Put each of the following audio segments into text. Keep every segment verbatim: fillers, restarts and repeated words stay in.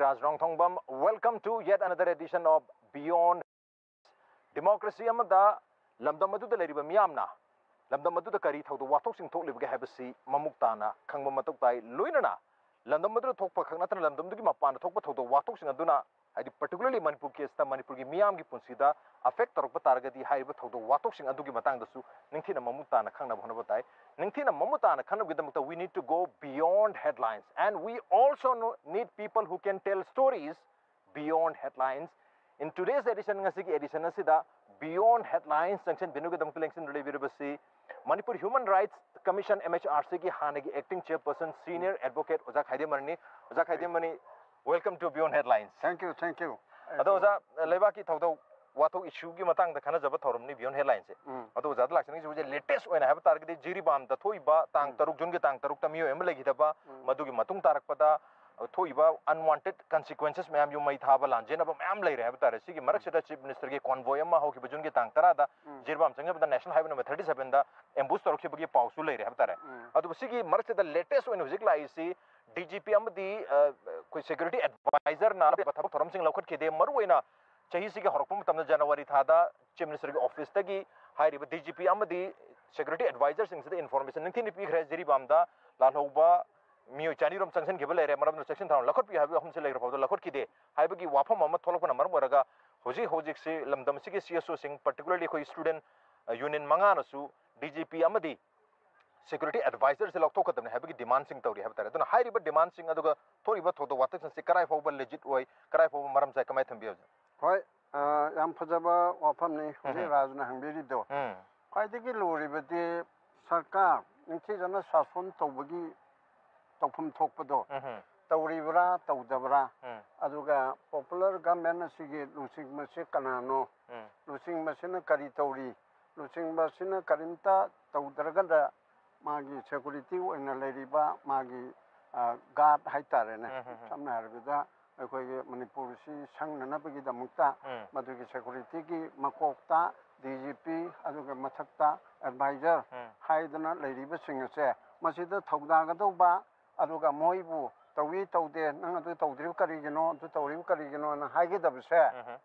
Raj ꯔꯣꯡꯊꯣꯡꯕꯝ, welcome to yet another edition of Beyond Democracy ꯑꯃꯗ ꯂꯝꯗꯝ ꯑꯗꯨꯗ ꯂꯩꯔꯤꯕ ꯃꯤꯌꯥꯝꯅ ꯂꯝꯗꯝ ꯑꯗꯨꯗ ꯀꯔꯤ ꯊꯧꯗꯣꯛ ꯋꯥꯊꯣꯛꯁꯤꯡ ꯊꯣꯛꯂꯤꯕꯒꯦ ꯍꯥꯏꯕꯁꯤ ꯃꯃꯨꯠ ꯇꯥꯅ ꯈꯪꯕ ꯃꯊꯧ ꯇꯥꯏ꯫ ꯂꯣꯏꯅꯅ ꯂꯝꯗꯝ ꯑꯗꯨꯗ ꯊꯣꯛꯄ ꯈꯛ ꯅꯠꯇꯅ ꯂꯝꯗꯝꯗꯨꯒꯤ ꯃꯄꯥꯟꯗ ꯊꯣꯛꯄ ꯊꯧꯗꯣꯛ ꯋꯥꯊꯣꯛꯁꯤꯡ ꯑꯗꯨꯅ, ꯍꯥꯏꯗꯤ particularly ꯃꯅꯤꯄꯨꯔ case ꯇ, ꯃꯅꯤꯄꯨꯔꯒꯤ ꯃꯤꯌꯥꯝꯒꯤ ꯄꯨꯟꯁꯤꯗ affect ꯇꯧꯔꯛꯄ ꯇꯥꯔꯒꯗꯤ ꯍꯥꯏꯔꯤꯕ ꯊꯧꯗꯣꯛ ꯋꯥꯊꯣꯛꯁꯤꯡ ꯑꯗꯨꯒꯤ ꯃꯇꯥꯡꯗꯁꯨ ꯅꯤꯡꯊꯤꯅ ꯃꯃꯨꯠ ꯇꯥꯅ ꯈꯪꯅꯕ ꯍꯣꯠꯅꯕ ꯇꯥꯏ꯫ ꯅꯤꯡꯊꯤꯅ ꯃꯃꯨꯠ ꯇꯥꯅ ꯈꯪꯅꯕꯒꯤꯗꯃꯛꯇ we need to go beyond headlines and we also know, need people who can tell stories beyond headlines. In today's edition, ꯉꯁꯤꯒꯤ edition ꯑꯁꯤꯗ Beyond Headlines ꯆꯪꯁꯤꯟꯕꯤꯅꯕꯒꯤꯗꯃꯛꯇ ꯂꯦꯡꯁꯤꯟꯗꯨꯅ ꯂꯩꯕꯤꯔꯤꯕꯁꯤ Manipur Human Rights Commission, M H R C ꯒꯤ ꯍꯥꯟꯅꯒꯤ acting chairperson, senior advocate ꯑꯣꯖꯥ ꯈꯥꯏꯗꯦꯝꯕꯅꯤ꯫ ꯑꯣꯖꯥ ꯈꯥꯏꯗꯦꯝꯕꯅꯤ, welcome to Beyond Headlines. Thank you, thank you. ꯑꯗꯣ ꯑꯣꯖꯥ, ꯂꯩꯕꯥꯛꯀꯤ ꯊꯧꯗꯣꯛ ꯋꯥꯊꯣꯛ issue ꯒꯤ ꯃꯇꯥꯡꯗ ꯈꯟꯅꯖꯕ ꯊꯧꯔꯝꯅꯤ Beyond Headlines ꯁꯦ꯫ ꯎꯝ. ꯑꯗꯣ ꯑꯣꯖꯥꯗ ꯂꯥꯛꯆꯅꯤꯡꯉꯤꯁꯦ ꯍꯧꯖꯤꯛ latest ꯑꯣꯏꯅ ꯍꯥꯏꯕ ꯇꯥꯔꯒꯗꯤ ꯖꯤꯔꯤꯕꯥꯝꯗ ꯊꯣꯛꯏꯕ ꯇꯥꯡ ꯎꯝ. ꯇꯔꯨꯛ, ꯖꯨꯟꯒꯤ ꯇꯥꯡ ꯇꯔꯨꯛꯇ ꯃꯤꯑꯣꯏ ꯑꯃ ꯂꯩꯈꯤꯗꯕ, ꯎꯝ. ꯃꯗꯨꯒꯤ ꯃꯇꯨꯡ ꯇꯥꯔꯛꯄꯗ ꯊꯣꯛꯏꯕ unwanted consequences ꯃꯌꯥꯝ, ꯌꯨꯝ ꯃꯩ ꯊꯥꯕ, ꯂꯥꯟꯖꯦꯟꯅꯕ ꯃꯌꯥꯝ ꯂꯩꯔꯦ ꯍꯥꯏꯕ ꯇꯥꯔꯦ꯫ ꯁꯤꯒꯤ ꯃꯔꯛꯁꯤꯗ Chief Minister ꯒꯤ convoy ꯑꯃ ꯍꯧꯈꯤꯕ ꯖꯨꯟꯒꯤ ꯇꯥꯡ ꯇꯔꯥꯗ ꯎꯝ. Jiribam ꯆꯪꯖꯕꯗ National Highway number thirty seven ꯗ ambush ꯇꯧꯔꯛꯈꯤꯕꯒꯤ ꯄꯥꯎꯁꯨ ꯂꯩꯔꯦ ꯍꯥꯏꯕ ꯇꯥꯔꯦ꯫ ꯎꯝ. ꯑꯗꯨꯕꯨ ꯁꯤꯒꯤ ꯃꯔꯛꯁꯤꯗ latest ꯑꯣꯏꯅ ꯍꯧꯖꯤꯛ ꯂꯥꯛꯏꯁꯤ D G P ꯑꯃꯗꯤ, ꯑ, ꯑꯩꯈꯣꯏ security adviser ꯅ ꯊꯕꯛ ꯊꯧꯔꯝꯁꯤꯡ ꯂꯧꯈꯠꯈꯤꯗꯦ꯫ ꯃꯔꯨꯑꯣꯏꯅ ꯆꯍꯤꯁꯤꯒꯤ ꯍꯧꯔꯛꯄ ꯃꯇꯝꯗ January ꯊꯥꯗ Chief Minister ꯒꯤ office ꯇꯒꯤ ꯍꯥꯏꯔꯤꯕ D G P ꯑꯃꯗꯤ security adviser ꯁꯤꯡꯁꯤꯗ information ꯅꯤꯡꯊꯤꯅ ꯄꯤꯈ꯭ꯔꯦ꯫ ꯖꯤꯔꯤꯕꯥꯝꯗ ꯂꯥꯜꯍꯧꯕ ꯃꯤꯑꯣꯏ ꯆꯅꯤꯔꯣꯝ ꯆꯪꯁꯤꯟꯈꯤꯕ ꯂꯩꯔꯦ, ꯃꯔꯝꯗꯨꯅ ꯆꯦꯛꯁꯤꯟ ꯊꯧꯔꯥꯡ ꯂꯧꯈꯠꯄꯤꯌꯨ ꯍꯥꯏꯕ ꯋꯥꯐꯝꯁꯦ ꯂꯩꯈ꯭ꯔ ꯐꯥꯎꯕꯗ ꯂꯧꯈꯠꯈꯤꯗꯦ ꯍꯥꯏꯕꯒꯤ ꯋꯥꯐꯝ ꯑꯃ ꯊꯣꯛꯂꯛꯄꯅ ꯃꯔꯝ ꯑꯣꯏꯔꯒ ꯍꯧꯖꯤꯛ ꯍꯧꯖꯤꯛꯁꯤ ꯂꯝꯗꯝ ꯑꯁꯤꯒꯤ C S O ꯁꯤꯡ, particularly ꯑꯩꯈꯣꯏ student, ꯑ, union ꯃꯉꯥꯅꯁꯨ D G P ꯑꯃꯗꯤ security adviser ꯁꯦ ꯂꯧꯊꯣꯛꯀꯗꯕꯅꯤ ꯍꯥꯏꯕꯒꯤ demand ꯁꯤꯡ ꯇꯧꯔꯤ ꯍꯥꯏꯕ ꯇꯥꯔꯦ꯫ ꯑꯗꯨꯅ ꯍꯥꯏꯔꯤꯕ demand ꯁꯤꯡ ꯑꯗꯨꯒ ꯊꯣꯛꯂꯤꯕ ꯊꯧꯗꯣꯛ ꯋꯥꯊꯣꯛꯁꯤꯡꯁꯤ ꯀꯗꯥꯏ ꯐꯥꯎꯕ legit ꯑꯣꯏ, ꯀꯗꯥꯏ ꯐꯥꯎꯕ ꯃꯔꯝ ꯆꯥꯏ, ꯀꯃꯥꯏꯅ ꯊꯝꯕꯤꯌꯨ ꯍꯧꯖꯤꯛ? ꯍꯣꯏ, ꯑ, ꯌꯥꯝ ꯐꯖꯕ ꯋꯥꯐꯝꯅꯤ ꯍꯧꯖꯤꯛ ꯎꯝ. ꯔꯥꯖꯅ ꯍꯪꯕꯤꯔꯤꯗꯣ꯫ ꯎꯝ. ꯈ꯭ꯋꯥꯏꯗꯒꯤ ꯂꯨꯔꯤꯕꯗꯤ ꯁꯔꯀꯥꯔ ꯅꯤꯡꯊꯤꯖꯅ ꯁꯥꯁꯣꯟ ꯇꯧꯕꯒꯤ ꯇꯧꯐꯝ ꯊꯣꯛꯄꯗꯣ ꯎꯝ. ꯇꯧꯔꯤꯕ꯭ꯔꯥ ꯇꯧꯗꯕ꯭ꯔꯥ? ꯎꯝ. ꯑꯗꯨꯒ popular government ꯑꯁꯤꯒꯤ ꯂꯨꯆꯤꯡꯕꯁꯤ ꯀꯅꯥꯅꯣ? ꯎꯝ. ꯂꯨꯆꯤꯡꯕꯁꯤꯅ ꯀꯔꯤ ꯇꯧꯔꯤ? ꯂꯨꯆꯤꯡꯕꯁꯤꯅ ꯀꯔꯤꯝꯇ ꯇꯧꯗ꯭ꯔꯒꯗ ꯃꯥꯒꯤ security ꯑꯣꯏꯅ ꯂꯩꯔꯤꯕ ꯃꯥꯒꯤ, ꯑ, guard ꯍꯥꯏꯇꯥꯔꯦꯅꯦ꯫ ꯎꯝ, ꯎꯝ, ꯎꯝ. ꯁꯝꯅ ꯍꯥꯏꯔꯕꯗ ꯑꯩꯈꯣꯏꯒꯤ ꯃꯅꯤꯄꯨꯔꯁꯤ ꯁꯪꯅꯅꯕꯒꯤꯗꯃꯛꯇ ꯎꯝ. ꯃꯗꯨꯒꯤ security ꯒꯤ ꯃꯀꯣꯛꯇ D G P, ꯑꯗꯨꯒ ꯃꯊꯛꯇ adviser ꯎꯝ. ꯍꯥꯏꯗꯅ ꯂꯩꯔꯤꯕꯁꯤꯡ ꯑꯁꯦ ꯃꯁꯤꯗ ꯊꯧꯗꯥꯒꯗꯧꯕ, ꯑꯗꯨꯒ ꯃꯣꯏꯕꯨ ꯇꯧꯏ ꯇꯧꯗꯦ, ꯅꯪ ꯑꯗꯨ ꯇꯧꯗ꯭ꯔꯤꯕ ꯀꯔꯤꯒꯤꯅꯣ, ꯑꯗꯨ ꯇꯧꯔꯤꯕ ꯀꯔꯤꯒꯤꯅꯣꯅ ꯍꯥꯏꯒꯗꯕꯁꯦ ꯎꯝ꯫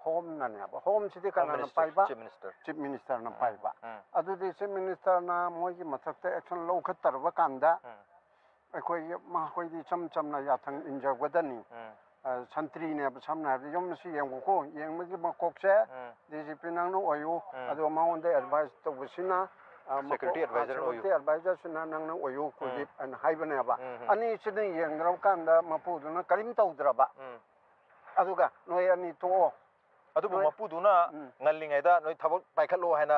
ꯍꯣꯝꯅ ꯅꯦꯕ꯫ ꯍꯣꯝꯁꯤꯗꯤ ꯀꯅꯥꯅ ꯄꯥꯏꯕ? Chief minister. ꯆꯤꯞ ꯃꯤꯅꯤꯁꯇꯔꯅ ꯎꯝ, ꯄꯥꯏꯕ꯫ ꯎꯝ꯫ ꯑꯗꯨꯗꯤ ꯆꯤꯞ ꯃꯤꯅꯤꯁꯇꯔꯅ ꯃꯣꯏꯒꯤ ꯃꯊꯛꯇ ꯑꯦꯛꯁꯟ ꯂꯧꯈꯠꯇꯔꯕ ꯀꯥꯟꯗ ꯎꯝ꯫ ꯑꯩꯈꯣꯏꯒꯤ, ꯃꯈꯣꯏꯗꯤ ꯏꯆꯝ ꯆꯝꯅ ꯌꯥꯊꯪ ꯏꯟꯖꯒꯗꯅꯤ꯫ ꯎꯝ꯫ ꯑ, ꯁꯟꯇ꯭ꯔꯤꯅꯦꯕ, ꯁꯝꯅ ꯍꯥꯏꯔꯕꯗ, "ꯌꯨꯝ ꯑꯁꯤ ꯌꯦꯡꯉꯨꯀꯣ, ꯌꯦꯡꯕꯒꯤ ꯃꯀꯣꯛꯁꯦ ꯎꯝ꯫ ꯗꯤ ꯖꯤ ꯄꯤ ꯅꯪꯅ ꯑꯣꯏꯌꯨ", ꯎꯝ꯫ ꯑꯗꯨꯒ ꯃꯉꯣꯟꯗ ꯑꯦꯗꯚꯥꯏꯁ ꯇꯧꯕꯁꯤꯅ, ꯑ, ꯃꯀꯣꯛ-, ꯁꯦꯀ꯭ꯌꯨꯔꯤꯇꯤ ꯑꯦꯗꯚꯥꯏꯖꯔ ꯑꯣꯏꯌꯨ꯫ ꯁꯦꯀ꯭ꯌꯨꯔꯤꯇꯤ ꯑꯦꯗꯚꯥꯏꯖꯔꯁꯤꯅ ꯅꯪꯅ ꯑꯣꯏꯌꯨ, ꯀꯨꯜꯗꯤꯞ ꯎꯝ꯫ ꯍꯥꯏꯅ ꯍꯥꯏꯕꯅꯦꯕ꯫ ꯎꯝ, ꯎꯝ꯫ ꯑꯅꯤꯁꯤꯅ ꯌꯦꯡꯗ꯭ꯔꯕ ꯀꯥꯟꯗ ꯃꯄꯨꯗꯨꯅ ꯀꯔꯤꯝ ꯇꯧꯗ꯭ꯔꯕ꯫ ꯎꯝ꯫ ꯑꯗꯨꯒ ꯅꯣꯏ ꯑꯅꯤ ꯇꯣꯛꯑꯣ꯫ ꯑꯗꯨꯕꯨ ꯅꯣꯏ ꯃꯄꯨꯗꯨꯅ ꯎꯝ꯫ ꯉꯜꯂꯤꯉꯩꯗ ꯅꯣꯏ ꯊꯕꯛ ꯄꯥꯏꯈꯠꯂꯣ ꯍꯥꯏꯅ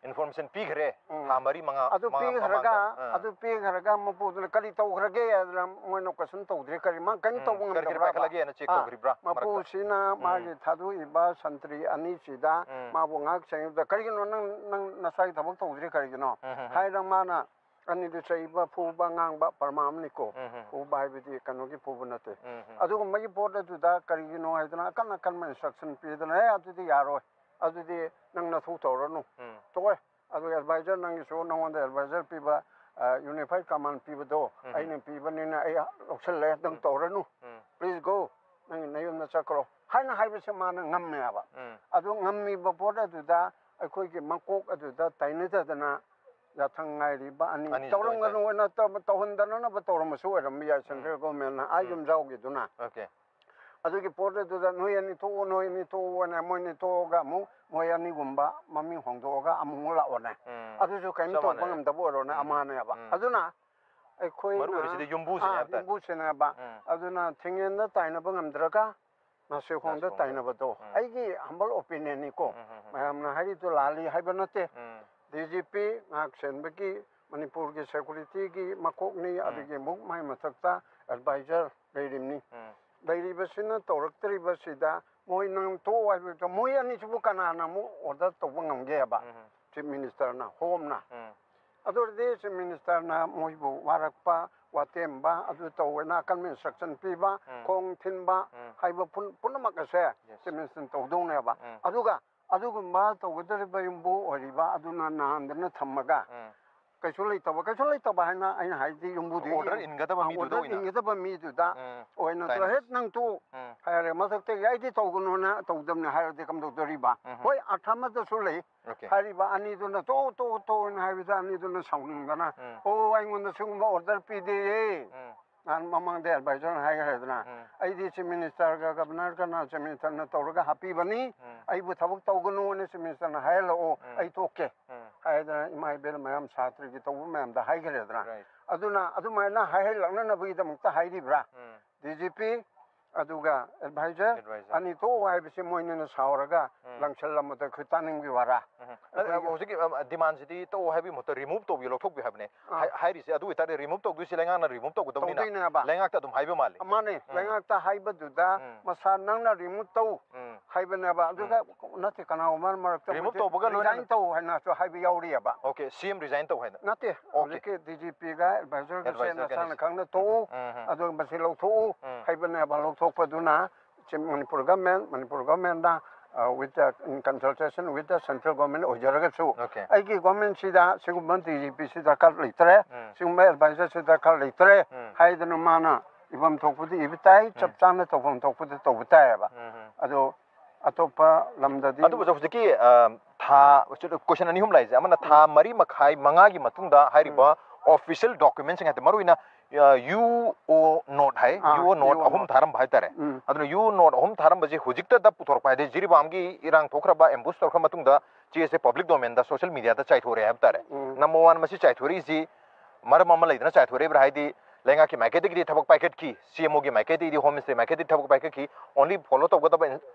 ꯏꯟꯐꯣꯔꯃꯦꯁꯟ ꯄꯤꯈ꯭ꯔꯦ꯫ ꯎꯝ꯫ ꯊꯥ ꯃꯔꯤ ꯃꯉꯥ ꯑꯗꯨ ꯃꯉꯥ ꯄꯤꯈ꯭ꯔꯒ, ꯃꯃꯥꯡꯗ꯫ ꯑꯥ꯫ ꯑꯗꯨ ꯄꯤꯈ꯭ꯔꯒ ꯃꯄꯨꯗꯨꯅ ꯀꯔꯤ ꯇꯧꯈ꯭ꯔꯒꯦ ꯍꯥꯏꯗꯅ ꯃꯣꯏꯅ ꯀꯣꯏꯁꯟ ꯇꯧꯗ꯭ꯔꯤ ꯀꯔꯤ? ꯃꯥ ꯀꯔꯤꯝ ꯎꯝ꯫ ꯇꯧꯕ ꯀꯔꯤ ꯀꯔꯤ ꯉꯝꯗꯕ꯭ꯔꯕ? ꯄꯥꯏꯈꯠꯂꯒꯦꯅ ꯆꯦꯛ ꯑꯥ, ꯇꯧꯈ꯭ꯔꯤꯕ꯭ꯔꯥ ꯃꯔꯛꯇ? ꯃꯄꯨꯁꯤꯅ ꯎꯝ꯫ ꯃꯥꯒꯤ ꯊꯥꯗꯣꯛꯏꯕ ꯁꯟꯇ꯭ꯔꯤ ꯑꯅꯤꯁꯤꯗ ꯎꯝ꯫ ꯃꯥꯕꯨ ꯉꯥꯏꯍꯥꯛ ꯆꯪꯉꯛꯄꯗ, "ꯀꯔꯤꯒꯤꯅꯣ ꯅꯪ, ꯅꯪ ꯅꯁꯥꯒꯤ ꯊꯕꯛ ꯇꯧꯗ꯭ꯔꯤ ꯀꯔꯤꯒꯤꯅꯣ?" ꯎꯝ, ꯎꯝ, ꯎꯝ꯫ ꯍꯥꯏꯅ ꯃꯥꯅ ꯑꯅꯤꯗꯨ ꯆꯩꯕ, ꯐꯨꯕ, ꯉꯥꯡꯕ ꯄꯔꯃꯥ ꯑꯃꯅꯤꯀꯣ꯫ ꯎꯝ, ꯎꯝ꯫ ꯐꯨꯕ ꯍꯥꯏꯕꯗꯤ ꯀꯩꯅꯣꯒꯤ ꯐꯨꯕ ꯅꯠꯇꯦ꯫ ꯎꯝ, ꯎꯝ꯫ ꯑꯗꯨꯒꯨꯝꯕꯒꯤ ꯄꯣꯠ ꯑꯗꯨꯗ ꯀꯔꯤꯒꯤꯅꯣ ꯍꯥꯏꯗꯅ ꯑꯀꯟ ꯑꯀꯟꯕ ꯏꯟꯁꯇ꯭ꯔꯛꯁꯟ ꯄꯤꯗꯅ, "ꯑꯦ, ꯑꯗꯨꯗꯤ ꯌꯥꯔꯣꯏ, ꯑꯗꯨꯗꯤ ꯅꯪ ꯅꯊꯧ ꯇꯧꯔꯅꯨ, ꯎꯝ꯫ ꯇꯣꯛꯑꯣꯏ, ꯑꯗꯨ ꯑꯦꯗꯚꯥꯏꯖꯔ ꯅꯪꯒꯤꯁꯨ ꯅꯉꯣꯟꯗ ꯑꯦꯗꯚꯥꯏꯖꯔ ꯄꯤꯕ, ꯑ, ꯌꯨꯅꯤꯐꯥꯏꯠ ꯀꯃꯥꯟ ꯄꯤꯕꯗꯣ ꯎꯝ꯫ ꯑꯩꯅ ꯄꯤꯕꯅꯤꯅ ꯑꯩ ꯂꯧꯁꯤꯜꯂꯦ, ꯅꯪ ꯎꯝ꯫ ꯇꯧꯔꯅꯨ, ꯎꯝ꯫ ꯄ꯭ꯂꯤꯖ ꯒꯣ, ꯅꯪ ꯅꯌꯨꯝꯗ ꯆꯠꯈ꯭ꯔꯣ" ꯍꯥꯏꯅ ꯍꯥꯏꯕꯁꯦ ꯃꯥꯅ ꯉꯝꯃꯦꯕ꯫ ꯎꯝ꯫ ꯑꯗꯨ ꯉꯝꯃꯤꯕ ꯄꯣꯠ ꯑꯗꯨꯗ ꯑꯩꯈꯣꯏꯒꯤ ꯃꯀꯣꯛ ꯑꯗꯨꯗ ꯇꯥꯏꯅꯗꯗꯅ ꯌꯥꯊꯪ ꯉꯥꯏꯔꯤꯕ ꯑꯅꯤ ꯑꯅꯤꯁꯤꯗ ꯇꯧꯔꯝꯒꯅꯨ ꯑꯣꯏꯅ ꯇꯧ-, ꯇꯧꯍꯟꯗꯅꯅꯕ ꯇꯧꯔꯝꯕꯁꯨ ꯑꯣꯏꯔꯝꯕ ꯌꯥꯏ, ꯎꯝ꯫ ꯁꯦꯟꯇ꯭ꯔꯦꯜ ꯒꯣꯔꯃꯦꯟꯅ ꯑꯥ ꯎꯝ꯫ ꯌꯨꯝꯖꯥꯎꯒꯤꯗꯨꯅ꯫ ꯑꯣꯀꯦ꯫ ꯑꯗꯨꯒꯤ ꯄꯣꯠ ꯑꯗꯨꯗ ꯅꯣꯏ ꯑꯅꯤ ꯊꯣꯛꯑꯣ, ꯅꯣꯏ ꯑꯅꯤ ꯊꯣꯛꯑꯣꯅ ꯃꯣꯏ ꯑꯅꯤ ꯊꯣꯛꯑꯒ ꯑꯃꯨꯛ ꯃꯣꯏ ꯑꯅꯤꯒꯨꯝꯕ ꯃꯃꯤꯡ ꯍꯣꯡꯗꯣꯛꯑꯒ ꯑꯃꯨꯛ ꯂꯥꯛꯑꯣꯅꯦ꯫ ꯎꯝ꯫ ꯑꯗꯨꯁꯨ ꯀꯔꯤꯝ ꯆꯞ ꯇꯧꯕ ꯃꯥꯟꯅꯩ꯫ ꯉꯝꯗꯕ ꯑꯣꯏꯔꯣꯅꯦ, ꯎꯝ꯫ ꯑꯃꯅꯦꯕ꯫ ꯎꯝ꯫ ꯑꯗꯨꯅ ꯑꯩꯈꯣꯏꯅ ꯃꯔꯨ ꯑꯣꯏꯔꯤꯁꯤꯗꯤ ꯌꯨꯝꯕꯨꯁꯤꯅꯦ ꯑꯥ, ꯍꯥꯏꯕ ꯇꯥꯔꯦ꯫ ꯌꯨꯝꯕꯨꯁꯤꯅꯦꯕ꯫ ꯎꯝ꯫ ꯑꯗꯨꯅ ꯊꯤꯡꯉꯦꯟꯗ ꯇꯥꯏꯅꯕ ꯉꯝꯗ꯭ꯔꯒ ꯅꯥꯁꯤꯈꯣꯡꯗ ꯅꯥꯁꯤꯈꯣꯡꯗ꯫ ꯇꯥꯏꯅꯕꯗꯣ꯫ ꯎꯝ꯫ ꯑꯩꯒꯤ ꯍꯝꯕꯜ ꯑꯣꯄꯤꯅꯤꯌꯟꯅꯤꯀꯣ꯫ ꯎꯝ, ꯎꯝ, ꯎꯝ꯫ ꯃꯌꯥꯝꯅ ꯍꯥꯏꯔꯤꯗꯣ ꯂꯥꯜꯂꯤ ꯍꯥꯏꯕ ꯅꯠꯇꯦ꯫ ꯎꯝ꯫ ꯗꯤ ꯖꯤ ꯄꯤ ꯉꯥꯛ ꯁꯦꯟꯕꯒꯤ, ꯃꯅꯤꯄꯨꯔꯒꯤ ꯁꯦꯀ꯭ꯌꯨꯔꯤꯇꯤꯒꯤ ꯃꯀꯣꯛꯅꯤ, ꯎꯝ꯫ ꯑꯗꯒꯤ ꯑꯃꯨꯛ ꯃꯥꯏ ꯃꯊꯛꯇ ꯑꯦꯗꯚꯥꯏꯖꯔ ꯂꯩꯔꯤꯕꯅꯤ꯫ ꯎꯝ꯫ ꯂꯩꯔꯤꯕꯁꯤꯅ ꯇꯧꯔꯛꯇ꯭ꯔꯤꯕꯁꯤꯗ ꯃꯣꯏ ꯅꯪ ꯊꯣꯛꯑꯣ ꯍꯥꯏꯕꯗ ꯃꯣꯏ ꯑꯅꯤꯁꯤꯕꯨ ꯀꯅꯥꯅ ꯑꯃꯨꯛ ꯑꯣꯔꯗꯔ ꯇꯧꯕ ꯉꯝꯒꯦꯕ? ꯎꯝ꯫ ꯆꯤꯐ ꯃꯤꯅꯤꯁꯇꯔꯅ, ꯍꯣꯝꯅ꯫ ꯎꯝ꯫ ꯑꯗꯨ ꯑꯣꯏꯔꯗꯤ ꯆꯤꯐ ꯃꯤꯅꯤꯁꯇꯔꯅ ꯃꯣꯏꯕꯨ ꯋꯥꯔꯛꯄ, ꯋꯥꯇꯦꯝꯕ, ꯑꯗꯨ ꯇꯧꯋꯦꯅ ꯑꯀꯟꯕ ꯏꯟꯁꯇ꯭ꯔꯛꯁꯟ ꯄꯤꯕ, ꯎꯝ꯫ ꯈꯣꯡ ꯊꯤꯟꯕ ꯎꯝ꯫ ꯍꯥꯏꯕ ꯄꯨꯝ-, ꯄꯨꯝꯅꯃꯛ ꯑꯁꯦ ꯌꯦꯁ꯫ ꯆꯤꯐ ꯃꯤꯅꯤꯁꯇꯔꯅ ꯇꯧꯗꯧꯅꯦꯕ꯫ ꯎꯝ꯫ ꯑꯗꯨꯒ ꯑꯗꯨꯒꯨꯝꯕ ꯇꯧꯒꯗꯧꯔꯤꯕ ꯌꯨꯝꯕꯨ ꯑꯣꯏꯔꯤꯕ ꯑꯗꯨꯅ ꯅꯥꯟꯗꯅ ꯊꯝꯃꯒ ꯎꯝ꯫ ꯀꯩꯁꯨ ꯂꯩꯇꯕ, ꯀꯩꯁꯨ ꯂꯩꯇꯕ ꯍꯥꯏꯅ ꯑꯩꯅ ꯍꯥꯏꯗꯤ ꯌꯨꯝꯕꯨꯗꯨꯒꯤ order ꯏꯟꯒꯗꯕ ꯃꯤꯗꯨꯗ order ꯑꯣꯏꯅ꯫ ꯏꯟꯒꯗꯕ ꯃꯤꯗꯨꯗ ꯎꯝ, ꯑꯣꯏꯅ ꯇꯥꯏꯅꯦ꯫ ꯍꯦꯛ ꯅꯪ ꯇꯣꯛ ꯎꯝ, ꯍꯥꯏꯔꯦ, ꯃꯊꯛꯇꯒꯤ "ꯑꯩꯗꯤ ꯇꯧꯒꯅꯨꯅ ꯇꯧꯗꯕꯅꯦ" ꯍꯥꯏꯔꯗꯤ ꯀꯝꯗꯧꯗꯣꯔꯤꯕ? ꯎꯝ꯫ ꯍꯣꯏ, ꯑꯥꯔꯊ ꯑꯃꯗꯁꯨ ꯂꯩ꯫ Okay꯫ ꯍꯥꯏꯔꯤꯕ ꯑꯅꯤꯗꯨꯅ "ꯇꯣꯛ, ꯇꯣꯛ, ꯇꯣꯛ" ꯍꯥꯏꯅ ꯍꯥꯏꯕꯗ ꯑꯅꯤꯗꯨꯅ ꯁꯥꯎꯅꯤꯡꯗꯅ, ꯎꯝ꯫ "ꯑꯣ, ꯑꯩꯉꯣꯟꯗ ꯁꯤꯒꯨꯝꯕ order ꯄꯤꯗꯦꯌꯦ꯫ ꯎꯝ꯫ ꯅꯍꯥꯟ ꯃꯃꯥꯡꯗ advisorꯅ ꯍꯥꯏꯈ꯭ꯔꯦꯗꯅ, ꯎꯝ꯫ 'ꯑꯩꯗꯤ Chief Ministerꯒ Governorꯒꯅ, Chief Ministerꯅ ꯇꯧꯔꯒ ꯍꯥꯞꯄꯤꯕꯅꯤ, ꯎꯝ꯫ ꯑꯩꯕꯨ ꯊꯕꯛ ꯇꯧꯒꯅꯨꯅ Chief Ministerꯅ ꯍꯥꯏꯍꯜꯂꯛꯑꯣ, ꯎꯝ꯫ ꯑꯩ ꯇꯣꯛꯀꯦ' ꯎꯝ꯫ ꯍꯥꯏꯗꯅ, ꯏꯃꯥ ꯏꯕꯦꯜ ꯃꯌꯥꯝ ꯁꯥꯇ꯭ꯔꯒꯤ ꯇꯧꯕ ꯃꯌꯥꯝꯗ ꯍꯥꯏꯈ꯭ꯔꯦꯗꯅ꯫ Right꯫ ꯑꯗꯨꯅ ꯑꯗꯨꯃꯥꯏꯅ ꯍꯥꯏꯍꯜꯂꯛꯅꯅꯕꯒꯤꯗꯃꯛꯇ ꯍꯥꯏꯔꯤꯕ꯭ꯔꯥ? ꯎꯝ꯫ DGP ꯑꯗꯨꯒ advisor advisor꯫ ꯑꯅꯤ ꯇꯣꯛꯎ ꯍꯥꯏꯕꯁꯤ ꯃꯣꯏꯅꯤꯅ ꯁꯥꯎꯔꯒ ꯎꯝ꯫ ꯂꯪꯁꯤꯜꯂꯝꯕꯗ ꯑꯩꯈꯣꯏ ꯇꯥꯅꯤꯡꯕꯒꯤ ꯋꯥꯔꯥ? ꯎꯝ꯫ ꯑꯗ ꯑꯩꯈꯣꯏꯒꯤ ꯍꯧꯖꯤꯛꯀꯤ, ꯑ, demandꯁꯤꯗꯤ ꯇꯣꯛꯎ ꯍꯥꯏꯕꯒꯤ ꯃꯍꯨꯠꯇ remove ꯇꯧꯕꯤꯌꯨ, ꯂꯧꯊꯣꯛꯄꯤꯌꯨ ꯍꯥꯏꯕꯅꯦ꯫ ꯑꯥ꯫ ꯍꯥꯏ-, ꯍꯥꯏꯔꯤꯁꯦ ꯑꯗꯨ ꯑꯣꯏꯇꯥꯔꯗꯤ remove ꯇꯧꯗꯣꯏꯁꯦ ꯂꯩꯉꯥꯛꯅ remove ꯇꯧꯒꯗꯕꯅꯤꯅ ꯇꯧꯗꯣꯏꯅꯦꯕ꯫ ꯂꯩꯉꯥꯛꯇ ꯑꯗꯨꯝ ꯍꯥꯏꯕ ꯃꯥꯜꯂꯤ꯫ ꯃꯥꯅꯦ, ꯎꯝ꯫ ꯂꯩꯉꯥꯛꯇ ꯍꯥꯏꯕꯗꯨꯗ ꯎꯝ꯫ ꯃꯁꯥ ꯅꯪꯅ remove ꯇꯧ ꯎꯝ꯫ ꯍꯥꯏꯕꯅꯦꯕ꯫ ꯑꯗꯨꯒ ꯎꯝ꯫ ꯅꯠꯇꯦ, ꯀꯅꯥꯒꯨꯝꯕ ꯃꯔꯛꯇ remove ꯃꯣꯏꯁꯦ ꯇꯧꯕꯒ ꯂꯣꯏꯅꯅ resign ꯇꯧ ꯍꯥꯏꯅꯁꯨ ꯍꯥꯏꯕ ꯌꯥꯎꯔꯤꯑꯕ꯫ Okay, CM resign ꯇꯧ ꯍꯥꯏꯅ꯫ ꯅꯠꯇꯦ, Okay꯫ ꯍꯧꯖꯤꯛꯀꯤ DGPꯒ advisorꯒꯁꯦ advisorꯒꯅꯤ꯫ ꯅꯁꯥꯅ ꯈꯪꯅ ꯇꯣꯛꯎ, ꯎꯝ, ꯎꯝ꯫ ꯑꯗꯨꯒ ꯃꯁꯤ ꯂꯧꯊꯣꯛꯎ ꯎꯝ꯫ ꯍꯥꯏꯕꯅꯦꯕ꯫ ꯂꯧꯊꯣꯛꯄꯗꯨꯅ ꯆꯤꯞ ꯃꯅꯤꯄꯨꯔ ꯒꯚꯔꯟꯃꯦꯟ, ꯃꯅꯤꯄꯨꯔ ꯒꯚꯔꯟꯃꯦꯟꯠꯅ, ꯑ, with the, in consultation with the central government ꯑꯣꯏꯖꯔꯒꯁꯨ, Okay꯫ ꯑꯩꯒꯤ ꯒꯚꯔꯟꯃꯦꯟꯠꯁꯤꯗ ꯁꯤꯒꯨꯝꯕ DGPꯁꯤ ꯗꯔꯀꯥꯔ ꯂꯩꯇ꯭ꯔꯦ, ꯎꯝ꯫ ꯁꯤꯒꯨꯝꯕ advisorꯁꯤ ꯗꯔꯀꯥꯔ ꯂꯩꯇ꯭ꯔꯦ ꯎꯝ꯫ ꯍꯥꯏꯗꯅ ꯃꯥꯅ ꯏꯐꯝ ꯊꯣꯛꯄꯗꯤ ꯏꯕ ꯇꯥꯏ, ꯎꯝ꯫ ꯆꯞ ꯆꯥꯅ ꯇꯧꯐꯝ ꯊꯣꯛꯄꯗꯤ ꯇꯧꯕ ꯇꯥꯏꯌꯦꯕ꯫ ꯎꯝ, ꯎꯝ꯫ ꯑꯗꯣ ꯑꯇꯣꯞꯄ ꯂꯝꯗꯗꯤ ꯑꯗꯨꯕꯨ ꯍꯧꯖꯤꯛꯀꯤ, ꯑ, ꯊꯥ, question ꯑꯅꯤ ꯑꯍꯨꯝ ꯂꯥꯛꯏꯁꯦ, ꯑꯃꯅ ꯊꯥ ꯎꯝ꯫ ꯃꯔꯤ ꯃꯈꯥꯏ ꯃꯉꯥꯒꯤ ꯃꯇꯨꯡꯗ ꯍꯥꯏꯔꯤꯕ ꯎꯝ꯫ Official documentꯁꯤꯡ ꯍꯥꯏꯗꯤ ꯃꯔꯨꯑꯣꯏꯅ, ꯑ, UO note ꯍꯥꯏ, ꯑꯥ, UO note UO ꯑꯍꯨꯝ note꯫ ꯊꯥꯔꯝꯕ ꯍꯥꯏꯇꯥꯔꯦ꯫ ꯎꯝ꯫ ꯑꯗꯨꯅ UO note ꯑꯍꯨꯝ ꯊꯥꯔꯝꯕꯁꯤ ꯍꯧꯖꯤꯛꯇꯗ ꯄꯨꯊꯣꯔꯛꯄ ꯍꯥꯏꯗꯤ ꯖꯤꯔꯤꯕꯥꯝꯒꯤ ꯏꯔꯥꯡ ꯊꯣꯛꯈ꯭ꯔꯕ, ambush ꯇꯧꯔꯛꯈ꯭ꯔ ꯃꯇꯨꯡꯗ ꯆꯦꯁꯦ public domainꯗ, social mediaꯗ ꯆꯥꯏꯊꯣꯔꯛꯑꯦ ꯍꯥꯏꯕ ꯇꯥꯔꯦ꯫ ꯎꯝ꯫ Number one, ꯃꯁꯤ ꯆꯥꯏꯊꯣꯔꯛꯏꯁꯤ ꯃꯔꯝ ꯑꯃ ꯂꯩꯗꯅ ꯆꯥꯏꯊꯣꯔꯛꯏꯕ꯭ꯔꯥ? ꯍꯥꯏꯗꯤ ꯂꯩꯉꯥꯛꯀꯤ ꯃꯥꯏꯀꯩꯗꯒꯤꯗꯤ ꯊꯕꯛ ꯄꯥꯏꯈꯠꯈꯤ, CMOꯒꯤ ꯃꯥꯏꯀꯩꯗꯒꯤꯗꯤ, Home Ministry ꯃꯥꯏꯀꯩꯗꯒꯤ ꯊꯕꯛ ꯄꯥꯏꯈꯠꯈꯤ, only follow ꯇꯧꯒꯗꯕ,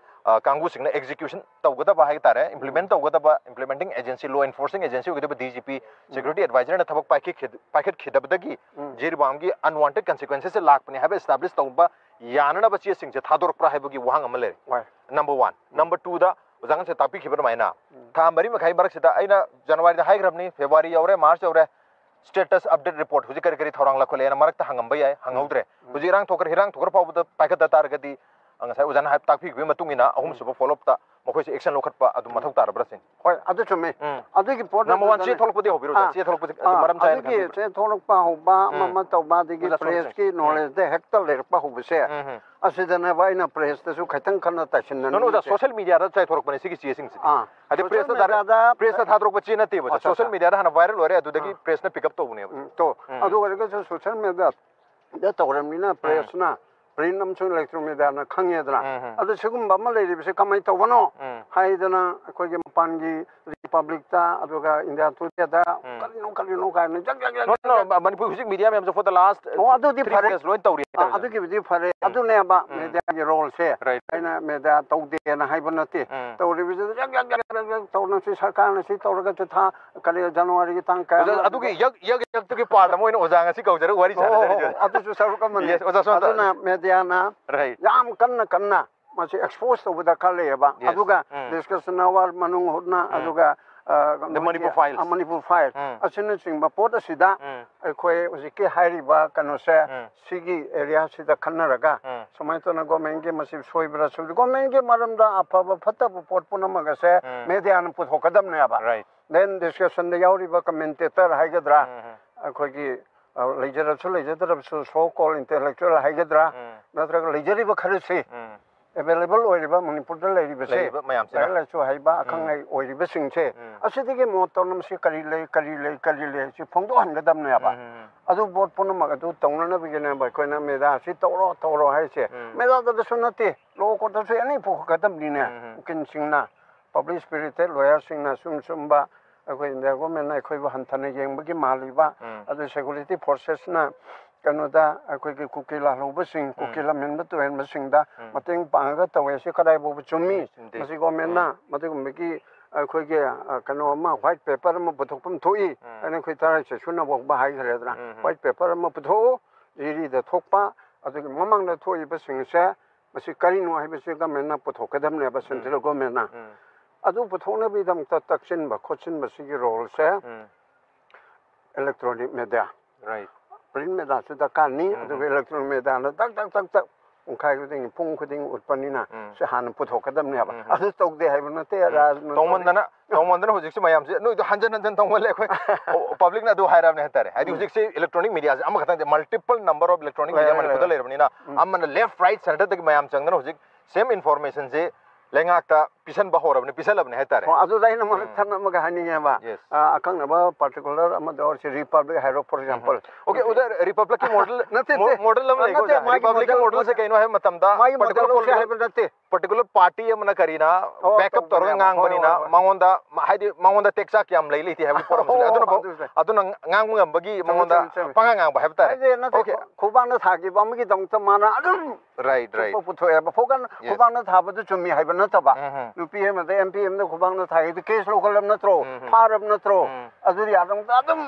ꯑ, ꯀꯥꯡꯕꯨꯁꯤꯡꯅ execution ꯇꯧꯒꯗꯕ ꯍꯥꯏ ꯇꯥꯔꯦ, implement ꯎꯝ꯫ ꯇꯧꯒꯗꯕ implementing agency, law enforcing agency ꯑꯣꯏꯒꯗꯕ DGP, ꯎꯝ꯫ Security advisorꯅ ꯊꯕꯛ ꯄꯥꯏꯈꯠꯈꯤ-, ꯄꯥꯏꯈꯠꯈꯤꯗꯕꯗꯒꯤ ꯎꯝ꯫ ꯖꯤꯔꯤꯕꯥꯝꯒꯤ unwanted consequencesꯁꯦ ꯂꯥꯛꯄꯅꯤ ꯍꯥꯏꯕ establish ꯇꯧꯕ ꯌꯥꯅꯅꯕ ꯆꯦꯁꯤꯡꯁꯦ ꯊꯥꯗꯣꯔꯛꯄ꯭ꯔꯥ ꯍꯥꯏꯕꯒꯤ ꯋꯥꯍꯪ ꯑꯃ ꯂꯩꯔꯦ꯫ ꯍꯣꯏ꯫ Number one꯫ ꯎꯝ꯫ Number twoꯗ ꯑꯣꯖꯥ ꯉꯁꯥꯏ ꯇꯥꯛꯄꯤꯈꯤꯕ ꯑꯗꯨꯃꯥꯏꯅ ꯎꯝ꯫ ꯊꯥ ꯃꯔꯤ ꯃꯈꯥꯏ ꯃꯔꯛꯁꯤꯗ ꯑꯩꯅ Januaryꯗ ꯍꯥꯏꯈ꯭ꯔꯕꯅꯤ, February ꯌꯧꯔꯦ, March ꯌꯧꯔꯦ, status update report ꯍꯧꯖꯤꯛ ꯀꯔꯤ ꯀꯔꯤ ꯊꯧꯔꯥꯡ ꯂꯧꯈꯠꯂꯦꯅ ꯃꯔꯛꯇ ꯍꯪꯉꯝꯕ ꯌꯥꯏ, ꯍꯪꯍꯧꯗ꯭ꯔꯦ꯫ ꯎꯝ꯫ ꯍꯧꯖꯤꯛ ꯏꯔꯥꯡ ꯊꯣꯛꯈ꯭ꯔꯦ, ꯏꯔꯥꯡ ꯊꯣꯛꯈ꯭ꯔ ꯐꯥꯎꯕꯗ ꯄꯥꯏꯈꯠꯇ ꯇꯥꯔꯒꯗꯤ ꯉꯁꯥꯏ ꯑꯣꯖꯥꯅ ꯍꯥꯏ ꯇꯥꯛꯄꯤꯈꯤꯕꯒꯤ ꯃꯇꯨꯡ ꯏꯟꯅ ꯑꯍꯨꯝꯁꯨꯕ ꯐꯣꯂꯣꯞꯇ ꯃꯈꯣꯏꯁꯦ ꯑꯦꯛꯁꯟ ꯂꯧꯈꯠꯄ ꯑꯗꯨ ꯃꯊꯧ ꯇꯥꯔꯕ꯭ꯔꯥ ꯁꯤꯅꯤ? ꯍꯣꯏ, ꯑꯗꯨ ꯆꯨꯝꯃꯦ꯫ ꯎꯝ. ꯑꯗꯨꯒꯤ ꯄꯣꯠ ꯅꯝꯕꯔ ꯋꯥꯟ ꯆꯦ ꯑꯗꯨꯗꯅꯦ- ꯊꯣꯛꯂꯛꯄꯗꯤ ꯍꯧꯕꯤꯔꯣ ꯑꯣꯖꯥ, ꯑꯥ, ꯆꯦ ꯊꯣꯛꯂꯛꯄꯁꯦ ꯑꯗꯨ ꯑꯥ, ꯃꯔꯝ ꯆꯥꯏꯅ ꯑꯗꯨꯒꯤ ꯈꯪꯕꯤꯕ꯭ꯔꯥ? ꯆꯦ ꯊꯣꯛꯂꯛꯄ ꯍꯧꯕ ꯑꯃ ꯎꯝ. ꯑꯃ ꯇꯧꯕ ꯑꯗꯒꯤ ꯑꯣꯖꯥ, ꯁꯣꯝꯁꯦ. ꯄ꯭ꯔꯦꯁꯀꯤ ꯅꯣꯂꯦꯖꯇ ꯍꯦꯛꯇ ꯂꯩꯔꯛꯄ ꯍꯧꯕꯁꯦ ꯎꯝ, ꯎꯝ. ꯑꯁꯤꯗꯅꯦꯕ ꯑꯩꯅ ꯄ꯭ꯔꯦꯁꯇꯁꯨ ꯈꯤꯇꯪ ꯈꯟꯅ ꯇꯥꯏꯁꯤꯟꯅꯅꯤꯡꯉꯤꯁꯦ꯫ ꯅꯣ, ꯅꯣ, ꯑꯣꯖꯥ, ꯁꯣꯁꯤꯌꯦꯜ ꯃꯤꯗꯤꯌꯥꯗ ꯆꯥꯏꯊꯣꯔꯛꯄꯅꯦ ꯁꯤꯒꯤ ꯆꯦꯁꯤꯡꯁꯤꯗꯤ꯫ ꯑꯥ, ꯍꯥꯏꯗꯤ ꯁꯣꯁꯤꯌꯦꯜ ꯄ꯭ꯔꯦꯁꯇ ꯊꯥꯗ- ꯃꯤꯗꯤꯌꯥꯗ ꯄ꯭ꯔꯦꯁꯇ ꯊꯥꯗꯣꯔꯛꯄ ꯆꯦ ꯅꯠꯇꯦꯕ, ꯑꯠꯆꯥ, ꯁꯣꯁꯤꯌꯦꯜ ꯑꯠꯆꯥ. ꯃꯤꯗꯤꯌꯥꯗ ꯍꯥꯟꯅ ꯚꯥꯏꯔꯦꯜ ꯑꯣꯏꯔꯦ, ꯑꯗꯨꯗꯒꯤ ꯑꯥ. ꯄ꯭ꯔꯦꯁꯅ ꯄꯤꯛ ꯑꯞ ꯇꯧꯕꯅꯦꯕ꯫ ꯎꯝ, ꯇꯣ ꯎꯝ. ꯑꯗꯨ ꯑꯣꯏꯔꯒꯁꯨ ꯁꯣꯁꯤꯌꯦꯜ ꯃꯤꯗꯤꯌꯥꯗ ꯇꯧꯔꯕꯅꯤꯅ ꯄ꯭ꯔꯦꯁꯅ, ꯄ꯭ꯔꯤꯟ ꯑꯃꯁꯨꯡ ꯏꯂꯦꯛꯇ꯭ꯔꯣꯅꯤꯛ ꯃꯤꯗꯤꯌꯥꯅ ꯈꯪꯉꯦꯗꯅ꯫ ꯎꯝ, ꯎꯝ. ꯑꯗꯨ ꯁꯤꯒꯨꯝꯕ ꯑꯃ ꯂꯩꯔꯤꯕꯁꯦ ꯀꯃꯥꯏꯅ ꯇꯧꯕꯅꯣ ꯎꯝ. ꯍꯥꯏꯗꯅ ꯑꯩꯈꯣꯏꯒꯤ ꯃꯄꯥꯟꯒꯤ ꯔꯤꯄꯕ꯭ꯂꯤꯛꯇ, ꯑꯗꯨꯒ ꯏꯟꯗꯤꯌꯥ ꯇꯨꯗꯦꯗ, ꯎꯝ. ꯀꯔꯤꯅꯣ ꯀꯔꯤꯅꯣ ꯀꯥꯏꯅ ꯖꯛ ꯖꯛ ꯖꯛ ꯅꯣ, ꯖꯛ ꯅꯣ, ꯖꯛ. ꯃ- ꯃꯅꯤꯄꯨꯔ ꯍꯧꯖꯤꯛ ꯃꯤꯗꯤꯌꯥ ꯃꯌꯥꯝꯁꯦ for the last ꯑꯣ, ꯑꯗꯨꯗꯤ three ꯐꯔꯦ. years ꯂꯣꯏ ꯇꯧꯔꯤ ꯑ, ꯍꯥꯏꯇꯥꯔꯦ꯫ ꯑꯗꯨꯒꯤꯕꯨꯗꯤ ꯐꯔꯦ꯫ ꯎꯝ. ꯑꯗꯨꯅꯦꯕ ꯎꯝ. ꯃꯤꯗꯤꯌꯥꯒꯤ ꯔꯣꯜꯁꯦ꯫ Right. ꯑꯩꯅ ꯃꯤꯗꯤꯌꯥ ꯇꯧꯗꯦꯅ ꯍꯥꯏꯕ ꯅꯠꯇꯦ꯫ ꯎꯝ. ꯇꯧꯔꯤꯕꯁꯤꯗ ꯖꯛ ꯖꯛ ꯖꯛ ꯖꯛ ꯖꯛ ꯇꯧꯅꯁꯤ, ꯁꯔꯀꯥꯔꯅ ꯁꯤ ꯇꯧꯔꯒ ꯆꯤꯊꯥ ꯀꯔꯤ ꯖꯅꯋꯥꯔꯤꯒꯤ ꯇꯥꯡ ꯀꯌꯥ ꯑꯣꯖꯥ, ꯑꯗꯨꯒꯤ ꯌꯛ ꯌꯛ ꯌꯛꯇꯨꯒꯤ ꯄꯥꯔꯠ ꯑꯃ ꯑꯣꯏꯅ ꯑꯣꯖꯥ ꯉꯁꯤ ꯀꯧꯖꯔꯒ ꯋꯥꯔꯤ ꯑꯣ, ꯑꯣ, ꯁꯥꯟꯅꯖꯔꯤꯁꯦ꯫ ꯑꯣ, ꯑꯗꯨꯁꯨ ꯁꯔꯨꯛ ꯑꯃꯅꯤ꯫ Yes, ꯑꯣꯖꯥ, ꯁꯣꯝꯗ. ꯑꯗꯨꯅ ꯃꯤꯗꯤꯌꯥꯅ Right. ꯌꯥꯝ ꯀꯟꯅ ꯀꯟꯅ ꯃꯁꯤ ꯑꯦꯛꯁꯄꯣꯖ ꯇꯧꯕ ꯗꯔꯀꯥꯔ ꯂꯩꯌꯦꯕ꯫ Yes. ꯑꯗꯨꯒ ꯎꯝ. ꯗꯤꯁꯀꯁꯟ ꯑꯋꯥꯔ ꯃꯅꯨꯡ ꯍꯨꯠꯅ, ꯎꯝ. ꯑꯗꯨꯒ ꯑ, The Manipur Files. ꯑ, ꯃꯅꯤꯄꯨꯔ ꯐꯥꯏꯜ ꯎꯝ. ꯑꯁꯤꯅꯆꯤꯡꯕ ꯄꯣꯠ ꯑꯁꯤꯗ ꯎꯝ. ꯑꯩꯈꯣꯏ ꯍꯧꯖꯤꯛꯀꯤ ꯍꯥꯏꯔꯤꯕ ꯀꯩꯅꯣꯁꯦ ꯎꯝ. ꯁꯤꯒꯤ ꯑꯦꯔꯤꯌꯥꯁꯤꯗ ꯈꯟꯅꯔꯒ ꯎꯝ. ꯁꯨꯃꯥꯏꯅ ꯇꯧꯅ ꯒꯣꯔꯃꯦꯟꯒꯤ ꯃꯁꯤ ꯁꯣꯏꯕ꯭ꯔꯥ ꯁꯣꯏꯕ꯭ꯔꯥ, ꯒꯣꯔꯃꯦꯟꯒꯤ ꯃꯔꯝꯗ ꯑꯐꯕ ꯐꯠꯇꯕ ꯄꯣꯠ ꯄꯨꯝꯅꯃꯛ ꯑꯁꯦ ꯎꯝ. ꯃꯦꯗꯤꯌꯥꯅ ꯄꯨꯊꯣꯛꯀꯗꯕꯅꯦꯕ꯫ Right. Then ꯗꯤꯁꯀꯁꯟꯗ ꯌꯥꯎꯔꯤꯕ ꯀꯃꯦꯟꯇꯦꯇꯔ ꯍꯥꯏꯒꯗ꯭ꯔꯥ, ꯎꯝ, ꯎꯝ. ꯑꯩꯈꯣꯏꯒꯤ ꯑ, ꯂꯩꯖꯔꯁꯨ ꯂꯩꯖꯗ꯭ꯔꯕꯁꯨ so called intellectual ꯍꯥꯏꯒꯗ꯭ꯔꯥ, ꯎꯝ. ꯅꯠꯇ꯭ꯔꯒ ꯂꯩꯖꯔꯤꯕ ꯈꯔꯁꯤ ꯎꯝ. ꯑꯦꯕꯥꯏꯂꯦꯕꯜ ꯑꯣꯏꯔꯤꯕ ꯃꯅꯤꯄꯨꯔꯗ ꯂꯩꯔꯤꯕꯁꯦ, ꯂꯩꯔꯤꯕ ꯃꯌꯥꯝꯁꯤꯅ. ꯂꯥꯏꯔꯤꯛ ꯂꯥꯏꯁꯨ ꯍꯩꯕ ꯑꯈꯪ ꯎꯝ. ꯑꯍꯩ ꯑꯣꯏꯔꯤꯕꯁꯤꯡꯁꯦ ꯎꯝ. ꯑꯁꯤꯗꯒꯤ ꯃꯣꯠ ꯇꯧꯅ ꯃꯁꯤ ꯀꯔꯤ ꯂꯩ, ꯀꯔꯤ ꯂꯩ, ꯀꯔꯤ ꯂꯩ ꯁꯤ ꯐꯣꯡꯗꯣꯛꯍꯟꯒꯗꯕꯅꯦꯕ꯫ ꯎꯝ, ꯎꯝ, ꯎꯝ. ꯑꯗꯨ ꯄꯣꯠ ꯄꯨꯝꯅꯃꯛ ꯑꯗꯨ ꯇꯧꯅꯅꯕꯒꯤꯅꯦꯕ ꯑꯩꯈꯣꯏꯅ ꯃꯦꯗꯥ ꯁꯤ ꯇꯧꯔꯣ ꯇꯧꯔꯣ ꯍꯥꯏꯁꯦ꯫ ꯎꯝ. ꯃꯦꯗꯥꯗꯁꯨ ꯅꯠꯇꯦ, ꯂꯣ ꯀꯣꯔꯠꯇꯁꯨ ꯑꯦꯅꯤ ꯄꯨꯈꯠꯀꯗꯕꯅꯤꯅꯦ꯫ ꯎꯝ, ꯎꯝ. ꯎꯀꯤꯜꯁꯤꯡꯅ, ꯄꯕ꯭ꯂꯤꯛ ꯁ꯭ꯄꯤꯔꯤꯇꯦꯠ ꯂꯣꯌꯔꯁꯤꯡꯅ ꯁꯨꯝ ꯁꯨꯝꯕ ꯑꯩꯈꯣꯏ ꯏꯟꯗꯤꯌꯥ ꯒꯣꯔꯃꯦꯟꯅ ꯑꯩꯈꯣꯏꯕꯨ ꯍꯟꯊꯅ ꯌꯦꯡꯕꯒꯤ ꯃꯥꯜꯂꯤꯕ, ꯎꯝ. ꯑꯗꯨ ꯁꯦꯀ꯭ꯌꯨꯔꯤꯇꯤ ꯐꯣꯔꯁꯦꯁꯅ ꯀꯩꯅꯣꯗ ꯑꯩꯈꯣꯏꯒꯤ ꯀꯨꯀꯤ ꯂꯥꯜꯍꯧꯕꯁꯤꯡ, ꯀꯨꯀꯤ ꯎꯝ. ꯂꯝꯍꯦꯟꯕ ꯇꯨꯍꯦꯟꯕꯁꯤꯡꯗ ꯎꯝ. ꯃꯇꯦꯡ ꯄꯥꯡꯉꯒ ꯇꯧꯋꯦ꯫ ꯁꯤ ꯀꯗꯥꯏ ꯐꯥꯎꯕ ꯆꯨꯝꯃꯤ? ꯆꯨꯝꯗꯦ. ꯃꯁꯤ ꯒꯣꯔꯃꯦꯟꯅ ꯎꯝ. ꯃꯗꯨꯒꯨꯝꯕꯒꯤ ꯑꯩꯈꯣꯏꯒꯤ, ꯑ, ꯀꯩꯅꯣ ꯑꯃ, ꯋꯥꯏꯠ ꯄꯦꯄꯔ ꯑꯃ ꯄꯨꯊꯣꯛꯐꯝ ꯊꯣꯛꯏ꯫ ꯎꯝ. ꯑꯩꯅ ꯑꯩꯈꯣꯏ ꯊꯔꯥꯏ ꯁꯦꯁꯨꯅ ꯐꯥꯎꯕ ꯍꯥꯏꯈ꯭ꯔꯦꯗꯅ, ꯎꯝ, ꯎꯝ. ꯋꯥꯏꯠ ꯄꯦꯄꯔ ꯑꯃ ꯄꯨꯊꯣꯛꯎ, ꯖꯤꯔꯤꯗ ꯊꯣꯛꯄ, ꯑꯗꯨꯒꯤ ꯃꯃꯥꯡꯗ ꯊꯣꯛꯏꯕꯁꯤꯡꯁꯦ ꯃꯁꯤ ꯀꯔꯤꯅꯣ ꯍꯥꯏꯕꯁꯤ ꯒꯣꯔꯃꯦꯟꯅ ꯄꯨꯊꯣꯛꯀꯗꯕꯅꯦꯕ, ꯁꯦꯟꯇ꯭ꯔꯦꯜ ꯒꯣꯔꯃꯦꯟꯅ꯫ ꯎꯝ. ꯑꯗꯨ ꯄꯨꯊꯣꯛꯅꯕꯒꯤꯗꯃꯛꯇ ꯇꯛꯁꯤꯟꯕ ꯈꯣꯠꯆꯤꯟꯕꯁꯤꯒꯤ ꯔꯣꯜꯁꯦ ꯎꯝ. Electronic media, Right. ꯄ꯭ꯔꯤꯟ ꯃꯦꯗꯤꯌꯥꯁꯨ ꯗꯔꯀꯥꯔꯅꯤ꯫ ꯎꯝ. ꯑꯗꯨꯒ ꯏꯂꯦꯛꯇ꯭ꯔꯣꯅꯤꯛ ꯃꯦꯗꯤꯌꯥꯅ ꯇꯛ ꯇꯛ ꯇꯛ ꯇꯛ ꯄꯨꯡꯈꯥꯏ ꯈꯨꯗꯤꯡ, ꯄꯨꯡ ꯈꯨꯗꯤꯡ ꯎꯠꯄꯅꯤꯅ, ꯎꯝ꯫ ꯁꯤ ꯍꯥꯟꯅ ꯄꯨꯊꯣꯛꯀꯗꯕꯅꯦꯕ꯫ ꯎꯝ, ꯎꯝ꯫ ꯑꯗꯨ ꯇꯧꯗꯦ ꯍꯥꯏꯕ ꯅꯠꯇꯦ, ꯎꯝ꯫ ꯔꯥꯖꯅ ꯇꯧꯃꯟꯗꯅ, ꯇꯧꯃꯟꯗꯅ ꯍꯧꯖꯤꯛꯁꯦ ꯃꯌꯥꯝꯁꯦ, "ꯅꯣꯏꯗꯣ ꯍꯟꯖꯟ ꯍꯟꯖꯟ ꯇꯧꯃꯜꯂꯦ, ꯑꯩꯈꯣꯏ ꯄꯕ꯭ꯂꯤꯛꯅ ꯑꯗꯨ ꯍꯥꯏꯔꯕꯅꯦ" ꯍꯥꯏꯇꯥꯔꯦ꯫ ꯍꯥꯏꯗꯤ ꯎꯝ꯫ ꯍꯧꯖꯤꯛꯁꯦ electronic media ꯁꯦ ꯑꯃꯈꯛꯇꯪ ꯅꯠꯇꯦ, multiple number of electronic media ꯂꯩꯔꯦ, ꯃꯅꯤꯄꯨꯔꯗ ꯂꯩꯔꯦ꯫ ꯂꯩꯔꯕꯅꯤꯅ, ꯎꯝ꯫ ꯑꯃꯅ left right center ꯗꯒꯤ ꯃꯌꯥꯝ ꯆꯪꯗꯅ ꯍꯧꯖꯤꯛ same information ꯁꯦ ꯂꯩꯉꯥꯛꯇ ꯄꯤꯁꯟꯕ ꯍꯧꯔꯕꯅꯤ, ꯄꯤꯁꯜꯂꯕꯅꯤ ꯍꯥꯏꯇꯥꯔꯦ꯫ ꯑꯣ, ꯑꯗꯨꯗ ꯑꯩꯅ ꯃꯔꯛ ꯎꯝ꯫ ꯊꯠꯅ ꯑꯃꯒ ꯍꯥꯏꯅꯤꯡꯉꯦꯕ꯫ Yes꯫ ꯑ, ꯑꯀꯛꯅꯕ particular ꯑꯃꯗ ꯑꯣꯏꯔꯁꯨ, Republic ꯍꯥꯏꯔꯣ, for example꯫ ꯎꯝ꯫ Okay, ꯑꯣꯖꯥ, Republic ꯀꯤ model, ꯅꯠꯇꯦ, ꯃꯣ-, ꯅꯠꯇꯦ꯫ model ꯑꯃ ꯂꯩꯀꯣ, ꯅꯠꯇꯦ, ꯑꯣꯖꯥ꯫ ꯃꯥꯒꯤ Republic ꯀꯤ model, model ꯁꯦ ꯀꯩꯅꯣ ꯍꯥꯏꯕ ꯃꯇꯝꯗ, ꯃꯥꯒꯤ particular model ꯂꯧꯁꯦ political, ꯍꯥꯏꯕ ꯅꯠꯇꯦ꯫ Particular party ꯑꯃꯅ ꯀꯔꯤꯅ ꯑꯣ, backup ꯇꯧꯔꯒ ꯇꯧꯕꯅꯦꯕ꯫ ꯉꯥꯡꯕꯅꯤꯅ, ꯍꯣꯏ, ꯍꯣꯏ, ꯍꯣꯏ꯫ ꯃꯉꯣꯟꯗ, ꯃ-, ꯍꯥꯏꯗꯤ ꯃꯉꯣꯟꯗ ꯇꯦꯛꯆꯥꯛ ꯀꯌꯥꯝ ꯂꯩ ꯂꯩꯇꯦ ꯍꯥꯏꯕꯒꯤ ꯄꯣꯠ ꯑꯃꯁꯨ ꯂꯩ꯫ ꯑꯣ, ꯑꯗꯨꯅ, ꯑꯗꯨꯁꯨ ꯂꯩ꯫ ꯑꯗꯨꯅ ꯉꯥꯡꯕ ꯉꯝꯕꯒꯤ ꯆꯨꯝꯃꯤ, ꯃꯉꯣꯟꯗ ꯆꯨꯝꯃꯤ, ꯆꯨꯝꯃꯤ꯫ ꯄꯉꯥꯡ ꯉꯥꯡꯕ ꯍꯥꯏꯕ ꯇꯥꯔꯦ꯫ ꯍꯥꯏꯗꯤ ꯅꯠꯇꯦ, Okay꯫ ꯈꯨ-, ꯈꯨꯕꯥꯛꯅ ꯊꯥꯈꯤꯕ ꯑꯃꯒꯤꯗꯃꯛꯇ ꯃꯥꯅ ꯑꯗꯨꯝ Right, right꯫ ꯄꯨꯊꯣꯛꯑꯦꯕ꯫ ꯈꯨꯕꯥꯛꯅ, Yes꯫ ꯈꯨꯕꯥꯛꯅ ꯊꯥꯕꯗꯨ ꯆꯨꯝꯃꯤ ꯍꯥꯏꯕ ꯅꯠꯇꯕ꯫ ꯎꯝ, ꯎꯝ꯫ ꯅꯨꯄꯤ ꯑꯃꯗ, M P ꯑꯃꯗ ꯈꯨꯕꯥꯛꯅ ꯊꯥꯈꯤꯕꯗꯨ case ꯂꯧꯈꯠꯂꯕ ꯅꯠꯇ꯭ꯔꯣ? ꯎꯝ, ꯎꯝ꯫ ꯐꯥꯔꯕ ꯅꯠꯇ꯭ꯔꯣ? ꯎꯝ꯫ ꯑꯗꯨꯗꯤ ꯑꯗꯨꯝ, ꯑꯗꯨꯝ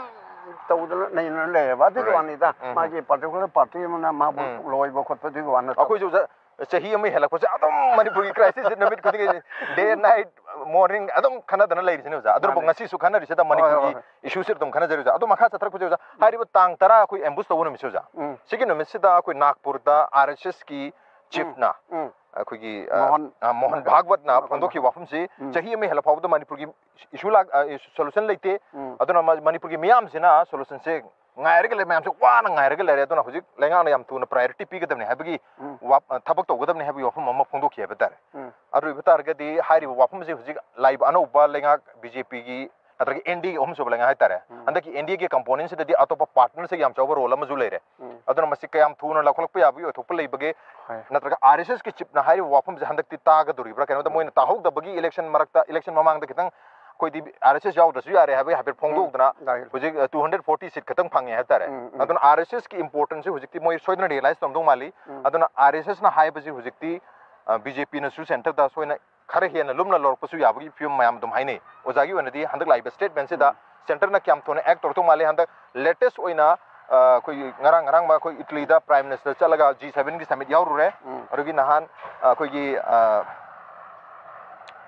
ꯇꯧꯗꯅ ꯂꯩꯅ ꯂꯩꯌꯦꯕ꯫ ꯑꯗꯨꯒꯤ Right꯫ ꯋꯥꯅꯤꯗ꯫ ꯎꯝ꯫ ꯃꯥꯒꯤ particular party ꯑꯃꯅ ꯃꯥꯕꯨ ꯎꯝ꯫ ꯂꯣꯏꯕ ꯈꯣꯠꯄ ꯑꯗꯨꯒꯤ ꯋꯥ ꯅꯠꯇꯕ꯫ ꯑꯩꯈꯣꯏꯁꯨ ꯑꯣꯖꯥ, ꯆꯍꯤ ꯑꯃ ꯍꯦꯜꯂꯛꯄꯁꯦ ꯑꯗꯨꯝ ꯃꯅꯤꯄꯨꯔꯒꯤ crisis ꯁꯦ ꯅꯨꯃꯤꯠ ꯈꯨꯗꯤꯡꯒꯤ, day and night, morning ꯑꯗꯨꯝ ꯈꯟꯅꯗꯅ ꯂꯩꯔꯤꯁꯤꯅꯦ ꯑꯣꯖꯥ꯫ ꯑꯗꯨꯅꯕꯨ ꯃꯥꯅꯦ꯫ ꯉꯁꯤꯁꯨ ꯈꯟꯅꯔꯤꯁꯤꯗ ꯍꯣꯏ, ꯍꯣꯏ, ꯃꯅꯤꯄꯨꯔꯒꯤ ꯍꯣꯏ꯫ Issue ꯁꯦ ꯑꯗꯨꯝ ꯈꯟꯅꯖꯔꯤ ꯑꯣꯖꯥ꯫ ꯑꯗꯣ ꯃꯈꯥ ꯆꯠꯊꯔꯛꯄꯁꯦ ꯑꯣꯖꯥ, ꯎꯝ꯫ ꯍꯥꯏꯔꯤꯕ ꯇꯥꯡ ꯇꯔꯥ ꯑꯩꯈꯣꯏ ambush ꯇꯧꯕ ꯅꯨꯃꯤꯠꯁꯦ ꯑꯣꯖꯥ, ꯎꯝ꯫ ꯁꯤꯒꯤ ꯅꯨꯃꯤꯠꯁꯤꯗ ꯑꯩꯈꯣꯏ ꯅꯥꯒꯄꯨꯔꯗ R S S ꯀꯤ ꯎꯝ, chief ꯅ, ꯎꯝ꯫ ꯑꯩꯈꯣꯏꯒꯤ, ꯑ, ꯃꯣꯍꯟ꯫ ꯑ, ꯃꯣꯍꯟ ꯃꯣꯍꯟ ꯚꯥꯒꯋꯠꯅ ꯚꯥꯒꯋꯠꯅ꯫ ꯐꯣꯡꯗꯣꯛꯈꯤꯕ ꯋꯥꯐꯝꯁꯤ ꯎꯝ꯫ ꯆꯍꯤ ꯑꯃ ꯍꯦꯜꯂ ꯐꯥꯎꯕꯗ ꯃꯅꯤꯄꯨꯔꯒꯤ issue ꯂꯥꯛ-, ꯑ, solution ꯂꯩꯇꯦ꯫ ꯎꯝ꯫ ꯑꯗꯨꯅ ꯃ-, ꯃꯅꯤꯄꯨꯔꯒꯤ ꯃꯤꯌꯥꯝꯁꯤꯅ solution ꯁꯦ ꯉꯥꯏꯔꯒ ꯂꯩ, ꯃꯌꯥꯝꯁꯦ ꯋꯥꯅ ꯉꯥꯏꯔꯒ ꯂꯩꯔꯦ꯫ ꯑꯗꯨꯅ ꯍꯧꯖꯤꯛ ꯂꯩꯉꯥꯛꯅ ꯌꯥꯝ ꯊꯨꯅ priority ꯄꯤꯒꯗꯕꯅꯤ ꯍꯥꯏꯕꯒꯤ ꯎꯝ꯫ ꯋꯥ-, ꯊꯕꯛ ꯇꯧꯒꯗꯕꯅꯤ ꯍꯥꯏꯕꯒꯤ ꯋꯥꯐꯝ ꯑꯃ ꯐꯣꯡꯗꯣꯛꯈꯤ ꯍꯥꯏꯕ ꯇꯥꯔꯦ꯫ ꯎꯝ꯫ ꯑꯗꯨ ꯑꯣꯏꯕ ꯇꯥꯔꯒꯗꯤ ꯍꯥꯏꯔꯤꯕ ꯋꯥꯐꯝꯁꯦ ꯍꯧꯖꯤꯛ ꯂꯥꯛꯏꯕ ꯑꯅꯧꯕ ꯂꯩꯉꯥꯛ B J P ꯒꯤ ꯅꯠꯇ꯭ꯔꯒ N D A ꯒꯤ ꯑꯍꯨꯝꯁꯨꯕ ꯂꯩꯉꯥꯛ ꯍꯥꯏꯇꯥꯔꯦ, ꯎꯝ꯫ ꯍꯟꯗꯛꯀꯤ N D A ꯒꯤ component ꯁꯤꯗꯗꯤ ꯑꯇꯣꯞꯄ partner ꯁꯤꯒꯤ ꯌꯥꯝ ꯆꯥꯎꯕ role ꯑꯃꯁꯨ ꯂꯩꯔꯦ꯫ ꯎꯝ꯫ ꯑꯗꯨꯅ ꯃꯁꯤ ꯀꯌꯥꯝ ꯊꯨꯅ ꯂꯧꯈꯠꯂꯛꯄ ꯌꯥꯕꯒꯤ ꯑꯣꯏꯊꯣꯛꯄ ꯂꯩꯕꯒꯦ? ꯍꯣꯏ꯫ ꯅꯠꯇ꯭ꯔꯒ R S S ꯀꯤ chief ꯅ ꯍꯥꯏꯔꯤꯕ ꯋꯥꯐꯝꯁꯦ ꯍꯟꯗꯛꯇꯤ ꯇꯥꯒꯗꯣꯔꯤꯕ꯭ꯔꯥ? ꯀꯩꯅꯣꯗ ꯎꯝ꯫ ꯃꯣꯏꯅ ꯇꯥꯍꯧꯗꯕꯒꯤ election ꯃꯔꯛꯇ, election ꯃꯃꯥꯡꯗ ꯈꯤꯇꯪ ꯑꯩꯈꯣꯏꯗꯤ R S S ꯌꯥꯎꯗ꯭ꯔꯁꯨ ꯌꯥꯔꯦ ꯍꯥꯏꯕꯒꯤ ꯍꯥꯏꯐꯦꯠ ꯐꯣꯡꯗꯣꯛꯇꯅ ꯎꯝ, ꯌꯥꯏ꯫ ꯍꯧꯖꯤꯛ, ꯑ, two hundred forty seat ꯈꯛꯇꯪ ꯐꯪꯉꯦ ꯍꯥꯏꯕ ꯇꯥꯔꯦ꯫ ꯎꯝ, ꯎꯝ꯫ ꯑꯗꯨꯅ R S S ꯀꯤ importance ꯁꯦ ꯍꯧꯖꯤꯛꯇꯤ ꯃꯣꯏ ꯁꯣꯏꯗꯅ realize ꯇꯧꯔꯝꯗꯧ ꯃꯥꯜꯂꯤ꯫ ꯎꯝ꯫ ꯑꯗꯨꯅ R S S ꯅ ꯍꯥꯏꯕꯁꯤ ꯍꯧꯖꯤꯛꯇꯤ, ꯑ, B J P ꯅꯁꯨ centre ꯗ ꯁꯣꯏꯅ ꯈꯔ ꯍꯦꯟꯅ ꯂꯨꯝꯅ ꯂꯧꯔꯛꯄꯁꯨ ꯌꯥꯕꯒꯤ ꯐꯤꯕꯝ ꯃꯌꯥꯝ ꯑꯗꯨꯝ ꯍꯥꯏꯅꯩ꯫ ꯑꯣꯖꯥꯒꯤ ꯑꯣꯏꯅꯗꯤ ꯍꯟꯗꯛ ꯂꯥꯛꯏꯕ statement ꯁꯤꯗ ꯎꯝ꯫ Centre ꯅ ꯀꯌꯥꯝ ꯊꯨꯅ act ꯇꯧꯔꯛꯇꯧ ꯃꯥꯜꯂꯤ? ꯍꯟꯗꯛ latest ꯑꯣꯏꯅ, ꯑ, ꯑꯩꯈꯣꯏꯒꯤ ꯉꯔꯥꯡ, ꯉꯔꯥꯡ ꯑꯩꯈꯣꯏ ꯏꯇꯂꯤꯗ Prime Minister ꯆꯠꯂꯒ G seven ꯒꯤ summit ꯌꯥꯎꯔꯨꯔꯦ꯫ ꯎꯝ꯫ ꯑꯗꯨꯒꯤ ꯅꯍꯥꯟ, ꯑ, ꯑꯩꯈꯣꯏꯒꯤ, ꯑ,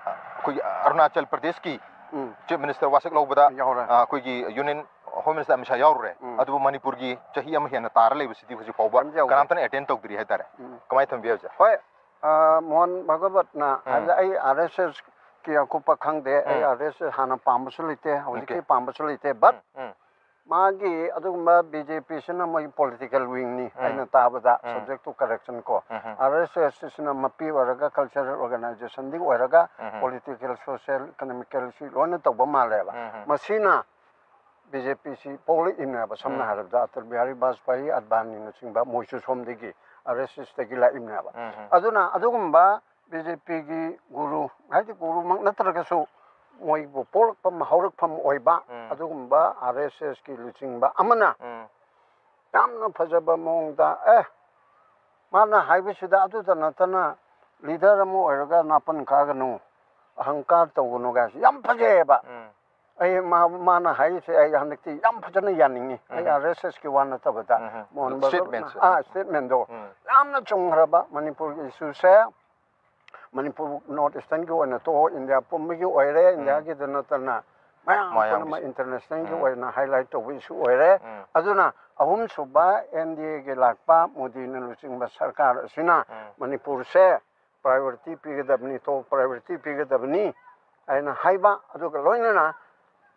ꯑꯩꯈꯣꯏꯒꯤ ꯑꯔꯨꯅꯥꯆꯜ ꯄ꯭ꯔꯗꯦꯁꯀꯤ ꯎꯝ꯫ Chief Minister ꯋꯥꯁꯛ ꯂꯧꯕꯗ, ꯌꯥꯎꯔꯦ꯫ ꯑ, ꯑꯩꯈꯣꯏꯒꯤ Union home minister Amit Shah ꯌꯥꯎꯔꯨꯔꯦ, ꯎꯝ꯫ ꯑꯗꯨꯕꯨ ꯃꯅꯤꯄꯨꯔꯒꯤ ꯆꯍꯤ ꯑꯃ ꯍꯦꯟꯅ ꯇꯥꯔ ꯂꯩꯕꯁꯤꯗꯤ ꯍꯧꯖꯤꯛ ꯐꯥꯎꯕ ꯌꯥꯝ ꯌꯥꯎꯗꯦ꯫ ꯀꯅꯥꯝꯇꯅ ꯑꯦꯇꯦꯟ ꯇꯧꯗ꯭ꯔꯤ ꯍꯥꯏꯇꯥꯔꯦ꯫ ꯎꯝ꯫ ꯀꯃꯥꯏꯅ ꯊꯝꯕꯤ ꯍꯧꯖꯤꯛ? ꯍꯣꯏ, ꯑ, ꯃꯣꯍꯟ ꯚꯒꯋꯠꯅ ꯎꯝ꯫ ꯍꯥꯏꯕꯗ ꯑꯩ ꯑꯥꯔ ꯑꯦꯁ ꯑꯦꯁ ꯀꯤ ꯑꯀꯨꯞꯄ ꯈꯪꯗꯦ꯫ ꯑꯩ ꯎꯝ꯫ ꯑꯥꯔ ꯑꯦꯁ ꯑꯦꯁ ꯍꯥꯟꯅ ꯄꯥꯝꯕꯁꯨ ꯂꯩꯇꯦ, ꯍꯧꯖꯤꯛꯇꯤ ꯑꯣꯀꯦ꯫ ꯄꯥꯝꯕꯁꯨ ꯂꯩꯇꯦ꯫ But ꯎꯝ, ꯎꯝ꯫ ꯃꯥꯒꯤ ꯑꯗꯨꯒꯨꯝꯕ ꯕꯤ ꯖꯦ ꯄꯤꯁꯤꯅ ꯃꯣꯏꯒꯤ ꯄꯣꯂꯤꯇꯤꯀꯦꯜ ꯋꯤꯡꯅꯤ ꯎꯝ꯫ ꯑꯩꯅ ꯇꯥꯕꯗ, ꯎꯝ꯫ Subject to correction ꯀꯣ꯫ ꯎꯝ, ꯎꯝ꯫ ꯑꯥꯔ ꯑꯦꯁ ꯑꯦꯁ ꯁꯤꯅ ꯃꯄꯤ ꯑꯣꯏꯔꯒ ꯀꯜꯆꯔꯦꯜ ꯑꯣꯔꯒꯅꯥꯏꯖꯦꯁꯟꯗꯤ ꯑꯣꯏꯔꯒ ꯎꯝ, ꯎꯝ꯫ ꯄꯣꯂꯤꯇꯤꯀꯦꯜ, ꯁꯣꯁꯤꯌꯦꯜ, ꯏꯀꯣꯅꯣꯃꯤꯀꯦꯜ ꯁꯤ ꯂꯣꯏꯅ ꯇꯧꯕ ꯃꯥꯜꯂꯦꯕ꯫ ꯎꯝ, ꯎꯝ꯫ ꯃꯁꯤꯅ ꯕꯤ ꯖꯦ ꯄꯤꯁꯤ ꯄꯣꯛꯂꯛꯏꯕꯅꯦꯕ꯫ ꯁꯝꯅ ꯎꯝ꯫ ꯍꯥꯏꯔꯕꯗ ꯑꯇꯜ ꯕꯤꯍꯥꯔꯤ ꯕꯥꯖꯄꯥꯌꯤ, ꯑꯗꯚꯥꯅꯤꯅꯆꯤꯡꯕ ꯃꯣꯏꯁꯨ ꯁꯣꯝꯗꯒꯤ ꯑꯥꯔ ꯑꯦꯁ ꯑꯦꯁꯇꯒꯤ ꯂꯥꯛꯏꯕꯅꯦꯕ꯫ ꯎꯝ, ꯎꯝ꯫ ꯑꯗꯨꯅ ꯑꯗꯨꯒꯨꯝꯕ ꯕꯤ ꯖꯦ ꯄꯤꯒꯤ ꯒꯨꯔꯨ, ꯍꯥꯏꯗꯤ ꯒꯨꯔꯨꯃꯛ ꯅꯠꯇ꯭ꯔꯒꯁꯨ ꯃꯣꯏꯕꯨ ꯄꯣꯛꯂꯛꯄ ꯍꯧꯔꯛꯐꯝ ꯑꯣꯏꯕ ꯎꯝ꯫ ꯑꯗꯨꯒꯨꯝꯕ ꯑꯥꯔ ꯑꯦꯁ ꯑꯦꯁꯀꯤ ꯂꯨꯆꯤꯡꯕ ꯑꯃꯅ ꯎꯝ꯫ ꯌꯥꯝꯅ ꯐꯖꯕ ꯃꯑꯣꯡꯗ, ꯑꯦ, ꯃꯥꯅ ꯍꯥꯏꯕꯁꯤꯗ ꯑꯗꯨꯇ ꯅꯠꯇꯅ ꯂꯤꯗꯔ ꯑꯃ ꯑꯣꯏꯔꯒ ꯅꯥꯄꯟ ꯀꯥꯒꯅꯨ, ꯑꯍꯪꯀꯥꯔ ꯇꯧꯒꯅꯨ ꯀꯥꯏꯁꯤ ꯌꯥꯝ ꯐꯖꯩꯑꯕ꯫ ꯎꯝ꯫ ꯑꯩ ꯃꯥ-, ꯃꯥꯅ ꯍꯥꯏꯔꯤꯁꯦ ꯑꯩ ꯍꯟꯗꯛꯇꯤ ꯌꯥꯝ ꯐꯖꯅ ꯌꯥꯅꯤꯡꯉꯤ꯫ ꯑꯩ ꯎꯝ꯫ ꯑꯥꯔ ꯑꯦꯁ ꯑꯦꯁꯀꯤ ꯋꯥ ꯅꯠꯇꯕꯗ ꯎꯝ꯫ ꯃꯣꯍꯟ ꯚꯒꯋꯠꯅ, statementꯁꯦ꯫ ꯑꯥ, statementꯗꯣ ꯎꯝ꯫ ꯌꯥꯝꯅ ꯆꯨꯝꯈ꯭ꯔꯕ꯫ ꯃꯅꯤꯄꯨꯔꯒꯤ ꯏꯁꯨꯁꯦ, ꯃꯅꯤꯄꯨꯔ North Easternꯒꯤ ꯑꯣꯏꯅ ꯇꯣꯛꯑꯣ, ꯏꯟꯗꯤꯌꯥ ꯄꯨꯝꯕꯒꯤ ꯑꯣꯏꯔꯦ, ꯎꯝ꯫ ꯏꯟꯗꯤꯌꯥꯒꯤꯗ ꯅꯠꯇꯅ ꯃꯌꯥꯝ ꯃꯌꯥꯝꯒꯤ ꯄꯨꯝꯅꯃꯛ ꯏꯁꯨ꯫ Internationalꯒꯤ ꯎꯝ꯫ ꯑꯣꯏꯅ highlight ꯇꯧꯕ issue ꯑꯣꯏꯔꯦ꯫ ꯎꯝ꯫ ꯑꯗꯨꯅ ꯑꯍꯨꯝꯁꯨꯕ N D Aꯒꯤ ꯂꯥꯛꯄ ꯃꯣꯗꯤꯅ ꯂꯨꯆꯤꯡꯕ ꯁꯔꯀꯥꯔ ꯑꯁꯤꯅ ꯎꯝ꯫ ꯃꯅꯤꯄꯨꯔꯁꯦ priority ꯄꯤꯒꯗꯕꯅꯤ, top priority ꯄꯤꯒꯗꯕꯅꯤ ꯍꯥꯏꯅ ꯍꯥꯏꯕ, ꯑꯗꯨꯒ ꯂꯣꯏꯅꯅ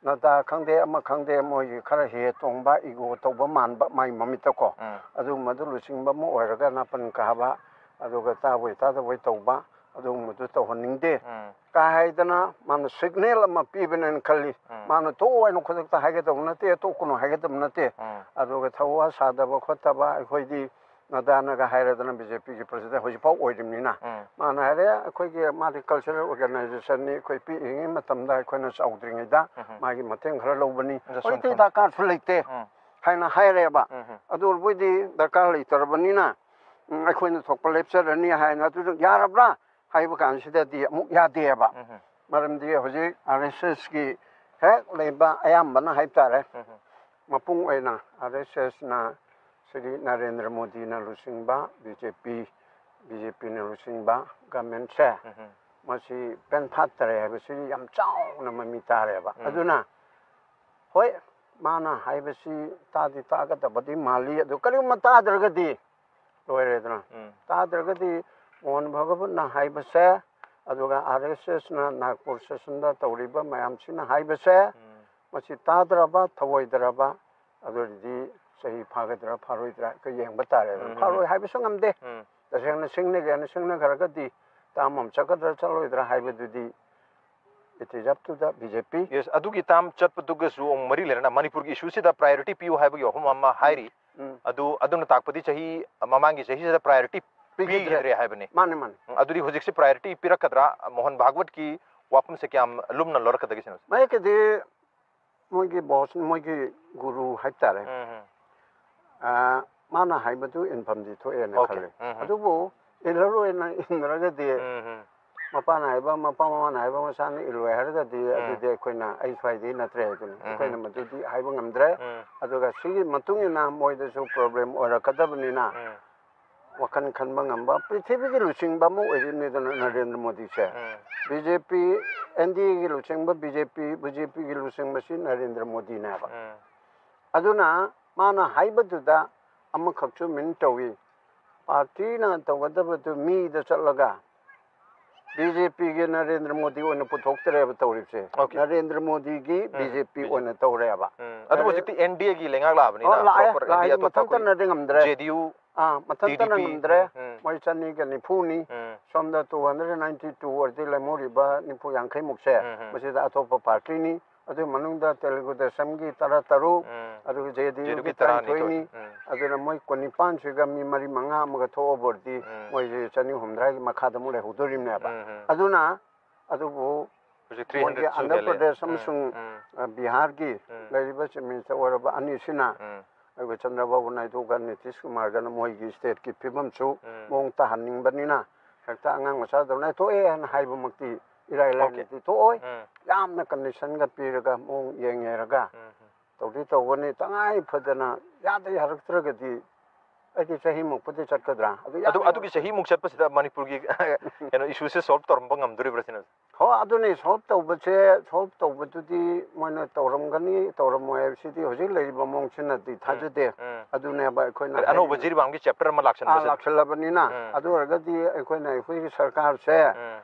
ꯅꯗꯥ ꯈꯪꯗꯦ, ꯑꯃ ꯈꯪꯗꯦ, ꯃꯣꯏꯒꯤ ꯈꯔ ꯍꯦ ꯇꯣꯡꯕ, ego ꯇꯧꯕ ꯃꯥꯟꯕ ꯃꯥꯏ ꯃꯃꯤꯠꯇꯀꯣ, ꯎꯝ꯫ ꯑꯗꯨꯒꯨꯝꯕꯗꯨ ꯂꯨꯆꯤꯡꯕ ꯑꯃ ꯑꯣꯏꯔꯒ ꯅꯥꯄꯟ ꯀꯥꯕ, ꯑꯗꯨꯒ ꯇꯥꯕꯣꯏ ꯇꯥꯗꯕꯣꯏ ꯇꯧꯕ, ꯑꯗꯨꯒꯨꯝꯕꯗꯨ ꯇꯧꯍꯟꯅꯤꯡꯗꯦ꯫ ꯎꯝ꯫ ꯀꯥ ꯍꯥꯏꯗꯅ ꯃꯥꯅ signal ꯑꯃ ꯄꯤꯕꯅꯦꯅ ꯈꯜꯂꯤ꯫ ꯎꯝ꯫ ꯃꯥꯅ ꯇꯣꯛꯑꯣ ꯍꯥꯏꯅ ꯈꯨꯗꯛꯇ ꯍꯥꯏꯒꯗꯕ ꯅꯠꯇꯦ, ꯇꯣꯛꯀꯅꯨ ꯍꯥꯏꯒꯗꯕ ꯅꯠꯇꯦ꯫ ꯎꯝ꯫ ꯑꯗꯨꯒ ꯊꯧꯋꯥ ꯁꯥꯗꯕ ꯈꯣꯠꯇꯕ, ꯑꯩꯈꯣꯏꯗꯤ ꯅꯗꯥꯅꯒ ꯍꯥꯏꯔꯗꯅ ꯕꯤ ꯖꯦ ꯄꯤꯒꯤ president ꯍꯧꯖꯤꯛꯐꯥꯎ ꯑꯣꯏꯔꯤꯕꯅꯤꯅ, ꯎꯝ꯫ ꯃꯥꯅ ꯍꯥꯏꯔꯦ, "ꯑꯩꯈꯣꯏꯒꯤ ꯃꯥꯗꯤ cultural organizationꯅꯤ, ꯑꯩꯈꯣꯏ ꯄꯤꯛꯏꯉꯩ ꯃꯇꯝꯗ ꯑꯩꯈꯣꯏꯅ ꯆꯥꯎꯗ꯭ꯔꯤꯉꯩꯗ ꯎꯝ꯫ ꯃꯥꯒꯤ ꯃꯇꯦꯡ ꯈꯔ ꯂꯧꯕꯅꯤ, ꯖꯁꯋꯟꯠ ꯍꯧꯖꯤꯛꯇꯤ ꯈꯥꯟ꯫ ꯗꯔꯀꯥꯔꯁꯨ ꯂꯩꯇꯦ" ꯎꯝ꯫ ꯍꯥꯏꯅ ꯍꯥꯏꯔꯦꯕ꯫ ꯎꯝ꯫ ꯑꯗꯨ ꯑꯣꯏꯔꯕꯣꯏꯗꯤ ꯗꯔꯀꯥꯔ ꯂꯩꯇ꯭ꯔꯕꯅꯤꯅ, ꯎꯝ, ꯑꯩꯈꯣꯏꯅ ꯊꯣꯛꯄ ꯂꯦꯞꯆꯔꯅꯤ ꯍꯥꯏꯅ, ꯑꯗꯨ ꯌꯥꯔꯕ꯭ꯔꯥ ꯍꯥꯏꯕ ꯀꯥꯟꯁꯤꯗꯗꯤ ꯑꯃꯨꯛ ꯌꯥꯗꯦꯕ꯫ ꯎꯝ꯫ ꯃꯔꯝꯗꯤ ꯍꯧꯖꯤꯛ ꯑꯥꯔ ꯑꯦꯁ ꯑꯦꯁꯀꯤ ꯍꯦꯛ ꯂꯩꯕ ꯑꯌꯥꯝꯕꯅ ꯍꯥꯏꯕ ꯇꯥꯔꯦ, ꯎꯝ꯫ ꯃꯄꯨꯡ ꯑꯣꯏꯅ ꯑꯥꯔ ꯑꯦꯁ ꯑꯦꯁꯅ ꯁ꯭ꯔꯤ ꯅꯔꯦꯟꯗ꯭ꯔ ꯃꯣꯗꯤꯅ ꯂꯨꯆꯤꯡꯕ B J P, B J ꯄꯤꯅ ꯂꯨꯆꯤꯡꯕ governmentꯁꯦ, ꯎꯝ꯫ ꯃꯁꯤ ꯄꯦꯟꯐꯥꯠꯇꯔꯦ ꯍꯥꯏꯕꯁꯤ ꯌꯥꯝ ꯆꯥꯎꯅ ꯃꯃꯤ ꯇꯥꯔꯦꯕ꯫ ꯎꯝ꯫ ꯑꯗꯨꯅ ꯍꯣꯏ, ꯃꯥꯅ ꯍꯥꯏꯕꯁꯤ ꯇꯥꯗꯤ ꯇꯥꯒꯗꯕꯗꯤ ꯃꯥꯜꯂꯤ, ꯑꯗꯨ ꯀꯔꯤꯒꯨꯝꯕ ꯇꯥꯗ꯭ꯔꯒꯗꯤ ꯂꯣꯏꯔꯦꯗꯅ꯫ ꯎꯝ꯫ ꯇꯥꯗ꯭ꯔꯒꯗꯤ ꯃꯣꯍꯟ ꯚꯒꯋꯠꯅ ꯍꯥꯏꯕꯁꯦ, ꯑꯗꯨꯒ ꯑꯥꯔ ꯑꯦꯁ ꯑꯦꯁꯅ ꯅꯥꯒꯄꯨꯔ ꯁꯦꯁꯟꯗ ꯇꯧꯔꯤꯕ ꯃꯌꯥꯝꯁꯤꯅ ꯍꯥꯏꯕꯁꯦ, ꯎꯝ꯫ ꯃꯁꯤ ꯇꯥꯗ꯭ꯔꯕ, ꯊꯧꯑꯣꯏꯗ꯭ꯔꯕ, ꯑꯗꯨ ꯑꯣꯏꯔꯗꯤ ꯆꯍꯤ ꯐꯥꯒꯗ꯭ꯔꯥ ꯐꯥꯔꯣꯏꯗ꯭ꯔꯥ ꯑꯩꯈꯣꯏ ꯌꯦꯡꯕ ꯇꯥꯔꯦꯗꯅ꯫ ꯎꯝ꯫ ꯐꯥꯔꯣꯏ ꯍꯥꯏꯕꯁꯨ ꯉꯝꯗꯦ꯫ ꯎꯝ꯫ ꯇꯁꯦꯡꯅ ꯁꯤꯡꯅꯒꯦꯅ ꯁꯤꯡꯅꯈ꯭ꯔꯒꯗꯤ ꯇꯥꯝ ꯑꯃ ꯆꯠꯀꯗ꯭ꯔꯥ ꯆꯠꯂꯣꯏꯗ꯭ꯔꯥ ꯍꯥꯏꯕꯗꯨꯗꯤ it is up to the B J P꯫ Yes, ꯑꯗꯨꯒꯤ ꯇꯥꯝ ꯆꯠꯄꯗꯨꯒꯁꯨ ꯑꯃꯨꯛ ꯃꯔꯤ ꯂꯩꯅꯅ ꯃꯅꯤꯄꯨꯔꯒꯤ ꯏꯁꯨꯁꯤꯗ ꯄ꯭ꯔꯥꯏꯌꯣꯔꯤꯇꯤ ꯄꯤꯌꯨ ꯍꯥꯏꯕꯒꯤ ꯋꯥꯐꯝ ꯑꯃ ꯍꯥꯏꯔꯤ꯫ ꯎꯝ꯫ ꯑꯗꯨ, ꯑꯗꯨꯅ ꯇꯥꯛꯄꯗꯤ ꯆꯍꯤ ꯃꯃꯥꯡꯒꯤ ꯆꯍꯤꯁꯤꯗ ꯄ꯭ꯔꯥꯏꯌꯣꯔꯤꯇꯤ ꯄꯤꯈꯤꯗ꯭ꯔꯦ꯫ ꯄꯤꯈꯤꯗ꯭ꯔꯦ ꯍꯥꯏꯕꯅꯤ꯫ ꯃꯥꯅꯦ, ꯃꯥꯅꯦ꯫ ꯎꯝ, ꯑꯗꯨꯗꯤ ꯍꯧꯖꯤꯛꯁꯤ ꯄ꯭ꯔꯥꯏꯌꯣꯔꯤꯇꯤ ꯄꯤꯔꯛꯀꯗ꯭ꯔꯥ ꯃꯣꯍꯟ ꯚꯥꯒꯋꯠꯀꯤ ꯋꯥꯐꯝꯁꯦ ꯀꯌꯥꯝ ꯂꯨꯝꯅ ꯂꯧꯔꯛꯀꯗꯒꯦ ꯁꯤꯅ? ꯃꯌꯦꯛꯀꯤꯗꯤ ꯃꯣꯏꯒꯤ ꯕꯣꯁ, ꯃꯣꯏꯒꯤ ꯒꯨꯔꯨ ꯍꯥꯏꯇꯥꯔꯦ꯫ ꯎꯝ, ꯎꯝ꯫ ꯑ, ꯃꯥꯅ ꯍꯥꯏꯕꯗꯨ ꯏꯟꯐꯝꯗꯤ ꯊꯣꯛꯑꯦꯅ OK꯫ ꯈꯜꯂꯤ꯫ ꯎꯝ, ꯎꯝ꯫ ꯑꯗꯨꯕꯨ ꯏꯜꯂꯔꯣꯏꯅ ꯏꯟꯗ꯭ꯔꯒꯗꯤ, ꯎꯝ, ꯎꯝ꯫ ꯃꯄꯥꯅ ꯍꯥꯏꯕ, ꯃꯄꯥ ꯃꯃꯥꯅ ꯍꯥꯏꯕ ꯃꯆꯥꯅ ꯏꯜꯂꯣꯏ ꯍꯥꯏꯔꯒꯗꯤ, ꯎꯝ꯫ ꯑꯗꯨꯗꯤ ꯑꯩꯈꯣꯏꯅ, "ꯑꯩ ꯁ꯭ꯋꯥꯏꯗꯩ ꯅꯠꯇ꯭ꯔꯦ" ꯍꯥꯏꯗꯨꯅꯤ꯫ ꯎꯝ, ꯎꯝ꯫ ꯑꯩꯈꯣꯏꯅ ꯃꯗꯨꯗꯤ ꯍꯥꯏꯕ ꯉꯝꯗ꯭ꯔꯦ꯫ ꯎꯝ꯫ ꯑꯗꯨꯒ ꯁꯤꯒꯤ ꯃꯇꯨꯡ ꯏꯟꯅ ꯃꯣꯏꯗꯁꯨ ꯄ꯭ꯔꯣꯕ꯭ꯂꯦꯝ ꯑꯣꯏꯔꯛꯀꯗꯕꯅꯤꯅ, ꯎꯝ꯫ ꯋꯥꯈꯜ ꯈꯟꯕ ꯉꯝꯕ ꯄ꯭ꯔꯤꯊꯤꯕꯤꯒꯤ ꯂꯨꯆꯤꯡꯕ ꯑꯃ ꯑꯣꯏꯔꯤꯕꯅꯤꯗꯅ ꯅꯔꯦꯟꯗ꯭ꯔ ꯃꯣꯗꯤꯁꯦ꯫ ꯎꯝ꯫ ꯕꯤ ꯖꯦ ꯄꯤ, ꯑꯦꯟ ꯗꯤ ꯑꯦꯒꯤ ꯂꯨꯆꯤꯡꯕ B J P, B J ꯄꯤꯒꯤ ꯂꯨꯆꯤꯡꯕꯁꯤ ꯅꯔꯦꯟꯗ꯭ꯔ ꯃꯣꯗꯤꯅꯦꯕ꯫ ꯎꯝ꯫ ꯑꯗꯨꯅ ꯃꯥꯅ ꯍꯥꯏꯕꯗꯨꯗ ꯑꯃꯈꯛꯁꯨ ꯃꯤꯟ ꯇꯧꯏ꯫ ꯄꯥꯔꯇꯤꯅ ꯇꯧꯒꯗꯕꯗꯨ ꯃꯤꯗ ꯆꯠꯂꯒ ꯕꯤ ꯖꯦ ꯄꯤꯒꯤ ꯅꯔꯦꯟꯗ꯭ꯔ ꯃꯣꯗꯤ ꯑꯣꯏꯅ ꯄꯨꯊꯣꯛꯇ꯭ꯔꯦꯕ ꯇꯧꯔꯤꯕꯁꯦ꯫ OK꯫ ꯅꯔꯦꯟꯗ꯭ꯔ ꯃꯣꯗꯤꯒꯤ ꯎꯝ, B J P B J P. ꯑꯣꯏꯅ ꯇꯧꯔꯦꯕ꯫ ꯎꯝ, ꯑꯗꯨꯕꯨ ꯅꯔꯦꯟ-, ꯍꯧꯖꯤꯛꯇꯤ ꯑꯦꯟ ꯗꯤ ꯑꯦꯒꯤ ꯂꯩꯉꯥꯛ ꯂꯥꯛꯑꯕꯅꯤꯅ ꯑꯣ, ꯂꯥꯛꯑꯦ, proper ꯂꯥꯛꯑꯦ, ꯑꯦꯟ ꯗꯤ ꯑꯦ ꯑꯇꯣꯞꯄ ꯑꯩꯈꯣꯏ ꯃꯊꯟꯇꯅꯗꯤ ꯉꯝꯗ꯭ꯔꯦ꯫ ꯖꯦ ꯗꯤ ꯌꯨ, ꯑꯥ, ꯃꯊꯟꯇꯅ ꯇꯤ ꯗꯤ ꯄꯤ꯫ ꯉꯝꯗ꯭ꯔꯦ꯫ ꯎꯝ, ꯎꯝ꯫ ꯃꯣꯏ ꯆꯅꯤꯒ ꯅꯤꯐꯨꯅꯤ꯫ ꯎꯝ꯫ ꯁꯣꯝꯗ two hundred ninety two ꯑꯣꯏꯔꯗꯤ ꯂꯦꯝꯍꯧꯔꯤꯕ ꯅꯤꯐꯨ ꯌꯥꯡꯈꯩꯃꯨꯛꯁꯦ, ꯎꯝ, ꯎꯝ꯫ ꯃꯁꯤꯗ ꯑꯇꯣꯞꯄ ꯄꯥꯔꯇꯤꯅꯤ꯫ ꯑꯗꯨꯒꯤ ꯃꯅꯨꯡꯗ ꯇꯦꯂꯨꯒꯨ ꯗꯦꯁꯝꯒꯤ ꯇꯔꯥ ꯇꯔꯨꯛ, ꯎꯝ꯫ ꯑꯗꯨꯒ ꯖꯦ ꯗꯤ ꯌꯨꯒꯤ ꯖꯦ ꯗꯤ ꯌꯨꯒꯤ ꯇꯔꯥꯅꯤꯊꯣꯏꯅꯤ꯫ ꯇꯔꯥꯅꯤꯊꯣꯏ꯫ ꯎꯝ꯫ ꯑꯗꯨꯅ ꯃꯣꯏ ꯀꯨꯟꯅꯤꯄꯥꯟꯁꯤꯒ ꯃꯤ ꯃꯔꯤ ꯃꯉꯥ ꯑꯃꯒ ꯊꯣꯛꯑꯕ ꯑꯣꯏꯔꯗꯤ ꯎꯝ꯫ ꯃꯣꯏꯁꯦ ꯆꯅꯤ ꯍꯨꯝꯗ꯭ꯔꯥꯒꯤ ꯃꯈꯥꯗ ꯑꯃꯨꯛ ꯂꯩꯍꯧꯗꯣꯔꯤꯕꯅꯦꯕ꯫ ꯎꯝ, ꯎꯝ꯫ ꯑꯗꯨꯅ ꯑꯗꯨꯕꯨ ꯑꯗꯨꯁꯨ ꯃꯣꯏꯒꯤ three hundred ꯁꯨ ꯑꯟꯙ꯭ꯔ ꯍꯦꯜꯂꯦ꯫ ꯄ꯭ꯔꯗꯦꯁ ꯎꯝ, ꯑꯃꯁꯨꯡ, ꯎꯝ꯫ ꯑ, ꯕꯤꯍꯥꯔꯒꯤ ꯎꯝ꯫ ꯂꯩꯔꯤꯕ ꯆꯤꯐ ꯃꯤꯅꯤꯁꯇꯔ ꯑꯣꯏꯔꯕ ꯑꯅꯤꯁꯤꯅ ꯎꯝ꯫ ꯑꯩꯈꯣꯏ ꯆꯟꯗ꯭ꯔꯕꯥꯕꯨ ꯅꯥꯏꯗꯨꯒ ꯅꯤꯇꯤꯁ ꯀꯨꯃꯥꯔꯒꯅ ꯃꯣꯏꯒꯤ ꯁ꯭ꯇꯦꯠꯀꯤ ꯐꯤꯕꯝꯁꯨ ꯎꯝ꯫ ꯃꯑꯣꯡ ꯇꯥꯍꯟꯅꯤꯡꯕꯅꯤꯅ ꯍꯦꯛꯇ ꯑꯉꯥꯡ ꯃꯆꯥꯗꯧꯅ ꯊꯣꯛꯑꯦ ꯍꯥꯏꯅ ꯍꯥꯏꯕꯃꯛꯇꯤ ꯏꯔꯥꯏ OK꯫ ꯂꯥꯏꯅꯗꯤ ꯊꯣꯛꯑꯣꯏ꯫ ꯎꯝ꯫ ꯌꯥꯝꯅ ꯀꯟꯗꯤꯁꯟꯒ ꯄꯤꯔꯒ ꯃꯑꯣꯡ ꯌꯦꯡꯉꯦꯔꯒ ꯎꯝ, ꯎꯝ꯫ ꯇꯧꯗꯤ ꯇꯧꯒꯅꯤ꯫ ꯇꯉꯥꯏ ꯐꯗꯅ ꯌꯥꯗ ꯌꯥꯔꯛꯇ꯭ꯔꯒꯗꯤ ꯑꯩꯗꯤ ꯆꯍꯤꯃꯨꯛꯄꯨꯗꯤ ꯆꯠꯀꯗ꯭ꯔꯥ? ꯑꯗꯨ ꯑꯗꯨ, ꯌꯥꯗ ꯑꯗꯨꯒꯤ ꯌꯥꯔꯛꯇ꯭ꯔ- ꯆꯍꯤꯃꯨꯛ ꯆꯠꯄꯁꯤꯗ ꯃꯅꯤꯄꯨꯔꯒꯤ ꯀꯩꯅꯣ ꯏꯁꯨꯁꯦ ꯁꯣꯜꯕ ꯇꯧꯔꯝꯕ ꯉꯝꯗꯣꯔꯤꯕ꯭ꯔꯥ ꯁꯤꯅ? ꯍꯣ, ꯑꯗꯨꯅꯤ, solve ꯇꯧꯕꯁꯦ, solve ꯇꯧꯕꯗꯨꯗꯤ ꯃꯣꯏꯅ ꯇꯧꯔꯝꯒꯅꯤ, ꯇꯧꯔꯝꯃꯣꯏ ꯍꯥꯏꯕꯁꯤꯗꯤ ꯍꯧꯖꯤꯛ ꯂꯩꯔꯤꯕ ꯃꯑꯣꯡꯁꯤꯅꯗꯤ ꯊꯥꯖꯗꯦ꯫ ꯎꯝ꯫ ꯑꯗꯨꯅꯦꯕ ꯑꯩꯈꯣꯏꯅ ꯑꯅꯧꯕ ꯍꯥꯏꯔꯤꯕ꯫ ꯖꯤꯔꯤꯕꯥꯝꯒꯤ chapter ꯑꯃ ꯑꯥ, ꯂꯥꯛꯁꯟꯕꯁꯤꯅ꯫ ꯂꯥꯛꯁꯜꯂꯕꯅꯤꯅ꯫ ꯎꯝ꯫ ꯑꯗꯨ ꯑꯣꯏꯔꯒꯗꯤ ꯑꯩꯈꯣꯏꯅ, ꯑꯩꯈꯣꯏꯒꯤ ꯁꯔꯀꯥꯔꯁꯦ, ꯎꯝ꯫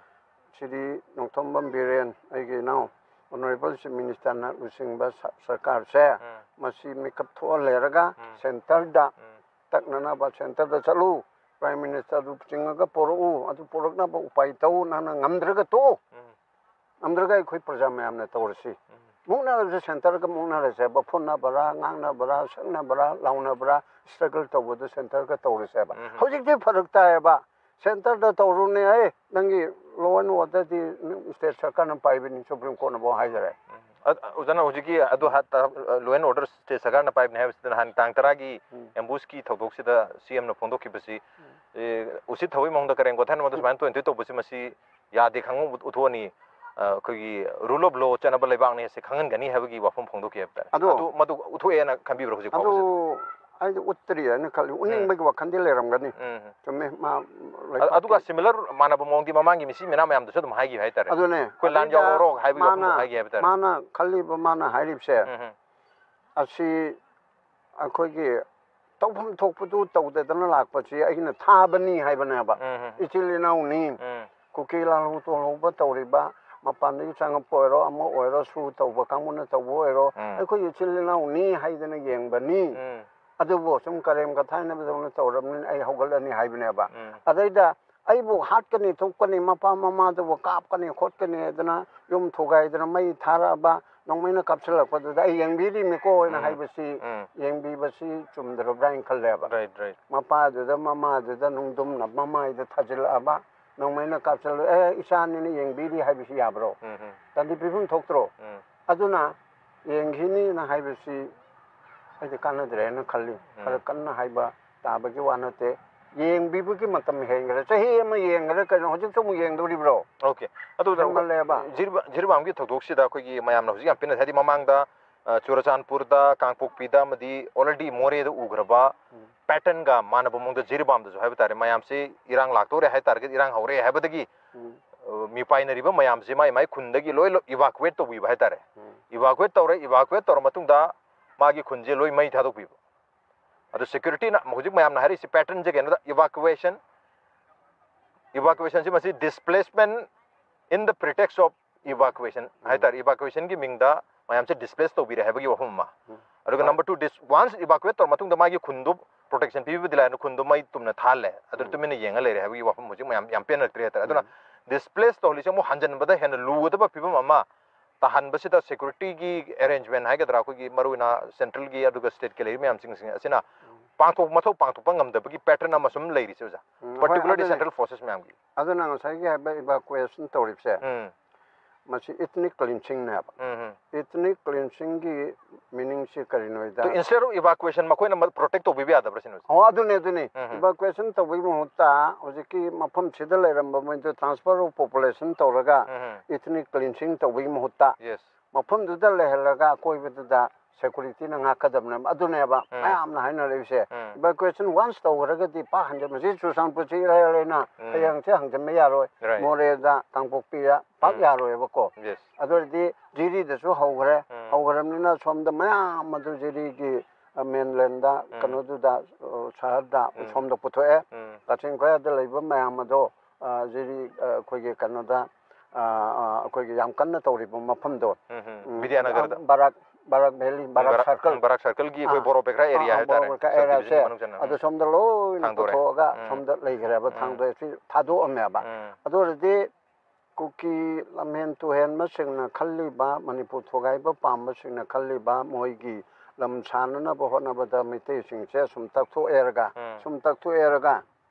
ꯁꯤꯗꯤ ꯅꯣꯡꯊꯣꯝꯕꯝ ꯕꯤꯔꯦꯟ, ꯑꯩꯒꯤ ꯏꯅꯥꯎ, Honourable Chief Minister ꯅ ꯂꯨꯆꯤꯡꯕ ꯁ-, ꯁꯔꯀꯥꯔꯁꯦ, ꯎꯝ꯫ ꯃꯁꯤ ꯃꯤꯀꯞ ꯊꯣꯛꯍꯜꯂꯦꯔꯒ ꯎꯝ꯫ centre ꯗ ꯎꯝ꯫ ꯇꯛꯅꯅꯕ centre ꯗ ꯆꯠꯂꯨ, Prime Minister ꯗꯨ ꯆꯤꯡꯉꯒ ꯄꯣꯔꯛꯎ, ꯑꯗꯨ ꯄꯣꯔꯛꯅꯕ ꯎꯄꯥꯏ ꯇꯧ, ꯅꯪꯅ ꯉꯝꯗ꯭ꯔꯒ ꯇꯣꯛꯎ꯫ ꯎꯝ꯫ ꯉꯝꯗ꯭ꯔꯒ ꯑꯩꯈꯣꯏ ꯄ꯭ꯔꯖꯥ ꯃꯌꯥꯝꯅ ꯇꯧꯔꯁꯤ꯫ ꯎꯝ꯫ ꯃꯨꯛꯅꯔꯁꯦ, centre ꯒ ꯃꯨꯛꯅꯔꯁꯦꯕ, ꯐꯨꯅꯕ꯭ꯔꯥ, ꯉꯥꯡꯅꯕ꯭ꯔꯥ, ꯁꯛꯅꯕ꯭ꯔꯥ, ꯂꯥꯎꯅꯕ꯭ꯔꯥ, struggle ꯇꯧꯕꯗꯨ centre ꯒ ꯇꯧꯔꯁꯦꯕ꯫ ꯎꯝ꯫ ꯍꯧꯖꯤꯛꯇꯤ ꯐꯔꯛ ꯇꯥꯏꯌꯦꯕ, centre ꯗ ꯇꯧꯔꯨꯅꯦ, ꯑꯦ, ꯅꯪꯒꯤ law and order D state ꯁꯔꯀꯥꯔꯅ ꯄꯥꯏꯕꯅꯤ, Supreme Court ꯅꯐꯥꯎ ꯍꯥꯏꯈꯔꯦ꯫ ꯎꯝ꯫ ꯑ-, ꯑꯣꯖꯥꯅ ꯍꯧꯖꯤꯛꯀꯤ ꯑꯗꯨ ꯍꯥ-, ꯇ-, law and order state ꯁꯔꯀꯥꯔꯅ ꯄꯥꯏꯕꯅꯤ ꯍꯥꯏꯕꯁꯤꯗ ꯅꯍꯥꯟ ꯇꯥꯡ ꯇꯔꯥꯒꯤ ꯎꯝ꯫ ambush ꯀꯤ ꯊꯧꯗꯣꯛꯁꯤꯗ C M ꯅ ꯐꯣꯡꯗꯣꯛꯈꯤꯕꯁꯤ, ꯎꯝ꯫ ꯑꯦ, ꯎꯁꯤꯠ ꯊꯧꯑꯣꯏ ꯃꯑꯣꯡꯗ ꯀꯔꯦꯝ ꯀꯊꯟꯕꯗ ꯁꯨꯃꯥꯏꯅ ꯇꯣꯏꯅ ꯇꯣꯏꯅ ꯇꯧꯕꯁꯤ ꯃꯁꯤ ꯌꯥꯗꯦ ꯈꯪꯕ ꯎꯠꯊꯣꯛꯑꯅꯤ, ꯑ, ꯑꯩꯈꯣꯏꯒꯤ rule of law ꯆꯠꯅꯕ ꯂꯩꯕꯥꯛꯅꯤ ꯍꯥꯏꯁꯦ ꯈꯪꯍꯟꯒꯅꯤ ꯍꯥꯏꯕꯒꯤ ꯋꯥꯐꯝ ꯐꯣꯡꯗꯣꯛꯈꯤ ꯍꯥꯏꯕ ꯇꯥꯔꯦ꯫ ꯑꯗꯣ ꯑꯗꯨ ꯃꯗꯨ ꯎꯠꯊꯣꯛꯑꯦꯅ ꯈꯟꯕꯤꯕ꯭ꯔꯣ ꯍꯧꯖꯤꯛ ꯑꯗꯨ ꯐꯥꯎꯕꯁꯤꯗ? ꯑꯩꯗꯤ ꯎꯠꯇ꯭ꯔꯤ ꯍꯥꯏꯅ ꯈꯜꯂꯤ, ꯎꯠꯅꯤꯡꯕꯒꯤ ꯋꯥꯈꯜꯗꯤ ꯂꯩꯔꯝꯒꯅꯤ꯫ ꯎꯝ꯫ ꯆꯨꯝꯃꯦ, ꯃꯥ ꯑ-, ꯑꯗꯨꯒ similar ꯃꯥꯟꯅꯕ ꯃꯑꯣꯡꯗꯤ ꯃꯃꯥꯡꯒꯤ ꯃꯤꯆꯤ ꯃꯤꯅꯥ ꯃꯌꯥꯝꯗꯁꯨ ꯑꯗꯨꯝ ꯍꯥꯏꯈꯤ ꯍꯥꯏꯇꯥꯔꯦ꯫ ꯑꯗꯨꯅꯦ, ꯑꯩꯈꯣꯏ ꯂꯥꯟ ꯑꯗꯩꯗ ꯌꯥꯎꯔꯔꯣ ꯍꯥꯏꯕꯒꯤ ꯋꯥꯐꯝ ꯃꯥꯅ, ꯍꯥꯏꯈꯤ ꯍꯥꯏꯕ ꯇꯥꯔꯦ꯫ ꯃꯥꯅ ꯈꯜꯂꯤꯕ, ꯃꯥꯅ ꯍꯥꯏꯔꯤꯕꯁꯦ, ꯎꯝ ꯍꯝ꯫ ꯑꯁꯤ ꯑꯩꯈꯣꯏꯒꯤ ꯇꯧꯐꯝ ꯊꯣꯛꯄꯗꯨ ꯇꯧꯗꯗꯅ ꯂꯥꯛꯄꯁꯤ ꯑꯩꯅ ꯊꯥꯕꯅꯤ ꯍꯥꯏꯕꯅꯦꯕ꯫ ꯎꯝ ꯍꯝ꯫ ꯏꯆꯤꯜ ꯏꯅꯥꯎꯅꯤ, ꯎꯝ꯫ ꯀꯨꯀꯤ ꯂꯥꯜꯍꯧ ꯇꯣꯜꯍꯧꯕ ꯇꯧꯔꯤꯕ, ꯃꯄꯥꯟꯗꯒꯤ ꯆꯪꯉꯛꯄ ꯑꯣꯏꯔꯣ, ꯑꯃ ꯑꯣꯏꯔꯣ, ꯁꯨ ꯇꯧꯕ ꯀꯥꯡꯕꯨꯅ ꯇꯧꯕ ꯑꯣꯏꯔꯣ, ꯎꯝ꯫ ꯑꯩꯈꯣꯏ ꯏꯆꯤꯜ ꯏꯅꯥꯎꯅꯤ ꯍꯥꯏꯗꯅ ꯌꯦꯡꯕꯅꯤ꯫ ꯎꯝ꯫ ꯑꯗꯨꯕꯨ ꯁꯨꯝ ꯀꯔꯦꯝ ꯀꯊꯥꯏꯅꯕꯗꯧꯅ ꯇꯧꯔꯕꯅꯤꯅ ꯑꯩ ꯍꯧꯒꯠꯂꯅꯤ ꯍꯥꯏꯕꯅꯦꯕ꯫ ꯎꯝ꯫ ꯑꯗꯩꯗ ꯑꯩꯕꯨ ꯍꯥꯠꯀꯅꯤ ꯊꯨꯞꯀꯅꯤ, ꯃꯄꯥ ꯃꯃꯥꯗꯨꯕꯨ ꯀꯥꯞꯀꯅꯤ ꯈꯣꯠꯀꯅꯤ ꯍꯥꯏꯗꯅ ꯌꯨꯝ ꯊꯨꯒꯥꯏꯗꯅ ꯃꯩ ꯊꯥꯔꯛꯑꯕ, ꯅꯣꯡꯃꯩꯅ ꯀꯥꯞꯁꯤꯜꯂꯛꯄꯗꯨꯗ ꯑꯩ ꯌꯦꯡꯕꯤꯔꯤꯃꯤꯀꯣ ꯍꯥꯏꯅ ꯎꯝ꯫ ꯍꯥꯏꯕꯁꯤ ꯎꯝ꯫ ꯌꯦꯡꯕꯤꯕꯁꯤ ꯆꯨꯝꯗ꯭ꯔꯕ꯭ꯔꯥ ꯍꯥꯏꯅ ꯈꯜꯂꯦꯕ꯫ Right, right. ꯃꯄꯥꯗꯨꯗ ꯃꯃꯥꯗꯨꯗ ꯅꯨꯡꯗꯨꯝꯅ ꯃꯃꯥꯏꯗ ꯊꯥꯖꯤꯜꯂꯛꯑꯕ, ꯅꯣꯡꯃꯩꯅ ꯀꯥꯞꯁꯤꯜꯂꯛ, "ꯑꯦ, ꯏꯆꯥꯅꯤꯅ ꯌꯦꯡꯕꯤꯔꯤ" ꯍꯥꯏꯕꯁꯤ ꯌꯥꯕ꯭ꯔꯣ? ꯎꯝ, ꯎꯝ, ꯇꯟꯗꯤ ꯄꯤꯐꯝ ꯊꯣꯛꯇ꯭ꯔꯣ? ꯎꯝ, ꯑꯗꯨꯅ ꯌꯦꯡꯈꯤꯅꯤꯅ ꯍꯥꯏꯕꯁꯤ ꯑꯩꯗꯤ ꯀꯥꯟꯅꯗ꯭ꯔꯦꯅ ꯈꯜꯂꯤ꯫ ꯎꯝ꯫ ꯈꯔ ꯀꯟꯅ ꯍꯥꯏꯕ ꯇꯥꯕꯒꯤ ꯋꯥ ꯅꯠꯇꯦ꯫ ꯌꯦꯡꯕꯤꯕꯒꯤ ꯃꯇꯝ ꯍꯦꯟꯈ꯭ꯔꯦ꯫ ꯆꯍꯤ ꯑꯃ ꯌꯦꯡꯈ꯭ꯔꯦ ꯀꯩꯅꯣ, ꯍꯧꯖꯤꯛꯁꯨ ꯑꯃꯨꯛ ꯌꯦꯡꯗꯧꯔꯤꯕ꯭ꯔꯣ? Okay. ꯑꯗꯨꯗ ꯍꯦꯟꯃꯜꯂꯦꯕ꯫ ꯖꯤꯔꯤꯕꯥ-, ꯖꯤꯔꯤꯕꯥꯝꯒꯤ ꯊꯧꯗꯣꯛꯁꯤꯗ ꯑꯩꯈꯣꯏꯒꯤ ꯃꯌꯥꯝꯅ ꯍꯧꯖꯤꯛ ꯌꯥꯝ ꯄꯦꯟꯅ, ꯍꯥꯏꯗꯤ ꯃꯃꯥꯡꯗ, ꯑ, ꯆꯨꯔꯆꯥꯟꯄꯨꯔꯗ, ꯀꯥꯡꯄꯣꯛꯄꯤꯗ ꯑꯃꯗꯤ already ꯃꯣꯔꯦꯗ ꯎꯈ꯭ꯔꯕ ꯎꯝ꯫ pattern ꯒ ꯃꯥꯟꯅꯕ ꯃꯑꯣꯡꯗ ꯖꯤꯔꯤꯕꯥꯝꯗꯁꯨ ꯍꯥꯏꯕ ꯇꯥꯔꯦ, ꯃꯌꯥꯝꯁꯤ ꯏꯔꯥꯡ ꯂꯥꯛꯇꯧꯔꯦ ꯍꯥꯏ ꯇꯥꯔꯒꯗꯤ, ꯏꯔꯥꯡ ꯍꯧꯔꯦ ꯍꯥꯏꯕꯗꯒꯤ ꯎꯝ꯫ ꯃꯤꯄꯥꯏꯅꯔꯤꯕ ꯃꯌꯥꯝꯁꯦ ꯃꯥꯏ ꯃꯥꯏ ꯈꯨꯟꯗꯒꯤ ꯂꯣꯏ ꯏꯚꯥꯀꯨꯋꯦꯠ ꯇꯧꯕꯤꯕ ꯍꯥꯏꯇꯥꯔꯦ꯫ ꯏꯚꯥꯀꯨꯋꯦꯠ ꯇꯧꯔꯦ, ꯏꯚꯥꯀꯨꯋꯦꯠ ꯇꯧꯔ ꯃꯇꯨꯡꯗ ꯃꯥꯒꯤ ꯈꯨꯟꯁꯦ ꯂꯣꯏ ꯃꯩ ꯊꯥꯗꯣꯛꯄꯤꯕ꯫ ꯑꯗꯨ ꯁꯦꯀ꯭ꯌꯨꯔꯤꯇꯤꯅ ꯍꯧꯖꯤꯛ ꯃꯌꯥꯝꯅ ꯍꯥꯏꯔꯤꯁꯤ ꯄꯦꯇꯔꯟꯁꯦ ꯀꯩꯅꯣꯗ, ꯏꯚꯥꯀꯨꯋꯦꯁꯟ, ꯏꯚꯥꯀꯨꯋꯦꯁꯟꯁꯤ ꯃꯁꯤ ꯗꯤꯁꯄ꯭ꯂꯦꯁꯃꯦꯟ ꯏꯟ ꯗ ꯄ꯭ꯔꯤꯇꯦꯛꯁ ꯑꯣꯐ ꯏꯚꯥꯀꯨꯋꯦꯁꯟ ꯍꯥꯏꯇꯥꯔꯦ꯫ ꯏꯚꯥꯀꯨꯋꯦꯁꯟꯒꯤ ꯃꯤꯡꯗ ꯃꯌꯥꯝꯁꯦ ꯗꯤꯁꯄ꯭ꯂꯦꯁ ꯇꯧꯕꯤꯔꯦ ꯍꯥꯏꯕꯒꯤ ꯋꯥꯐꯝ ꯑꯃ꯫ ꯑꯗꯨꯒ ꯅꯝꯕꯔ ꯇꯨ, ꯗꯤꯁ ꯋꯥꯟꯁ ꯏꯚꯥꯀꯨꯋꯦꯠ ꯇꯧꯔ ꯃꯇꯨꯡꯗ ꯃꯥꯒꯤ ꯈꯨꯟꯗꯨ ꯄ꯭ꯔꯣꯇꯦꯛꯁꯟ ꯄꯤꯕꯤꯕꯗꯤ ꯂꯥꯏꯔꯅ ꯈꯨꯟꯗꯨ ꯃꯩ ꯇꯨꯝꯅ ꯊꯥꯍꯜꯂꯦ, ꯑꯗꯨ ꯇꯨꯃꯤꯟꯅ ꯌꯦꯡꯉ ꯂꯩꯔꯦ ꯍꯥꯏꯕꯒꯤ ꯋꯥꯐꯝ ꯍꯧꯖꯤꯛ ꯃꯌꯥꯝ ꯌꯥꯝ ꯄꯦꯟꯅꯔꯛꯇ꯭ꯔꯦ ꯍꯥꯏꯇꯥꯔꯦ꯫ ꯑꯗꯨꯅ ꯗꯤꯁꯄ꯭ꯂꯦꯁ ꯇꯧꯍꯜꯂꯤꯁꯦ ꯑꯃꯨꯛ ꯍꯟꯖꯤꯟꯕꯗ ꯍꯦꯟꯅ ꯂꯨꯒꯗꯕ ꯐꯤꯕꯝ ꯑꯃ ꯇꯥꯍꯟꯕꯁꯤꯗ ꯁꯦꯀ꯭ꯌꯨꯔꯤꯇꯤꯒꯤ ꯑꯦꯔꯦꯟꯖꯃꯦꯟ ꯍꯥꯏꯒꯗ꯭ꯔꯥ, ꯑꯩꯈꯣꯏꯒꯤ ꯃꯔꯨ ꯑꯣꯏꯅ ꯁꯦꯟꯇ꯭ꯔꯦꯜꯒꯤ ꯑꯗꯨꯒ ꯁ꯭ꯇꯦꯠꯀꯤ ꯂꯩꯔꯤꯕ ꯃꯌꯥꯝꯁꯤꯡꯁꯤꯡ ꯑꯁꯤꯅ ꯄꯥꯡꯊꯣꯛ ꯃꯊꯧ ꯄꯥꯡꯊꯣꯛꯄ ꯉꯝꯗꯕꯒꯤ ꯄꯦꯇꯔꯟ ꯑꯃ ꯁꯨꯝ ꯂꯩꯔꯤꯁꯦ ꯑꯣꯖꯥ, ꯍꯣꯏ, ꯄꯥꯔꯇꯤꯀꯨꯂꯔꯂꯤ ꯑꯗꯨꯅꯦ꯫ ꯁꯦꯟꯇ꯭ꯔꯦꯜ ꯐꯣꯔꯁꯦꯁ ꯃꯌꯥꯝꯒꯤ꯫ ꯑꯗꯨꯅ ꯉꯁꯥꯏꯒꯤ ꯍꯥꯏꯕ ꯏꯚꯥꯀꯨꯋꯦꯁꯟ ꯇꯧꯔꯤꯕꯁꯦ, ꯎꯝ꯫ ꯃꯁꯤ ꯏꯊꯅꯤꯛ ꯀ꯭ꯂꯤꯟꯁꯤꯡꯅꯦꯕ꯫ ꯎꯝ, ꯎꯝ꯫ ꯏꯊꯅꯤꯛ ꯀ꯭ꯂꯤꯟꯁꯤꯡꯒꯤ ꯃꯤꯅꯤꯡꯁꯤ ꯀꯔꯤꯅꯣ ꯍꯥꯏꯗ? ꯏꯟꯁꯇꯦꯠ ꯑꯣꯐ ꯏꯚꯥꯀꯨꯋꯦꯁꯟ ꯃꯈꯣꯏꯅ ꯄ꯭ꯔꯣꯇꯦꯛ ꯇꯧꯕꯤꯕ ꯌꯥꯗꯕ꯭ꯔꯥ ꯁꯤꯅꯤ? ꯑꯣ, ꯑꯗꯨꯅꯦ, ꯑꯗꯨꯅꯦ꯫ ꯎꯝ, ꯎꯝ꯫ ꯏꯚꯥꯀꯨꯋꯦꯁꯟ ꯇꯧꯕꯒꯤ ꯃꯍꯨꯠꯇ ꯍꯧꯖꯤꯛꯀꯤ ꯃꯐꯝꯁꯤꯗ ꯂꯩꯔꯝꯕ ꯃꯣꯏꯗꯣ ꯇ꯭ꯔꯥꯟꯁꯐꯔ ꯑꯣꯐ ꯄꯣꯄꯨꯂꯦꯁꯟ ꯇꯧꯔꯒ ꯎꯝ, ꯎꯝ꯫ ꯏꯊꯅꯤꯛ ꯀ꯭ꯂꯤꯟꯁꯤꯡ ꯇꯧꯕꯒꯤ ꯃꯍꯨꯠꯇ ꯌꯦꯁ꯫ ꯃꯐꯝꯗꯨꯗ ꯂꯩꯍꯜꯂꯒ ꯑꯀꯣꯏꯕꯗꯨꯗ ꯁꯦꯀ꯭ꯌꯨꯔꯤꯇꯤꯅ ꯉꯥꯛꯀꯗꯕꯅꯦꯕ꯫ ꯑꯗꯨꯅꯦꯕ ꯎꯝ꯫ ꯃꯌꯥꯝꯅ ꯍꯥꯏꯅꯔꯤꯕꯁꯦ꯫ ꯎꯝ꯫ ꯏꯚꯥꯀꯨꯋꯦꯁꯟ ꯋꯥꯟꯁ ꯇꯧꯈ꯭ꯔꯒꯗꯤ ꯄꯥꯛ ꯍꯟꯖꯤꯟ-, ꯃꯁꯤ ꯆꯨꯔꯆꯥꯟꯄꯨꯔꯁꯤ ꯏꯔꯥꯏ ꯂꯥꯏꯅ ꯎꯝ꯫ ꯍꯌꯦꯡꯁꯦ ꯍꯟꯖꯤꯟꯕ ꯌꯥꯔꯣꯏ꯫ ꯔꯥꯏꯠ꯫ ꯃꯣꯔꯦꯗ, ꯀꯥꯡꯄꯣꯛꯄꯤꯗ ꯄꯥꯛ ꯎꯝ꯫ ꯌꯥꯔꯣꯏꯕꯀꯣ꯫ ꯌꯦꯁ꯫ ꯑꯗꯨ ꯑꯣꯏꯔꯗꯤ ꯖꯤꯔꯤꯗꯁꯨ ꯍꯧꯈ꯭ꯔꯦ꯫ ꯎꯝ꯫ ꯍꯧꯈ꯭ꯔꯕꯅꯤꯅ ꯁꯣꯝꯗ ꯃꯌꯥꯝ ꯑꯗꯨ ꯖꯤꯔꯤꯒꯤ, ꯑ, ꯃꯦꯟꯂꯦꯟꯗ, ꯎꯝ꯫ ꯀꯩꯅꯣꯗꯨꯗ, ꯑ, ꯁꯍꯔꯗ ꯎꯝ꯫ ꯁꯣꯝꯗ ꯄꯨꯊꯣꯛꯑꯦ꯫ ꯎꯝ꯫ ꯀꯛꯆꯤꯡ ꯈꯨꯔꯥꯏꯗ ꯂꯩꯕ ꯃꯌꯥꯝ ꯑꯗꯣ, ꯑ, ꯖꯤꯔꯤ, ꯑ, ꯑꯩꯈꯣꯏꯒꯤ ꯀꯩꯅꯣꯗ, ꯑ, ꯑ, ꯑꯩꯈꯣꯏꯒꯤ ꯌꯥꯝ ꯀꯟꯅ ꯇꯧꯔꯤꯕ ꯃꯐꯝꯗꯣ, ꯎꯝ, ꯎꯝ꯫ ꯎꯝ, ꯕꯤꯗ꯭ꯌꯥꯅꯒꯔꯗ꯫ ꯕꯔꯥꯛ, ꯕꯔꯥꯛ ꯚꯦꯂꯤ, ꯕꯔꯥꯛ ꯕꯔꯥꯛ, ꯁꯔꯀꯜ꯫ ꯎꯝ, ꯕꯔꯥꯛ ꯁꯔꯀꯜꯒꯤ ꯑꯩꯈꯣꯏ ꯑꯥ, ꯕꯣꯔꯣ ꯄꯦꯈ꯭ꯔꯥ ꯑꯥ, ꯑꯦꯔꯤꯌꯥ ꯑꯥ, ꯍꯥꯏꯇꯥꯔꯦ, ꯕꯣꯔꯣ ꯄꯦꯈ꯭ꯔꯥ ꯁꯕ ꯑꯦꯔꯤꯌꯥꯁꯦ, ꯗꯤꯕꯤꯖꯟꯒꯤ ꯃꯅꯨꯡ ꯆꯟꯅ꯫ ꯑꯗꯨ ꯎꯝ꯫ ꯁꯣꯝꯗ ꯂꯣꯏꯅ ꯊꯥꯡꯗꯣꯔꯦ꯫ ꯄꯨꯊꯣꯛꯑꯒ ꯎꯝ꯫ ꯁꯣꯝꯗ ꯂꯩꯈ꯭ꯔꯦꯕ, ꯎꯝ꯫ ꯊꯥꯡꯗꯣꯛꯑꯦ, ꯁꯤ ꯊꯥꯗꯣꯛꯑꯝꯃꯦꯕ꯫ ꯎꯝ꯫ ꯑꯗꯨ ꯑꯣꯏꯔꯗꯤ ꯀꯨꯀꯤ ꯂꯝꯍꯦꯟ ꯇꯨꯍꯦꯟꯕꯁꯤꯡꯅ ꯈꯜꯂꯤꯕ, ꯃꯅꯤꯄꯨꯔ ꯊꯨꯒꯥꯏꯕ ꯄꯥꯝꯕꯁꯤꯡꯅ ꯈꯜꯂꯤꯕ, ꯃꯣꯏꯒꯤ ꯂꯝ ꯁꯥꯟꯅꯅꯕ ꯍꯣꯠꯅꯕꯗ ꯃꯩꯇꯩꯁꯤꯡꯁꯦ ꯁꯨꯝ ꯇꯛꯊꯣꯛꯑꯦꯔꯒ, ꯎꯝ꯫ ꯁꯨꯝ ꯇꯛꯊꯣꯛꯑꯦꯔꯒ,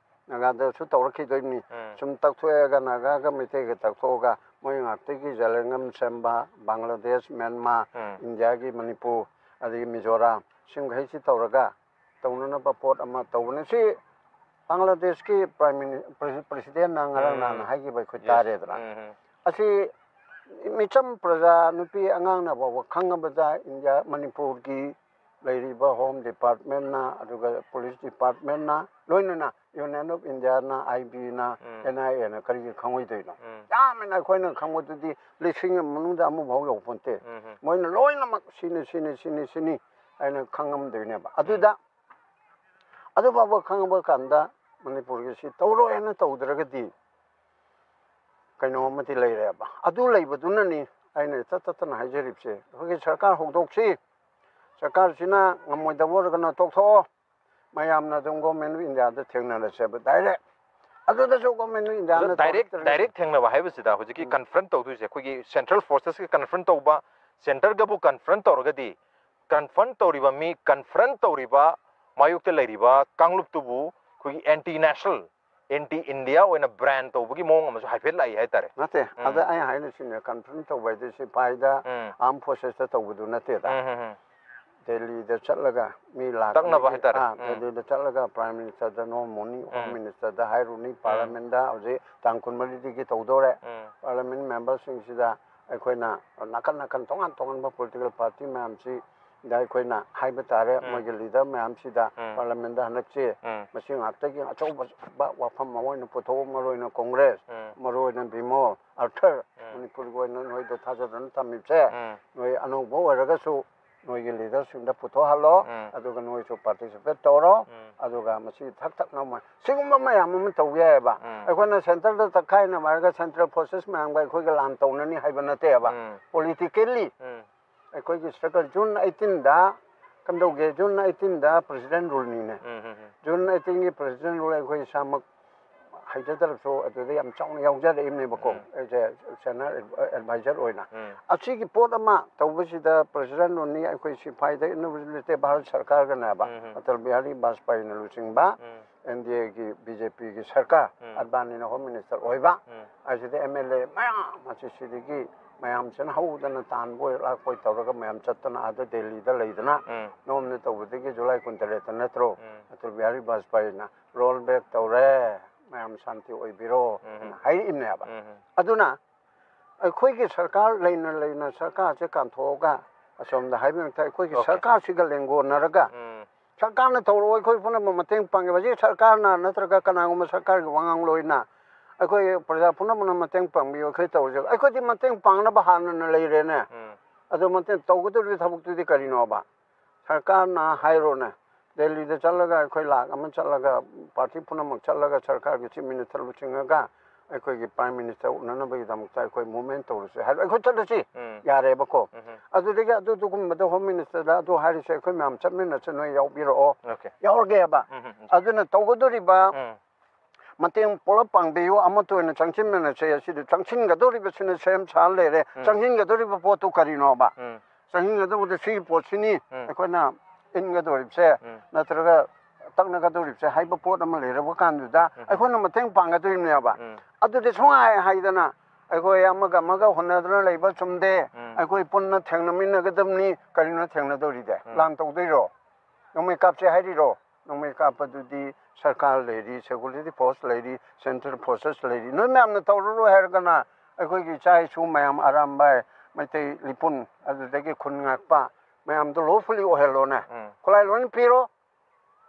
ꯅꯥꯒꯥꯗꯁꯨ ꯇꯧꯔꯛꯈꯤꯗꯣꯏꯅꯤ꯫ ꯎꯝ꯫ ꯁꯨꯝ ꯇꯛꯊꯣꯛꯑꯦꯒ ꯅꯥꯒꯥꯒ ꯃꯩꯇꯩꯒ ꯇꯛꯊꯣꯛꯑꯒ ꯃꯣꯏ ꯉꯥꯛꯇꯒꯤ ꯖꯦꯂꯦꯡꯉꯝ ꯁꯦꯝꯕ, ꯕꯪꯒ꯭ꯂꯥꯗꯦꯁ, ꯃ꯭ꯌꯥꯟꯃꯥꯔ, ꯎꯝ꯫ ꯏꯟꯗꯤꯌꯥꯒꯤ ꯃꯅꯤꯄꯨꯔ, ꯑꯗꯒꯤ ꯃꯤꯖꯣꯔꯥꯝ, ꯁꯤꯃꯈꯩꯁꯤ ꯇꯧꯔꯒ ꯇꯧꯅꯅꯕ ꯄꯣꯠ ꯑꯃ ꯇꯧꯕꯅꯤ꯫ ꯁꯤ ꯕꯪꯒ꯭ꯂꯥꯗꯦꯁꯀꯤ ꯄ꯭ꯔꯥꯏꯝ ꯃꯤꯅꯤ-, ꯄ꯭ꯔꯦꯁꯤꯗꯦꯟꯅ ꯉꯔꯥꯡ ꯎꯝ꯫ ꯅꯍꯥꯟ ꯍꯥꯏꯈꯤꯕ ꯑꯩꯈꯣꯏ ꯌꯦꯁ꯫ ꯇꯥꯔꯦꯗꯅ꯫ ꯎꯝ, ꯎꯝ꯫ ꯑꯁꯤ ꯃꯤꯆꯝ ꯄ꯭ꯔꯖꯥ ꯅꯨꯄꯤ ꯑꯉꯥꯡꯅ ꯐꯥꯎꯕ ꯈꯪꯉꯕꯗ ꯏꯟꯗꯤꯌꯥ, ꯃꯅꯤꯄꯨꯔꯒꯤ ꯂꯩꯔꯤꯕ ꯍꯣꯝ ꯗꯤꯄꯥꯔꯠꯃꯦꯟꯅ, ꯑꯗꯨꯒ ꯄꯨꯂꯤꯁ ꯗꯤꯄꯥꯔꯠꯃꯦꯟꯅ, ꯂꯣꯏꯅꯅ Union of Indiaꯅ, IBꯅ, ꯎꯝ. NIAꯅ ꯀꯔꯤꯒꯤ ꯈꯪꯉꯣꯏꯗꯣꯏꯅꯣ? ꯎꯝ. ꯌꯥꯝꯅ ꯑꯩꯈꯣꯏꯅ ꯈꯪꯕꯗꯨꯗꯤ ꯂꯤꯁꯤꯡ ꯑꯃ ꯃꯅꯨꯡꯗ ꯑꯃꯐꯥꯎ ꯌꯧꯄꯣꯟꯇꯦ꯫ ꯎꯝ. ꯃꯣꯏꯅ ꯂꯣꯏꯅꯃꯛ ꯁꯤꯅꯤ, ꯁꯤꯅꯤ, ꯁꯤꯅꯤ, ꯁꯤꯅꯤ ꯍꯥꯏꯅ ꯈꯪꯉꯝꯗꯣꯏꯅꯦꯕ꯫ ꯑꯗꯨꯗ ꯑꯗꯨ ꯐꯥꯎꯕ ꯈꯪꯉꯕ ꯀꯥꯟꯗ ꯃꯅꯤꯄꯨꯔꯒꯤ ꯁꯤ ꯇꯧꯔꯣꯏ ꯍꯥꯏꯅ ꯇꯧꯗ꯭ꯔꯒꯗꯤ ꯀꯩꯅꯣ ꯑꯃꯗꯤ ꯂꯩꯔꯦꯕ꯫ ꯑꯗꯨ ꯂꯩꯕꯗꯨꯅꯅꯤ ꯑꯩꯅ ꯏꯇꯠ ꯇꯠꯇꯅ ꯍꯥꯏꯖꯔꯤꯕꯁꯦ꯫ ꯑꯩꯈꯣꯏꯒꯤ ꯁꯔꯀꯥꯔ ꯍꯧꯗꯣꯛꯁꯤ, ꯁꯔꯀꯥꯔꯁꯤꯅ ꯉꯝꯃꯣꯏꯗꯕ ꯑꯣꯏꯔꯒꯅ ꯇꯣꯛꯊꯣꯛꯑꯣ, ꯃꯌꯥꯝꯅ ꯑꯗꯨꯝ Government of Indiaꯗ ꯊꯦꯡꯅꯔꯁꯦꯕ direct꯫ ꯑꯗꯨꯗꯁꯨ Government of Indiaꯅ ꯗꯥꯏꯔꯦꯛ ꯇꯧꯔꯛꯇ꯭ꯔꯒꯗꯤ ꯗꯥꯏꯔꯦꯛ ꯊꯦꯡꯅꯕ ꯍꯥꯏꯕꯁꯤꯗ ꯍꯧꯖꯤꯛꯀꯤ ꯎꯝ. confront ꯇꯧꯗꯣꯏꯁꯦ ꯑꯩꯈꯣꯏꯒꯤ central forcesꯀ confront ꯇꯧꯕ, centreꯒꯕꯨ confront ꯇꯧꯔꯒꯗꯤ, confront ꯇꯧꯔꯤꯕ ꯃꯤ, confront ꯇꯧꯔꯤꯕ ꯃꯥꯌꯣꯛꯇ ꯂꯩꯔꯤꯕ ꯀꯥꯡꯂꯨꯞꯇꯨꯕꯨ ꯑꯩꯈꯣꯏꯒꯤ anti national, anti India ꯑꯣꯏꯅ brand ꯇꯧꯕꯒꯤ ꯃꯑꯣꯡ ꯑꯃꯁꯨ ꯍꯥꯏꯐꯦꯠ ꯂꯥꯛꯏ ꯍꯥꯏꯇꯥꯔꯦ꯫ ꯅꯠꯇꯦ, ꯎꯝ. ꯑꯗ ꯑꯩ ꯍꯥꯏꯅ ꯁꯤꯅꯦ, confront ꯇꯧꯕ ꯍꯥꯏꯗꯤ ꯁꯤꯐꯥꯏꯗ, ꯎꯝ. armed forcesꯇ ꯇꯧꯕꯗꯨ ꯅꯠꯇꯦꯗ꯫ ꯎꯝ, ꯎꯝ, ꯎꯝ. ꯗꯦꯜꯂꯤꯗ ꯆꯠꯂꯒ ꯃꯤ ꯂꯥꯛ ꯇꯛꯅꯕ ꯑꯅꯤꯒꯤ, ꯍꯥꯏꯇꯥꯔꯦ꯫ ꯑꯥ, ꯎꯝ. ꯗꯦꯜꯂꯤꯗ ꯆꯠꯂꯒ Prime Ministerꯗ ꯅꯣꯝꯃꯨꯅꯤ, Home ꯎꯝ. Ministerꯗ ꯍꯥꯏꯔꯨꯅꯤ, Parliamentꯗ ꯍꯧꯖꯤꯛ ꯇꯥꯡ ꯀꯨꯟꯃꯔꯤꯗꯒꯤ ꯇꯧꯗꯧꯔꯦ꯫ ꯎꯝ. Parliament memberꯁꯤꯡꯁꯤꯗ ꯑꯩꯈꯣꯏꯅ ꯅꯥꯀꯟ ꯅꯥꯀꯟ ꯇꯣꯉꯥꯟ ꯇꯣꯉꯥꯟꯕ political party ꯃꯌꯥꯝꯁꯤꯗ ꯑꯩꯈꯣꯏꯅ ꯍꯥꯏꯕ ꯇꯥꯔꯦ, ꯎꯝ. ꯃꯣꯏꯒꯤ leader ꯃꯌꯥꯝꯁꯤꯗ ꯎꯝ. Parliamentꯗ ꯍꯟꯗꯛꯁꯦ ꯎꯝ. ꯃꯁꯤ ꯉꯥꯛꯇꯒꯤ ꯑꯆꯧꯕ ꯋꯥꯐꯝ ꯑꯃ ꯑꯣꯏꯅ ꯄꯨꯊꯣꯛꯑꯣ, ꯃꯔꯨ ꯑꯣꯏꯅ Congress, ꯎꯝ. ꯃꯔꯨ ꯑꯣꯏꯅ ꯕꯤꯃꯣꯜ, Arthur, ꯎꯝ. ꯃꯅꯤꯄꯨꯔꯒꯤ ꯑꯣꯏꯅ ꯅꯣꯏꯗ ꯊꯥꯖꯗꯨꯅ ꯊꯝꯃꯤꯕꯁꯦ, ꯎꯝ. ꯅꯣꯏ ꯑꯅꯧꯕ ꯑꯣꯏꯔꯒꯁꯨ ꯅꯣꯏꯒꯤ leaderꯁꯤꯡꯗ ꯄꯨꯊꯣꯛꯍꯜꯂꯣ, ꯎꯝ. ꯑꯗꯨꯒ ꯅꯣꯏꯁꯨ participate ꯇꯧꯔꯣ, ꯎꯝ. ꯑꯗꯨꯒ ꯃꯁꯤ ꯊꯛ ꯊꯛ ꯅꯧꯃ ꯁꯤꯒꯨꯝꯕ ꯃꯌꯥꯝ ꯑꯃ ꯇꯧꯕ ꯌꯥꯏꯑꯕ꯫ ꯎꯝ. ꯑꯩꯈꯣꯏꯅ centreꯗ ꯇꯛꯈꯥꯏꯅ ꯃꯥꯔꯒ central forces ꯃꯌꯥꯝꯒ ꯑꯩꯈꯣꯏꯒ ꯂꯥꯟ ꯇꯧꯅꯅꯤ ꯍꯥꯏꯕ ꯅꯠꯇꯦꯕ꯫ ꯎꯝ. Politically ꯎꯝ. ꯑꯩꯈꯣꯏꯒꯤ struggle June eighteenꯗ ꯀꯝꯗꯧꯒꯦ, June eighteenꯗ President ruleꯅꯤꯅꯦ꯫ ꯎꯝ, ꯎꯝ, ꯎꯝ. June eighteenꯒꯤ President rule ꯑꯩꯈꯣꯏ ꯏꯁꯥꯃꯛ ꯍꯩꯖꯗ꯭ꯔꯁꯨ ꯑꯗꯨꯗ ꯌꯥꯝ ꯆꯥꯎꯅ ꯌꯥꯎꯖꯔꯛꯏꯕꯅꯦꯕꯀꯣ꯫ ꯎꯝ. ꯑꯩꯁꯦ senior advisor ꯑꯣꯏꯅ꯫ ꯎꯝ. ꯑꯁꯤꯒꯤ ꯄꯣꯠ ꯑꯃ ꯇꯧꯕꯁꯤꯗ President ruleꯅꯤ, ꯑꯩꯈꯣꯏ ꯁꯤꯐꯥꯏꯗ involve ꯂꯩꯇꯦ, ꯚꯥꯔꯠ ꯁꯔꯀꯥꯔꯒꯅꯦꯕ꯫ ꯎꯝ, ꯎꯝ. ꯑꯇꯜ ꯕꯤꯍꯥꯔꯤ ꯕꯥꯖꯄꯥꯏꯅ ꯂꯨꯆꯤꯡꯕ ꯎꯝ. NDAꯒꯤ BJPꯒꯤ ꯁꯔꯀꯥꯔ, ꯎꯝ. ꯑꯗꯚꯥꯅꯤꯅ Home Minister ꯑꯣꯏꯕ, ꯎꯝ. ꯑꯁꯤꯗ MLA ꯃꯌꯥꯝ ꯑꯁꯤ ꯁꯤꯗꯒꯤ ꯃꯌꯥꯝꯁꯤꯅ ꯍꯧꯗꯅ ꯇꯥꯟꯕ ꯑꯣꯏ ꯂꯥꯛꯄ ꯑꯣꯏ ꯇꯧꯔꯒ ꯃꯌꯥꯝ ꯆꯠꯇꯅ ꯑꯥꯗ ꯗꯦꯜꯂꯤꯗ ꯂꯩꯗꯅ ꯎꯝ. ꯅꯣꯝꯅ ꯇꯧꯕꯗꯒꯤ July ꯀꯨꯟꯇꯔꯦꯠꯇ ꯅꯠꯇ꯭ꯔꯣ? ꯎꯝ. ꯑꯇꯜ ꯕꯤꯍꯥꯔꯤ ꯕꯥꯖꯄꯥꯏꯅ roll back ꯇꯧꯔꯦ, ꯃꯌꯥꯝ ꯁꯥꯟꯇꯤ ꯑꯣꯏꯕꯤꯔꯣ ꯎꯝ. ꯍꯥꯏꯅ ꯍꯥꯏꯔꯛꯏꯕꯅꯦꯕ꯫ ꯎꯝ. ꯑꯗꯨꯅ ꯑꯩꯈꯣꯏꯒꯤ ꯁꯔꯀꯥꯔ ꯂꯩꯅ ꯂꯩꯅ ꯁꯔꯀꯥꯔꯁꯦ ꯀꯥꯟꯊꯣꯛꯑꯒ ꯑꯁꯣꯝꯗ ꯍꯥꯏꯕ ꯃꯊꯛ ꯑꯩꯈꯣꯏꯒꯤ Okay. ꯁꯔꯀꯥꯔꯁꯤꯒ ꯂꯦꯡꯒꯣꯟꯅꯔꯒ ꯎꯝ. ꯁꯔꯀꯥꯔꯅ ꯇꯧꯔꯛꯑꯣ, ꯑꯩꯈꯣꯏ ꯄꯨꯝꯅꯃꯛ ꯃꯇꯦꯡ ꯄꯥꯡꯉꯦꯕ꯫ ꯍꯧꯖꯤꯛ ꯁꯔꯀꯥꯔꯅ ꯅꯠꯇ꯭ꯔꯒ ꯀꯅꯥꯒꯨꯝꯕ ꯁꯔꯀꯥꯔꯒꯤ ꯋꯥꯉꯥꯡꯂꯣꯏꯅ ꯑꯩꯈꯣꯏ ꯄ꯭ꯔꯖꯥ ꯄꯨꯝꯅꯃꯛꯅ ꯃꯇꯦꯡ ꯄꯥꯡꯕꯤꯌꯨ, ꯑꯩꯈꯣꯏ ꯇꯧꯔꯁꯦ꯫ ꯑꯩꯈꯣꯏꯗꯤ ꯃꯇꯦꯡ ꯄꯥꯡꯅꯕ ꯍꯥꯟꯅꯅ ꯂꯩꯔꯦꯅꯦ꯫ ꯎꯝ꯫ ꯑꯗꯣ ꯃꯇꯦꯡ ꯇꯧꯒꯗꯧꯔꯤꯕ ꯊꯕꯛꯇꯨꯗꯤ ꯀꯔꯤꯅꯣꯕ? ꯁꯔꯀꯥꯔꯅ ꯍꯥꯏꯔꯣꯅꯦ, ꯗꯦꯜꯂꯤꯗ ꯆꯠꯂꯒ ꯑꯩꯈꯣꯏ ꯂꯥꯛ ꯑꯃ ꯆꯠꯂꯒ, ꯄꯥꯔꯇꯤ ꯄꯨꯝꯅꯃꯛ ꯆꯠꯂꯒ ꯁꯔꯀꯥꯔꯒꯤ ꯆꯤꯐ ꯃꯤꯅꯤꯁꯇꯔ ꯂꯨꯆꯤꯡꯉꯒ ꯑꯩꯈꯣꯏꯒꯤ ꯄ꯭ꯔꯥꯏꯝ ꯃꯤꯅꯤꯁꯇꯔ ꯎꯅꯅꯕꯒꯤꯗꯃꯛꯇ ꯑꯩꯈꯣꯏ ꯃꯨꯚꯃꯦꯟ ꯇꯧꯔꯁꯦ ꯍꯥꯏꯔꯣ, ꯑꯩꯈꯣꯏ ꯆꯠꯂꯁꯤ꯫ ꯎꯝ꯫ ꯌꯥꯔꯦꯕꯀꯣ꯫ ꯎꯝ꯫ ꯑꯗꯨꯗꯒꯤ ꯑꯗꯨ ꯑꯗꯨꯒꯨꯝꯕꯗ ꯍꯣꯝ ꯃꯤꯅꯤꯁꯇꯔꯗ ꯑꯗꯨ ꯍꯥꯏꯔꯤꯁꯦ, ꯑꯩꯈꯣꯏ ꯃꯌꯥꯝ ꯆꯠꯃꯤꯟꯅꯁꯦ, ꯅꯣꯏ ꯌꯥꯎꯕꯤꯔꯛꯑꯣ, Okay. ꯌꯥꯎꯔꯒꯦꯕ꯫ ꯎꯝ, ꯎꯝ, ꯎꯝ꯫ ꯑꯗꯨꯅ ꯇꯧꯒꯗꯧꯔꯤꯕ ꯎꯝ꯫ ꯃꯇꯦꯡ ꯄꯨꯂꯞ ꯄꯥꯡꯕꯤꯌꯨ, ꯑꯃꯠꯇ ꯑꯣꯏꯅ ꯆꯪꯁꯤꯟꯃꯤꯟꯅꯁꯦ꯫ ꯑꯁꯤꯗ ꯆꯪꯁꯤꯟꯒꯗꯧꯔꯤꯕꯁꯤꯅ ꯁꯦꯝ ꯁꯥ ꯂꯩꯔꯦ, ꯎꯝ꯫ ꯆꯪꯁꯤꯟꯒꯗꯧꯔꯤꯕ ꯄꯣꯠꯇꯨ ꯀꯔꯤꯅꯣꯕ? ꯎꯝ꯫ ꯆꯪꯁꯤꯟꯒꯗꯧꯕꯗ ꯁꯤꯒꯤ ꯄꯣꯠꯁꯤꯅꯤ ꯎꯝ꯫ ꯑꯩꯈꯣꯏꯅ ꯏꯟꯒꯗꯧꯔꯤꯕꯁꯦ, ꯎꯝ꯫ ꯅꯠꯇ꯭ꯔꯒ ꯇꯛꯅꯒꯗꯧꯔꯤꯕꯁꯦ ꯍꯥꯏꯕ ꯄꯣꯠ ꯑꯃ ꯂꯩꯔꯕ ꯀꯥꯟꯗꯨꯗ ꯎꯝ꯫ ꯑꯩꯈꯣꯏꯅ ꯃꯇꯦꯡ ꯄꯥꯡꯒꯗꯣꯔꯤꯕꯅꯦꯕ꯫ ꯎꯝ꯫ ꯑꯗꯨꯗꯤ ꯁꯨꯡꯍꯥꯏ ꯍꯥꯏꯗꯅ ꯑꯩꯈꯣꯏ ꯑꯃꯒ ꯑꯃꯒ ꯍꯣꯠꯅꯗꯅ ꯂꯩꯕ ꯆꯨꯝꯗꯦ, ꯎꯝ꯫ ꯑꯩꯈꯣꯏ ꯄꯨꯟꯅ ꯊꯦꯡꯅꯃꯤꯟꯅꯒꯗꯕꯅꯤ꯫ ꯀꯔꯤꯅꯣ ꯊꯦꯡꯅꯗꯧꯔꯤꯗꯤ? ꯎꯝ꯫ ꯂꯥꯟ ꯇꯧꯗꯣꯏꯔꯣ? ꯅꯣꯡꯃꯩ ꯀꯥꯞꯁꯦ ꯍꯥꯏꯔꯤꯔꯣ? ꯅꯣꯡꯃꯩ ꯀꯥꯞꯄꯗꯨꯗꯤ ꯁꯔꯀꯥꯔ ꯂꯩꯔꯤ, ꯁꯦꯀ꯭ꯌꯨꯔꯤꯇꯤ ꯐꯣꯔꯁ ꯂꯩꯔꯤ, ꯁꯦꯟꯇ꯭ꯔꯦꯜ ꯐꯣꯔꯁꯦꯁ ꯂꯩꯔꯤ꯫ ꯅꯣꯏ ꯃꯌꯥꯝꯅ ꯇꯧꯔꯔꯣꯏ ꯍꯥꯏꯔꯒꯅ ꯑꯩꯈꯣꯏꯒꯤ ꯏꯆꯥ ꯏꯁꯨ ꯃꯌꯥꯝ, ꯑꯔꯥꯝꯕꯥꯏ, ꯃꯩꯇꯩ ꯂꯤꯄꯨꯟ, ꯑꯗꯨꯗꯒꯤ ꯈꯨꯟ ꯉꯥꯛꯄ ꯃꯌꯥꯝꯗꯣ ꯂꯣꯐꯨꯜꯂꯤ ꯑꯣꯏꯍꯜꯂꯣꯅꯦ꯫ ꯎꯝ꯫ ꯈꯨꯠꯂꯥꯏ ꯂꯣꯏꯅ ꯄꯤꯔꯣ,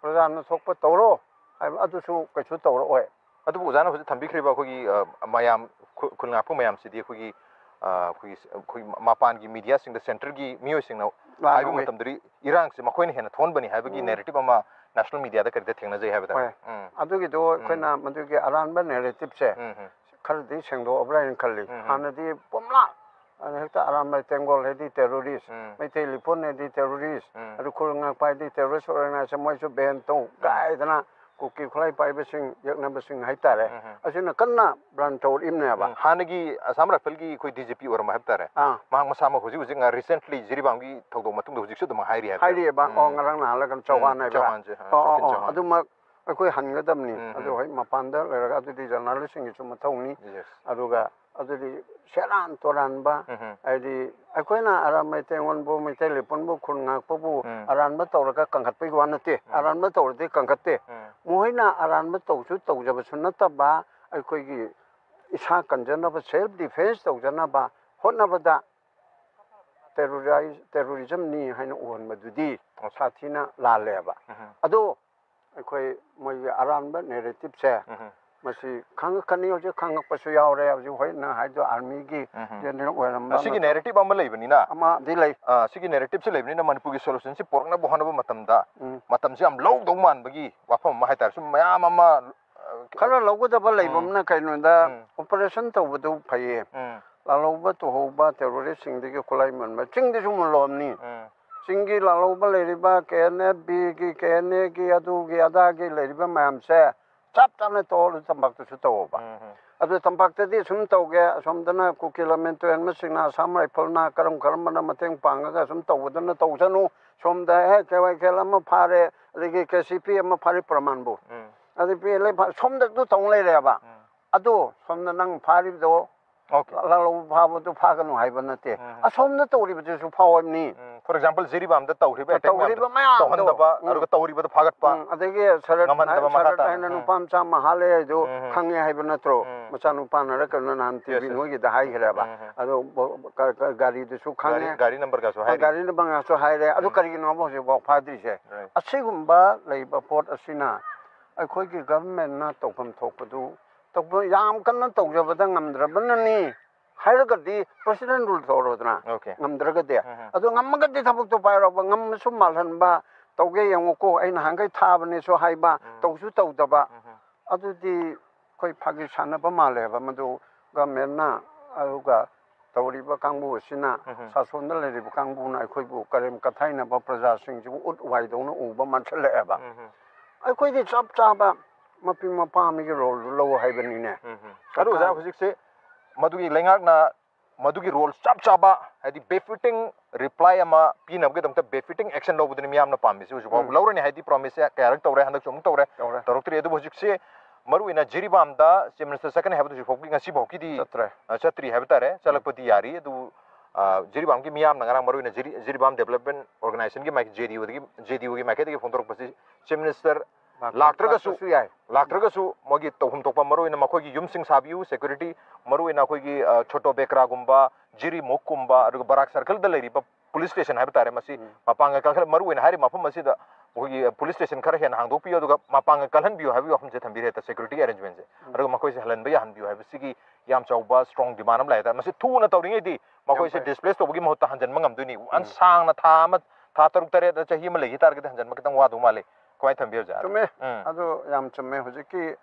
ꯄ꯭ꯔꯖꯥꯅ ꯊꯣꯛꯄ ꯇꯧꯔꯣ ꯍꯥꯏꯕ ꯑꯗꯨꯁꯨ ꯀꯩꯁꯨ ꯇꯧꯔꯛꯑꯣꯏ꯫ ꯑꯗꯨꯕꯨ ꯑꯣꯖꯥꯅ ꯍꯧꯖꯤꯛ ꯊꯝꯕꯤꯈ꯭ꯔꯤꯕ ꯑꯩꯈꯣꯏꯒꯤ, ꯑ, ꯃꯌꯥꯝ, ꯈꯨ-, ꯈꯨꯜ ꯉꯥꯛꯄ ꯃꯌꯥꯝꯁꯤꯗꯤ ꯑꯩꯈꯣꯏꯒꯤ, ꯑ, ꯑꯩꯈꯣꯏꯒꯤ, ꯑꯩꯈꯣꯏꯒꯤ ꯃꯄꯥꯟꯒꯤ ꯃꯤꯗꯤꯌꯥꯁꯤꯡꯗ, ꯁꯦꯟꯇꯔꯒꯤ ꯃꯤꯑꯣꯏꯁꯤꯡꯅ ꯂꯥꯟ ꯍꯥꯏꯕ ꯂꯧꯋꯤ꯫ ꯃꯇꯝꯗꯗꯤ ꯏꯔꯥꯡꯁꯦ ꯃꯈꯣꯏꯅ ꯍꯦꯟꯅ ꯊꯣꯛꯍꯟꯕꯅꯤ ꯍꯥꯏꯕꯒꯤ ꯎꯝ꯫ ꯅꯦꯔꯦꯇꯤꯞ ꯑꯃ ꯅꯦꯁꯅꯦꯜ ꯃꯤꯗꯤꯌꯥꯗ ꯀꯔꯤꯗ ꯊꯦꯡꯅꯖꯩ ꯍꯥꯏꯕꯗ꯫ ꯍꯣꯏ꯫ ꯎꯝ꯫ ꯑꯗꯨꯒꯤꯗꯣ ꯑꯩꯈꯣꯏꯅ ꯃꯗꯨꯒꯤ ꯑꯔꯥꯟꯕ ꯅꯦꯔꯦꯇꯤꯞꯁꯦ ꯎꯝ, ꯎꯝ꯫ ꯈꯔꯗꯤ ꯁꯦꯡꯗꯣꯛꯑꯕ꯭ꯔꯥ ꯍꯥꯏꯅ ꯈꯜꯂꯤ꯫ ꯎꯝ, ꯎꯝ꯫ ꯍꯥꯟꯅꯗꯤ ꯄꯨꯝꯂꯥ ꯑꯗ ꯍꯦꯛꯇ ꯑꯔꯥꯟꯕ ꯇꯦꯡꯒꯣꯜ ꯍꯥꯏꯗꯤ ꯇꯦꯔꯣꯔꯤꯁ, ꯎꯝ꯫ ꯃꯩꯇꯩ ꯂꯤꯄꯨꯟ ꯍꯥꯏꯗꯤ ꯇꯦꯔꯣꯔꯤꯁ, ꯎꯝ꯫ ꯑꯗꯨ ꯈꯨꯜ ꯉꯥꯛꯄ ꯍꯥꯏꯗꯤ ꯇꯦꯔꯣꯔꯤꯁ ꯑꯣꯔꯒꯅꯥꯏꯖꯦꯁꯟ, ꯃꯣꯏꯁꯨ ꯕꯦꯟ ꯇꯧ ꯀꯥꯏꯗꯅ ꯀꯨꯀꯤ ꯈꯨꯠꯂꯥꯏ ꯄꯥꯏꯕꯁꯤꯡ, ꯌꯦꯛꯅꯕꯁꯤꯡ ꯍꯥꯏꯇꯥꯔꯦ꯫ ꯎꯝ, ꯎꯝ꯫ ꯑꯁꯤꯅ ꯀꯟꯅ ꯕ꯭ꯔꯥꯟ ꯇꯧꯔꯛꯏꯕꯅꯦꯕ꯫ ꯎꯝ, ꯍꯥꯟꯅꯒꯤ ꯑꯁꯥꯝ ꯔꯥꯏꯐꯜꯒꯤ ꯑꯩꯈꯣꯏ ꯗꯤ ꯖꯤ ꯄꯤ ꯑꯣꯏꯔꯝꯕ ꯍꯥꯏꯕ ꯇꯥꯔꯦ꯫ ꯑꯥ꯫ ꯃꯍꯥꯛ ꯃꯁꯥꯃꯛ ꯍꯧꯖꯤꯛ ꯍꯧꯖꯤꯛ ꯉꯥ-, ꯔꯤꯁꯦꯟꯠꯂꯤ ꯖꯤꯔꯤꯕꯥꯝꯒꯤ ꯊꯧꯗꯣꯛ ꯃꯇꯨꯡꯗ ꯍꯧꯖꯤꯛꯁꯨ ꯑꯗꯨꯝ ꯍꯥꯏꯔꯤ ꯍꯥꯏꯕ ꯇꯥꯔꯦ꯫ ꯍꯥꯏꯔꯤꯑꯕ꯫ ꯑꯣ, ꯎꯝ꯫ ꯉꯔꯥꯡ ꯅꯍꯥꯟꯂ ꯀꯩꯅꯣ ꯎꯝ, ꯆꯧꯍꯥꯟ ꯍꯥꯏꯕ꯭ꯔꯥ? ꯆꯧꯍꯥꯟꯁꯦ, ꯑꯥ, ꯑꯣ, ꯑꯣ, ꯁꯣꯛꯀꯤꯟ ꯑꯣ, ꯆꯧꯍꯥꯟ꯫ ꯑꯗꯨꯃꯛ ꯑꯩꯈꯣꯏ ꯍꯟꯒꯗꯕꯅꯤ꯫ ꯎꯝ, ꯑꯗꯨ ꯎꯝ꯫ ꯍꯣꯏ, ꯃꯄꯥꯟꯗ ꯂꯩꯔꯒ ꯑꯗꯨꯗꯤ ꯖꯔꯅꯥꯂꯤꯁꯁꯤꯡꯒꯤꯁꯨ ꯃꯊꯧꯅꯤ꯫ Yes. ꯑꯗꯨꯒ ꯑꯗꯨꯗꯤ ꯁꯦꯔꯥꯟ ꯇꯨꯔꯥꯟꯕ ꯎꯝ, ꯎꯝ꯫ ꯍꯥꯏꯗꯤ ꯑꯩꯈꯣꯏꯅ ꯑꯔꯥ-, ꯃꯩꯇꯩꯉꯣꯟꯕꯨ, ꯃꯩꯇꯩ ꯂꯤꯄꯨꯟꯕꯨ, ꯈꯨꯜ ꯉꯥꯛꯄꯕꯨ ꯎꯝ꯫ ꯑꯔꯥꯟꯕ ꯇꯧꯔꯒ ꯀꯟꯈꯠꯄꯒꯤ ꯋꯥ ꯅꯠꯇꯦ꯫ ꯎꯝ꯫ ꯑꯔꯥꯟꯕ ꯇꯧꯔꯗꯤ ꯀꯟꯈꯠꯇꯦ꯫ ꯎꯝ꯫ ꯃꯈꯣꯏꯅ ꯑꯔꯥꯟꯕ ꯇꯧꯁꯨ ꯇꯧꯖꯕꯁꯨ ꯅꯠꯇꯕ, ꯑꯩꯈꯣꯏꯒꯤ ꯏꯁꯥ ꯀꯟꯖꯅꯕ, ꯁꯦꯜꯐ ꯗꯤꯐꯦꯟꯁ ꯇꯧꯖꯅꯕ ꯍꯣꯠꯅꯕꯗ ꯇꯦꯔꯣꯔꯤꯖꯝꯅꯤ ꯍꯥꯏꯅ ꯎꯍꯟꯕꯗꯨꯗꯤ ꯁꯥꯊꯤꯅ ꯂꯥꯜꯂꯦꯕ꯫ ꯑꯗꯣ ꯑꯩꯈꯣꯏ ꯃꯣꯏꯒꯤ ꯑꯔꯥꯟꯕ ꯅꯦꯔꯦꯇꯤꯞꯁꯦ ꯃꯁꯤ ꯈꯪꯉꯛꯀꯅꯤ, ꯍꯧꯖꯤꯛ ꯈꯪꯉꯛꯄꯁꯨ ꯌꯥꯎꯔꯦ꯫ ꯍꯧꯖꯤꯛ ꯍꯣꯏ ꯅꯪ ꯍꯥꯏꯗꯣ ꯑꯥꯔꯃꯤꯒꯤ ꯖꯦꯅꯔꯦꯜ ꯑꯣꯏꯔꯝꯕ ꯁꯤꯒꯤ ꯅꯦꯔꯦꯇꯤꯞ ꯑꯃ ꯂꯩꯕꯅꯤꯅ, ꯑꯃꯗꯤ ꯂꯩ꯫ ꯑ, ꯁꯤꯒꯤ ꯅꯦꯔꯦꯇꯤꯞꯁꯦ ꯂꯩꯕꯅꯤꯅ ꯃꯅꯤꯄꯨꯔꯒꯤ ꯁꯣꯂꯨꯁꯟꯁꯤ ꯄꯨꯔꯛꯅꯕ ꯍꯣꯠꯅꯕ ꯃꯇꯝꯗ ꯎꯝ꯫ ꯃꯇꯝꯁꯤ ꯌꯥꯝ ꯂꯧꯗꯧ ꯃꯥꯟꯕꯒꯤ ꯋꯥꯐꯝ ꯑꯃ ꯍꯥꯏꯇꯥꯔꯦ꯫ ꯁꯨꯝ ꯃꯌꯥꯝ ꯑꯃ, ꯑ, ꯈꯔ ꯂꯧꯒꯗꯕ ꯂꯩꯕ ꯎꯝ꯫ ꯑꯃꯅ ꯀꯩꯅꯣꯗ ꯎꯝ꯫ ꯑꯣꯄꯔꯦꯁꯟ ꯇꯧꯕꯗꯨ ꯐꯩꯌꯦ꯫ ꯎꯝ꯫ ꯂꯥꯜꯍꯧꯕ ꯇꯨꯍꯧꯕ ꯇꯦꯔꯣꯔꯤꯁꯁꯤꯡꯗꯒꯤ ꯈꯨꯠꯂꯥꯏ ꯃꯟꯕ ꯆꯤꯡꯗꯁꯨ ꯃꯨꯜꯂꯣꯝꯅꯤ꯫ ꯎꯝ꯫ ꯆꯤꯡꯒꯤ ꯂꯥꯜꯍꯧꯕ ꯂꯩꯔꯤꯕ ꯀꯦ ꯑꯦꯟ ꯑꯦꯐ ꯕꯤꯒꯤ, ꯀꯦ ꯑꯦꯟ ꯑꯦꯒꯤ, ꯑꯗꯨꯒꯤ ꯑꯗꯥꯒꯤ ꯂꯩꯔꯤꯕ ꯃꯌꯥꯝꯁꯦ ꯆꯞ ꯆꯥꯅ ꯇꯧꯍꯧꯔ ꯇꯝꯄꯥꯛꯇꯁꯨ ꯇꯧꯍꯧꯕ꯫ ꯎꯝ, ꯎꯝ꯫ ꯑꯗꯨ ꯇꯝꯄꯥꯛꯇꯗꯤ ꯁꯨꯝ ꯇꯧꯒꯦ, ꯑꯁꯣꯝꯗꯅ ꯀꯨꯀꯤ ꯂꯃꯦꯟ ꯇꯨꯔꯦꯟ ꯃꯁꯤꯡꯅ ꯑꯁꯥꯝ ꯔꯥꯏꯐꯜꯅ ꯀꯔꯝ ꯀꯔꯝꯕꯅ ꯃꯇꯦꯡ ꯄꯥꯡꯉꯒ ꯁꯨꯝ ꯇꯧꯕꯗꯨꯅ ꯇꯧꯁꯅꯨ꯫ ꯁꯣꯝꯗ ꯍꯦꯛ ꯀꯦ ꯋꯥꯏ ꯀꯦꯜ ꯑꯃ ꯐꯥꯔꯦ, ꯑꯗꯒꯤ ꯀꯦ ꯁꯤ ꯄꯤ ꯑꯃ ꯐꯥꯔꯦ, ꯄ꯭ꯔꯃꯥꯟꯕꯨ꯫ ꯎꯝ꯫ ꯑꯗꯩ ꯄꯤ ꯑꯦꯜ ꯑꯦ ꯐꯥ-, ꯁꯣꯝꯗ ꯑꯗꯨ ꯇꯧ ꯂꯩꯔꯦꯕ꯫ ꯎꯝ꯫ ꯑꯗꯣ ꯁꯣꯝꯗ ꯅꯪ ꯐꯥꯔꯤꯕꯗꯣ ꯑꯣꯀꯦ꯫ ꯂꯥꯜꯍꯧꯕ ꯐꯥꯕꯗꯨ ꯐꯥꯒꯅꯨ ꯍꯥꯏꯕ ꯅꯠꯇꯦ꯫ ꯎꯝ꯫ ꯑꯁꯣꯝꯗ ꯇꯧꯔꯤꯕꯗꯨꯁꯨ ꯐꯥꯎ ꯍꯥꯏꯕꯅꯤ꯫ ꯎꯝ꯫ For example, ꯖꯤꯔꯤꯕꯥꯝꯗ ꯇꯧꯔꯤꯕ ꯑꯦꯇꯦꯛ ꯇꯧꯔꯤꯕ ꯃꯌꯥꯝꯗꯣ, ꯃꯌꯥꯝꯗꯣ꯫ ꯇꯧꯍꯟꯗꯕ, ꯎꯝ꯫ ꯑꯗꯨꯒ ꯇꯧꯔꯤꯕꯗꯣ ꯐꯥꯒꯠꯄ꯫ ꯎꯝ꯫ ꯑꯗꯒꯤ ꯁꯔꯠ ꯉꯝꯍꯟꯗꯕ ꯍꯥꯏ-, ꯃꯈꯥ ꯁꯔꯠ ꯇꯥꯅ꯫ ꯍꯥꯏꯅ ꯎꯝ꯫ ꯅꯨꯄꯥ ꯃꯆꯥ ꯑꯃ ꯍꯥꯠꯂꯦ ꯍꯥꯏꯗꯨ ꯎꯝ꯫ ꯈꯪꯉꯦ ꯍꯥꯏꯕ ꯅꯠꯇ꯭ꯔꯣ? ꯎꯝ꯫ ꯃꯆꯥꯅꯨꯄꯥꯅꯔ ꯀꯩꯅꯣ ꯅꯍꯥꯟ ꯇꯤ ꯚꯤ ꯌꯦꯁ, ꯌꯦꯁ꯫ ꯅꯣꯏꯒꯤꯗ ꯍꯥꯏꯈ꯭ꯔꯦꯕ꯫ ꯎꯝ, ꯎꯝ꯫ ꯑꯗꯣ ꯕ-, ꯀ-, ꯀ-, ꯒꯥꯔꯤꯗꯨꯁꯨ ꯈꯪꯉꯦ꯫ ꯒꯥꯔꯤ, ꯒꯥꯔꯤ ꯅꯝꯕꯔꯒꯁꯨ ꯍꯣꯏ, ꯍꯥꯏꯔꯤ꯫ ꯒꯥꯔꯤ ꯅꯝꯕꯔꯒꯁꯨ ꯍꯥꯏꯔꯦ꯫ ꯑꯗꯨ ꯎꯝ꯫ ꯀꯔꯤꯒꯤꯅꯣꯕ ꯍꯧꯖꯤꯛꯐꯥꯎ ꯐꯥꯗ꯭ꯔꯤꯁꯦ? ꯔꯥꯏꯠ꯫ ꯑꯁꯤꯒꯨꯝꯕ ꯂꯩꯕ ꯄꯣꯠ ꯑꯁꯤꯅ ꯑꯩꯈꯣꯏꯒꯤ ꯒꯚꯔꯟꯃꯦꯟꯅ ꯇꯧꯐꯝ ꯊꯣꯛꯄꯗꯨ ꯇꯧꯕ ꯌꯥꯝ ꯀꯟꯅ ꯇꯧꯖꯕꯗ ꯉꯝꯗ꯭ꯔꯕꯅꯅꯤ ꯍꯥꯏꯔꯒꯗꯤ ꯄ꯭ꯔꯁꯤꯗꯦꯟ ꯔꯨꯜ ꯇꯧꯔꯣꯗꯅ꯫ ꯑꯣꯀꯦ꯫ ꯉꯝꯗ꯭ꯔꯒꯗꯤ꯫ ꯎꯝ, ꯎꯝ꯫ ꯑꯗꯣ ꯉꯝꯃꯒꯗꯤ ꯊꯕꯛꯇꯣ ꯄꯥꯏꯔꯣꯕ, ꯉꯝꯃꯁꯨ ꯃꯥꯜꯍꯟꯕ, ꯇꯧꯒꯦ ꯌꯦꯡꯉꯨꯀꯣ, ꯑꯩ ꯅꯍꯥꯟꯈꯩ ꯊꯥꯕꯅꯦꯁꯨ ꯍꯥꯏꯕ, ꯎꯝ꯫ ꯇꯧꯁꯨ ꯇꯧꯗꯕ꯫ ꯎꯝ, ꯎꯝ꯫ ꯑꯗꯨꯗꯤ ꯑꯩꯈꯣꯏ ꯐꯥꯒꯤ ꯁꯥꯟꯅꯕ ꯃꯥꯜꯂꯦꯕ ꯃꯗꯨ ꯒꯚꯔꯟꯃꯦꯟꯅ꯫ ꯑꯗꯨꯒ ꯇꯧꯔꯤꯕ ꯀꯥꯡꯕꯨ ꯑꯁꯤꯅ, ꯎꯝ, ꯎꯝ꯫ ꯁꯥꯁꯣꯟꯗ ꯂꯩꯔꯤꯕ ꯀꯥꯡꯕꯨꯅ ꯑꯩꯈꯣꯏꯕꯨ ꯀꯔꯦꯝ ꯀꯊꯥꯏꯅꯕ ꯄ꯭ꯔꯖꯥꯁꯤꯡꯁꯤꯕꯨ ꯎꯠ ꯋꯥꯏꯗꯧꯅ ꯎꯕ ꯃꯥꯟꯁꯤꯜꯂꯛꯑꯦꯕ꯫ ꯎꯝ, ꯎꯝ꯫ ꯑꯩꯈꯣꯏꯗꯤ ꯆꯞ ꯆꯥꯕ ꯃꯄꯤ ꯃꯄꯥ ꯑꯃꯒꯤ ꯔꯣꯜꯗꯨ ꯂꯧ ꯍꯥꯏꯕꯅꯤꯅꯦ꯫ ꯎꯝ, ꯎꯝ꯫ ꯑꯗꯨ ꯑꯣꯖꯥ, ꯁꯔꯀꯥꯔ ꯍꯧꯖꯤꯛꯁꯦ ꯃꯗꯨꯒꯤ ꯂꯩꯉꯥꯛꯅ ꯃꯗꯨꯒꯤ ꯔꯣꯜ ꯆꯞ ꯆꯥꯕ, ꯍꯥꯏꯗꯤ ꯕꯦꯐꯤꯇꯤꯡ ꯔꯤꯄ꯭ꯂꯥꯏ ꯑꯃ ꯄꯤꯅꯕꯒꯤꯗꯃꯛꯇ ꯕꯦꯐꯤꯇꯤꯡ ꯑꯦꯛꯁꯟ ꯂꯧꯕꯗꯨꯅꯤ ꯃꯤꯌꯥꯝꯅ ꯄꯥꯝꯃꯤꯁꯤ꯫ ꯍꯧꯖꯤꯛ ꯐꯥꯎꯕ ꯎꯝ꯫ ꯂꯧꯔꯅꯤ ꯍꯥꯏꯗꯤ ꯄ꯭ꯔꯣꯃꯤꯁꯁꯦ ꯀꯌꯥꯔꯛ ꯇꯧꯔꯦ, ꯍꯟꯗꯛꯁꯨ ꯑꯃꯨꯛ ꯇꯧꯔꯦ, ꯇꯧꯔꯦ꯫ ꯇꯧꯔꯛꯇ꯭ꯔꯤ꯫ ꯑꯗꯨꯕꯨ ꯍꯧꯖꯤꯛꯁꯦ ꯃꯔꯨꯑꯣꯏꯅ ꯖꯤꯔꯤꯕꯥꯝꯗ ꯆꯤꯐ ꯃꯤꯅꯤꯁꯇꯔ ꯆꯠꯀꯅꯤ ꯍꯥꯏꯕꯗꯨ ꯍꯧꯖꯤꯛ ꯐꯥꯎꯒꯤ, ꯉꯁꯤ ꯐꯥꯎꯒꯤꯗꯤ, ꯆꯠꯇ꯭ꯔꯦ꯫ ꯑ, ꯆꯠꯇ꯭ꯔꯤ ꯍꯥꯏꯕ ꯇꯥꯔꯦ꯫ ꯎꯝ꯫ ꯆꯠꯂꯛꯄꯗꯤ ꯌꯥꯔꯤ꯫ ꯑꯗꯨꯕꯨ, ꯑ, ꯖꯤꯔꯤꯕꯥꯝꯒꯤ ꯃꯤꯌꯥꯝꯅ ꯉꯔꯥꯡ ꯃꯔꯨꯑꯣꯏꯅ ꯖꯤꯔꯤ-, ꯖꯤꯔꯤꯕꯥꯝ ꯗꯦꯕꯂꯞꯃꯦꯟ ꯑꯣꯔꯒꯅꯥꯏꯖꯦꯁꯟꯒꯤ ꯃꯥꯏ-, ꯖꯦ ꯗꯤ ꯌꯨꯗꯒꯤ, ꯖꯦ ꯗꯤ ꯌꯨꯒꯤ ꯃꯥꯏꯀꯩꯗꯒꯤ ꯐꯣꯡꯗꯣꯔꯛꯄꯁꯤ ꯆꯤꯐ ꯃꯤꯅꯤꯁꯇꯔ ꯂꯥꯛ-, ꯂꯥꯛꯇ꯭ꯔꯒꯁꯨ, ꯂꯥꯛꯇ꯭ꯔꯁꯨ ꯌꯥꯏ꯫ ꯂꯥꯛꯇ꯭ꯔꯒꯁꯨ ꯃꯣꯏꯒꯤ ꯇꯧꯐꯝ ꯊꯣꯛꯄ ꯃꯔꯨꯑꯣꯏꯅ ꯃꯈꯣꯏꯒꯤ ꯌꯨꯝꯁꯤꯡ ꯁꯥꯕꯤꯌꯨ, ꯁꯦꯀ꯭ꯌꯨꯔꯤꯇꯤ, ꯃꯔꯨꯑꯣꯏꯅ ꯑꯩꯈꯣꯏꯒꯤ, ꯑ, ꯆꯣꯇꯣ ꯕꯦꯀ꯭ꯔꯥꯒꯨꯝꯕ, ꯖꯤꯔꯤꯃꯨꯛꯀꯨꯝꯕ, ꯑꯗꯨꯒ ꯕꯔꯥꯛ ꯁꯔꯀꯜꯗ ꯂꯩꯔꯤꯕ ꯄꯨꯂꯤꯁ ꯁ꯭ꯇꯦꯁꯟ ꯍꯥꯏꯕ ꯇꯥꯔꯦ, ꯃꯁꯤ ꯎꯝ꯫ ꯃꯄꯥꯡꯒꯜ ꯀꯟꯈꯠ-, ꯃꯔꯨ ꯑꯣꯏꯅ ꯍꯥꯏꯔꯤꯕ ꯃꯐꯝ ꯑꯁꯤꯗ ꯑꯩꯈꯣꯏꯒꯤ ꯄꯨꯂꯤꯁ ꯁ꯭ꯇꯦꯁꯟ ꯈꯔ ꯍꯦꯟꯅ ꯍꯥꯡꯗꯣꯛꯄꯤꯌꯨ, ꯑꯗꯨꯒ ꯃꯄꯥꯡꯒꯜ ꯀꯜꯍꯟꯕꯤꯌꯨ ꯍꯥꯏꯕꯒꯤ ꯋꯥꯐꯝꯁꯦ ꯊꯝꯕꯤꯔꯦ, ꯍꯦꯛꯇ ꯁꯦꯀ꯭ꯌꯨꯔꯤꯇꯤ ꯑꯦꯔꯦꯟꯖꯃꯦꯟꯁꯦ꯫ ꯎꯝ꯫ ꯑꯗꯨꯒ ꯃꯈꯣꯏꯁꯦ ꯍꯜꯍꯟꯕ ꯌꯥꯍꯟꯕꯤꯌꯨ ꯍꯥꯏꯕꯁꯤꯒꯤ ꯌꯥꯝ ꯆꯥꯎꯕ ꯁ꯭ꯇ꯭ꯔꯣꯡ ꯗꯤꯃꯥꯟ ꯑꯃ ꯂꯩ ꯍꯥꯏꯇꯥꯔꯦ꯫ ꯃꯁꯤ ꯊꯨꯅ ꯇꯧꯔꯤꯉꯩꯗꯤ ꯃꯈꯣꯏꯁꯦ ꯐꯩ꯫ ꯗꯤꯁꯄ꯭ꯂꯦꯁ ꯇꯧꯕꯒꯤ ꯃꯍꯨꯠꯇ ꯍꯟꯖꯤꯟꯕ ꯉꯝꯗꯣꯏꯅꯤ꯫ ꯋꯥꯟꯁ ꯎꯝ꯫ ꯁꯥꯡꯅ ꯊꯥ ꯑꯃ, ꯊꯥ ꯇꯔꯨꯛ ꯇꯔꯦꯠ ꯆꯍꯤ ꯑꯃ ꯂꯩꯈꯤ ꯇꯥꯔꯒꯗꯤ ꯍꯟꯖꯤꯟꯕ ꯈꯤꯇꯪ ꯋꯥꯗꯧ ꯃꯥꯜꯂꯤ꯫ ꯀꯃꯥꯏꯅ ꯊꯝꯕꯤ, ꯑꯣꯖꯥ? ꯆꯨꯝꯃꯦ꯫ ꯎꯝ꯫ ꯑꯗꯨ ꯌꯥꯝ ꯆꯨꯝꯃꯦ꯫ ꯍꯧꯖꯤꯛꯀꯤ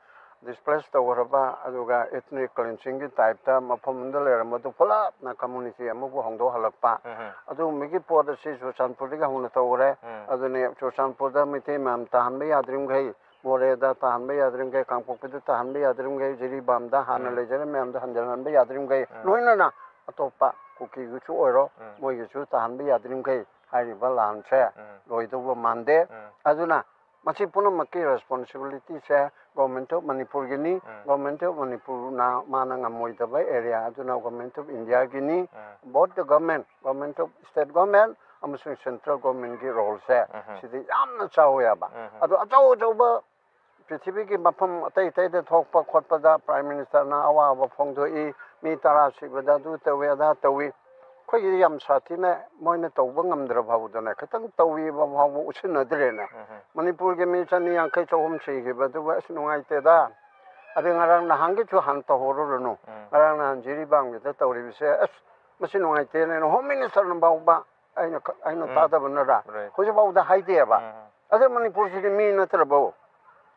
ꯗꯤꯁꯄ꯭ꯂꯦꯁ ꯇꯧꯈ꯭ꯔꯕ, ꯑꯗꯨꯒ ꯏꯊꯅꯤꯛ ꯀ꯭ꯂꯤꯟꯁꯤꯡꯒꯤ ꯇꯥꯏꯞꯇ ꯃꯐꯝ ꯑꯃꯗ ꯂꯩꯔꯝꯕꯗꯨ ꯄꯨꯂꯞꯅ ꯀꯝꯃꯨꯅꯤꯇꯤ ꯑꯃꯕꯨ ꯍꯣꯡꯗꯣꯛꯍꯜꯂꯛꯄ, ꯎꯝ ꯍꯝ꯫ ꯑꯗꯨꯒꯨꯝꯕꯒꯤ ꯄꯣꯠ ꯑꯁꯤ ꯆꯨꯔꯆꯥꯟꯄꯨꯔꯗꯒꯤ ꯍꯧꯅ ꯇꯧꯈ꯭ꯔꯦ꯫ ꯎꯝ꯫ ꯑꯗꯨꯅꯤ, ꯆꯨꯔꯆꯥꯟꯄꯨꯔꯗ ꯃꯩꯇꯩ ꯃꯌꯥꯝ ꯇꯥꯍꯟꯕ ꯌꯥꯗ꯭ꯔꯤꯃꯈꯩ, ꯃꯣꯔꯦꯗ ꯇꯥꯍꯟꯕ ꯌꯥꯗ꯭ꯔꯤꯃꯈꯩ, ꯀꯥꯡꯄꯣꯛꯄꯤꯗ ꯇꯥꯍꯟꯕ ꯌꯥꯗ꯭ꯔꯤꯃꯈꯩ, ꯖꯤꯔꯤꯕꯥꯝꯗ ꯍꯥꯟꯅ ꯎꯝ꯫ ꯂꯩꯖꯔꯤꯕ ꯃꯌꯥꯝꯗꯣ ꯍꯟꯖꯤꯟꯍꯟꯕ ꯌꯥꯗ꯭ꯔꯤꯃꯈꯩ, ꯎꯝ꯫ ꯂꯣꯏꯅꯅ ꯑꯇꯣꯞꯄ ꯀꯨꯀꯤꯒꯤꯁꯨ ꯑꯣꯏꯔꯣ, ꯎꯝ꯫ ꯃꯣꯏꯒꯤꯁꯨ ꯇꯥꯍꯟꯕ ꯌꯥꯗ꯭ꯔꯤꯃꯈꯩ, ꯍꯥꯏꯔꯤꯕ ꯂꯥꯟꯁꯦ ꯎꯝ꯫ ꯂꯣꯏꯗꯧꯕ ꯃꯥꯟꯗꯦ꯫ ꯎꯝ꯫ ꯑꯗꯨꯅ ꯃꯁꯤ ꯄꯨꯝꯅꯃꯛꯀꯤ ꯔꯦꯁꯄꯣꯟꯁꯤꯕꯤꯂꯤꯇꯤꯁꯦ ꯒꯣꯔꯃꯦꯟ ꯑꯣꯐ ꯃꯅꯤꯄꯨꯔꯒꯤꯅ ꯎꯝ꯫ ꯒꯣꯔꯃꯦꯟ ꯑꯣꯐ ꯃꯅꯤꯄꯨꯔꯅ ꯃꯥꯅ ꯉꯝꯃꯣꯏꯗꯕ ꯑꯦꯔꯤꯌꯥ ꯑꯗꯨꯅ ꯒꯣꯔꯃꯦꯟ ꯑꯣꯐ ꯏꯟꯗꯤꯌꯥꯒꯤꯅꯤ꯫ ꯎꯝ꯫ Both the government, government of state government ꯑꯃꯁꯨꯡ ꯁꯦꯟꯇ꯭ꯔꯦꯜ ꯒꯣꯔꯃꯦꯟꯒꯤ ꯔꯣꯜꯁꯦ ꯎꯝ꯫ ꯁꯤꯗꯤ ꯌꯥꯝꯅ ꯆꯥꯎꯋꯦꯕ꯫ ꯎꯝ꯫ ꯑꯗꯣ ꯑꯆꯧ ꯑꯆꯧꯕ ꯄ꯭ꯔꯤꯊꯤꯕꯤꯒꯤ ꯃꯐꯝ ꯑꯇꯩ ꯑꯇꯩꯗ ꯊꯣꯛꯄ ꯈꯣꯠꯄꯗ ꯄ꯭ꯔꯥꯏꯝ ꯃꯤꯅꯤꯁꯇꯔꯅ ꯑꯋꯥꯕ ꯐꯣꯡꯗꯣꯛꯏ, ꯃꯤ ꯇꯔꯥ ꯁꯤꯕꯗ ꯑꯗꯨ ꯇꯧꯏ, ꯑꯗꯥ ꯇꯧꯏ꯫ ꯑꯩꯈꯣꯏꯒꯤꯗꯤ ꯌꯥꯝ ꯁꯥꯊꯤꯅ ꯃꯣꯏꯅ ꯇꯧꯕ ꯉꯝꯗ꯭ꯔ ꯐꯥꯎꯕꯗꯅꯦ, ꯈꯤꯇꯪ ꯇꯧꯏꯕ ꯐꯥꯎꯕ ꯎꯠꯁꯤꯟꯅꯗ꯭ꯔꯦꯅꯦ꯫ ꯎꯝ ꯍꯝ꯫ ꯃꯅꯤꯄꯨꯔꯒꯤ ꯃꯤ ꯆꯅꯤ ꯌꯥꯡꯈꯩ ꯆꯍꯨꯝ ꯁꯤꯈꯤꯕꯗꯨꯕꯨ ꯑꯁ ꯅꯨꯡꯉꯥꯏꯇꯦꯗ꯫ ꯑꯗꯩ ꯉꯔꯥꯡ ꯅꯍꯥꯟꯒꯤꯁꯨ ꯍꯥꯟꯅ ꯇꯧꯍꯧꯔꯨꯔꯅꯨ꯫ ꯎꯝ꯫ ꯉꯔꯥꯡ ꯅꯍꯥꯟ ꯖꯤꯔꯤꯕꯥꯝꯒꯤꯗ ꯇꯧꯔꯤꯕꯁꯦ ꯑꯁ ꯃꯁꯤ ꯅꯨꯡꯉꯥꯏꯇꯦꯅꯦ꯫ ꯍꯣꯝ ꯃꯤꯅꯤꯁꯇꯔꯅ ꯐꯥꯎꯕ ꯑꯩꯅ ꯈ-, ꯑꯩꯅ ꯎꯝ꯫ ꯇꯥꯗꯕꯅꯔ Right. ꯍꯧꯖꯤꯛꯐꯥꯎꯗ ꯍꯥꯏꯗꯦꯕ꯫ ꯎꯝ꯫ ꯑꯗꯩ ꯃꯅꯤꯄꯨꯔꯁꯤꯗꯤ ꯃꯤ ꯅꯠꯇ꯭ꯔꯕꯣ?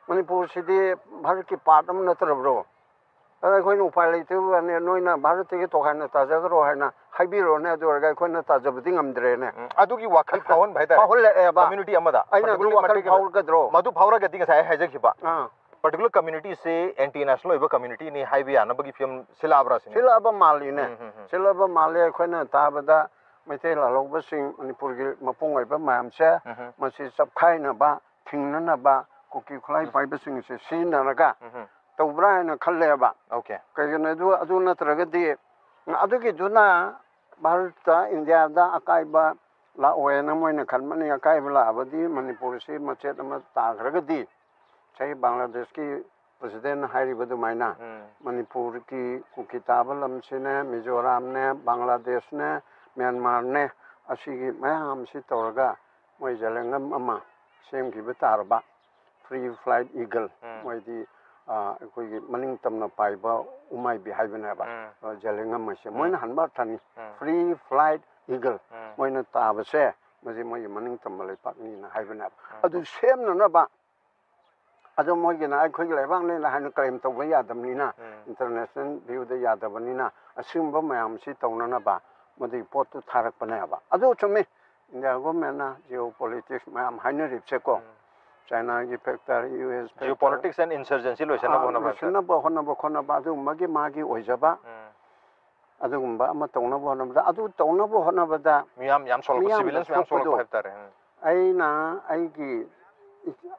ꯃꯅꯤꯄꯨꯔꯁꯤꯗꯤ ꯚꯥꯔꯠꯀꯤ ꯄꯥꯔꯠ ꯑꯃ ꯅꯠꯇ꯭ꯔꯕ꯭ꯔꯣ? ꯑꯗ ꯑꯩꯈꯣꯏꯅ ꯎꯄꯥꯏ ꯂꯩꯇꯕ ꯋꯥꯅꯤ, ꯅꯣꯏꯅ ꯚꯥꯔꯠꯇꯒꯤ ꯇꯣꯈꯥꯏꯅ ꯇꯥꯖꯈ꯭ꯔꯣ ꯍꯥꯏꯅ ꯍꯥꯏꯕꯤꯔꯣꯅꯦ, ꯑꯗꯨ ꯑꯣꯏꯔꯒ ꯑꯩꯈꯣꯏꯅ ꯇꯥꯖꯕꯗꯤ ꯉꯝꯗ꯭ꯔꯦꯅꯦ꯫ ꯎꯝ, ꯑꯗꯨꯒꯤ ꯋꯥꯈꯜ ꯐꯥꯎꯍꯟꯕ ꯍꯥꯏꯇꯥꯔꯦ꯫ ꯐꯥꯎꯍꯜꯂꯛꯑꯦꯕ꯫ Community ꯑꯃꯗ, ꯑꯩꯅ ꯑꯗꯨ particular ꯋꯥꯈꯜ community ꯑꯃ꯫ ꯐꯥꯎꯔꯛꯀꯗ꯭ꯔꯣ? ꯃꯗꯨ ꯐꯥꯎꯔꯒꯗꯤ ꯉꯁꯥꯏ ꯑꯩ ꯍꯥꯏꯖꯈꯤꯕ ꯑꯥ꯫ Particular communityꯁꯦ anti national ꯑꯣꯏꯕ communityꯅꯤ ꯍꯥꯏꯕ ꯌꯥꯅꯕꯒꯤ ꯐꯤꯕꯝ ꯁꯤꯜꯂꯛꯑꯕ꯭ꯔꯥ ꯁꯤꯅꯤ? ꯁꯤꯜꯂꯛꯑꯕ ꯃꯥꯜꯂꯤꯅꯦ꯫ ꯎꯝ, ꯎꯝ, ꯎꯝ꯫ ꯁꯤꯜꯂꯛꯑꯕ ꯃꯥꯜꯂꯤ꯫ ꯑꯩꯈꯣꯏꯅ ꯇꯥꯕꯗ ꯃꯩꯇꯩ ꯂꯥꯜꯍꯧꯕꯁꯤꯡ, ꯃꯅꯤꯄꯨꯔꯒꯤ ꯃꯄꯨꯡ ꯑꯣꯏꯕ ꯃꯌꯥꯝꯁꯦ ꯎꯝ, ꯎꯝ꯫ ꯃꯁꯤ ꯆꯞꯈꯥꯏꯅꯕ, ꯊꯤꯡꯅꯅꯕ ꯀꯨꯀꯤ ꯈꯨꯠꯂꯥꯏ ꯎꯝ꯫ ꯄꯥꯏꯕꯁꯤꯡꯁꯦ ꯁꯤꯖꯤꯟꯅꯔꯒ ꯎꯝ, ꯎꯝ꯫ ꯇꯧꯕ꯭ꯔꯥ ꯍꯥꯏꯅ ꯈꯜꯂꯦꯕ꯫ Okay꯫ ꯀꯩꯒꯤꯅꯣ ꯑꯗꯨ, ꯑꯗꯨ ꯅꯠꯇ꯭ꯔꯒꯗꯤ ꯑꯗꯨꯒꯤꯗꯨꯅ ꯚꯥꯔꯠꯇ, ꯏꯟꯗꯤꯌꯥꯗ ꯑꯀꯥꯏꯕ ꯂꯥꯛꯑꯣꯏꯅ ꯃꯣꯏꯅ ꯈꯟꯕꯅꯤ꯫ ꯑꯀꯥꯏꯕ ꯂꯥꯛꯑꯕꯗꯤ ꯃꯅꯤꯄꯨꯔꯁꯤ ꯃꯆꯦꯠ ꯑꯃ ꯇꯥꯈ꯭ꯔꯒꯗꯤ ꯉꯁꯥꯏ ꯕꯪꯒ꯭ꯂꯥꯗꯦꯁꯀꯤ ꯄ꯭ꯔꯁꯤꯗꯦꯟꯅ ꯍꯥꯏꯔꯤꯕ ꯑꯗꯨꯃꯥꯏꯅ ꯎꯝ꯫ ꯃꯅꯤꯄꯨꯔꯒꯤ ꯀꯨꯀꯤ ꯇꯥꯕ ꯂꯝꯁꯤꯅꯦ, ꯃꯤꯖꯣꯔꯥꯝꯅꯦ, ꯕꯪꯒ꯭ꯂꯥꯗꯦꯁꯅꯦ, ꯃ꯭ꯌꯥꯟꯃꯥꯔꯅꯦ, ꯑꯁꯤꯒꯤ ꯃꯌꯥꯝꯁꯤ ꯇꯧꯔꯒ ꯃꯣꯏ ꯖꯦꯂꯦꯡꯉꯝ ꯑꯃ ꯁꯦꯝꯈꯤꯕ ꯇꯥꯔꯕ, Free Flight Eagle, ꯎꯝ꯫ ꯃꯣꯏꯗꯤ, ꯑ, ꯑꯩꯈꯣꯏꯒꯤ ꯃꯅꯤꯡ ꯇꯝꯅ ꯄꯥꯏꯕ ꯎꯃꯥꯏꯕꯤ ꯍꯥꯏꯕꯅꯦꯕ, ꯎꯝ꯫ ꯑ, ꯖꯦꯂꯦꯡꯉꯝ ꯑꯁꯦ꯫ ꯎꯝ꯫ ꯃꯣꯏꯅ ꯍꯟꯕ ꯑꯔꯊꯅꯤ꯫ ꯎꯝ꯫ Free Flight Eagle꯫ ꯎꯝ꯫ ꯃꯣꯏꯅ ꯇꯥꯕꯁꯦ, ꯃꯁꯤ ꯃꯣꯏꯒꯤ ꯃꯅꯤꯡ ꯇꯝꯕ ꯂꯩꯄꯥꯛꯅꯤꯅ ꯍꯥꯏꯕꯅꯦꯕ꯫ ꯎꯝ꯫ ꯑꯗꯨ ꯁꯦꯝꯅꯅꯕ, ꯑꯗꯣ ꯃꯣꯏꯒꯤꯅ ꯑꯩꯈꯣꯏꯒꯤ ꯂꯩꯕꯥꯛꯅꯦꯅ ꯍꯥꯏꯅ claim ꯇꯧꯕ ꯌꯥꯗꯕꯅꯤꯅ, ꯎꯝ꯫ International view ꯗ ꯌꯥꯗꯕꯅꯤꯅ, ꯑꯁꯤꯒꯨꯝꯕ ꯃꯌꯥꯝꯁꯤ ꯇꯧꯅꯅꯕ ꯃꯗꯨꯒꯤ ꯄꯣꯠꯇꯨ ꯊꯥꯔꯛꯄꯅꯦꯕ꯫ ꯑꯗꯨ ꯆꯨꯝꯃꯤ, India government ꯅ geopolitics ꯃꯌꯥꯝ ꯍꯥꯏꯅꯔꯤꯕꯁꯦꯀꯣ, ꯎꯝ꯫ China ꯒꯤ factor, U S factor, Geopolitics and insurgency ꯂꯣꯏꯁꯤꯟꯅꯕ ꯑꯥ, ꯍꯣꯠꯅꯕ ꯍꯥꯏꯇꯥꯔꯦ꯫ ꯂꯣꯏꯁꯤꯟꯅꯕ ꯍꯣꯠꯅꯕ, ꯈꯣꯠꯅꯕ, ꯑꯗꯨꯒꯨꯝꯕꯒꯤ ꯃꯥꯒꯤ ꯑꯣꯏꯖꯕ ꯎꯝ꯫ ꯑꯗꯨꯒꯨꯝꯕ ꯑꯃ ꯇꯧꯅꯕ ꯍꯣꯠꯅꯕꯗ, ꯑꯗꯨ ꯇꯧꯅꯕ ꯍꯣꯠꯅꯕꯗ ꯃꯤꯌꯥꯝ ꯌꯥꯝ ꯁꯣꯛꯂꯛꯄ, ꯃꯤꯌꯥꯝꯅ civilians ꯃꯌꯥꯝ ꯁꯣꯛꯂꯛꯄ ꯁꯣꯛꯄꯗꯣ, ꯍꯥꯏꯕ ꯇꯥꯔꯦ꯫ ꯎꯝ꯫ ꯑꯩꯅ ꯑꯩꯒꯤ,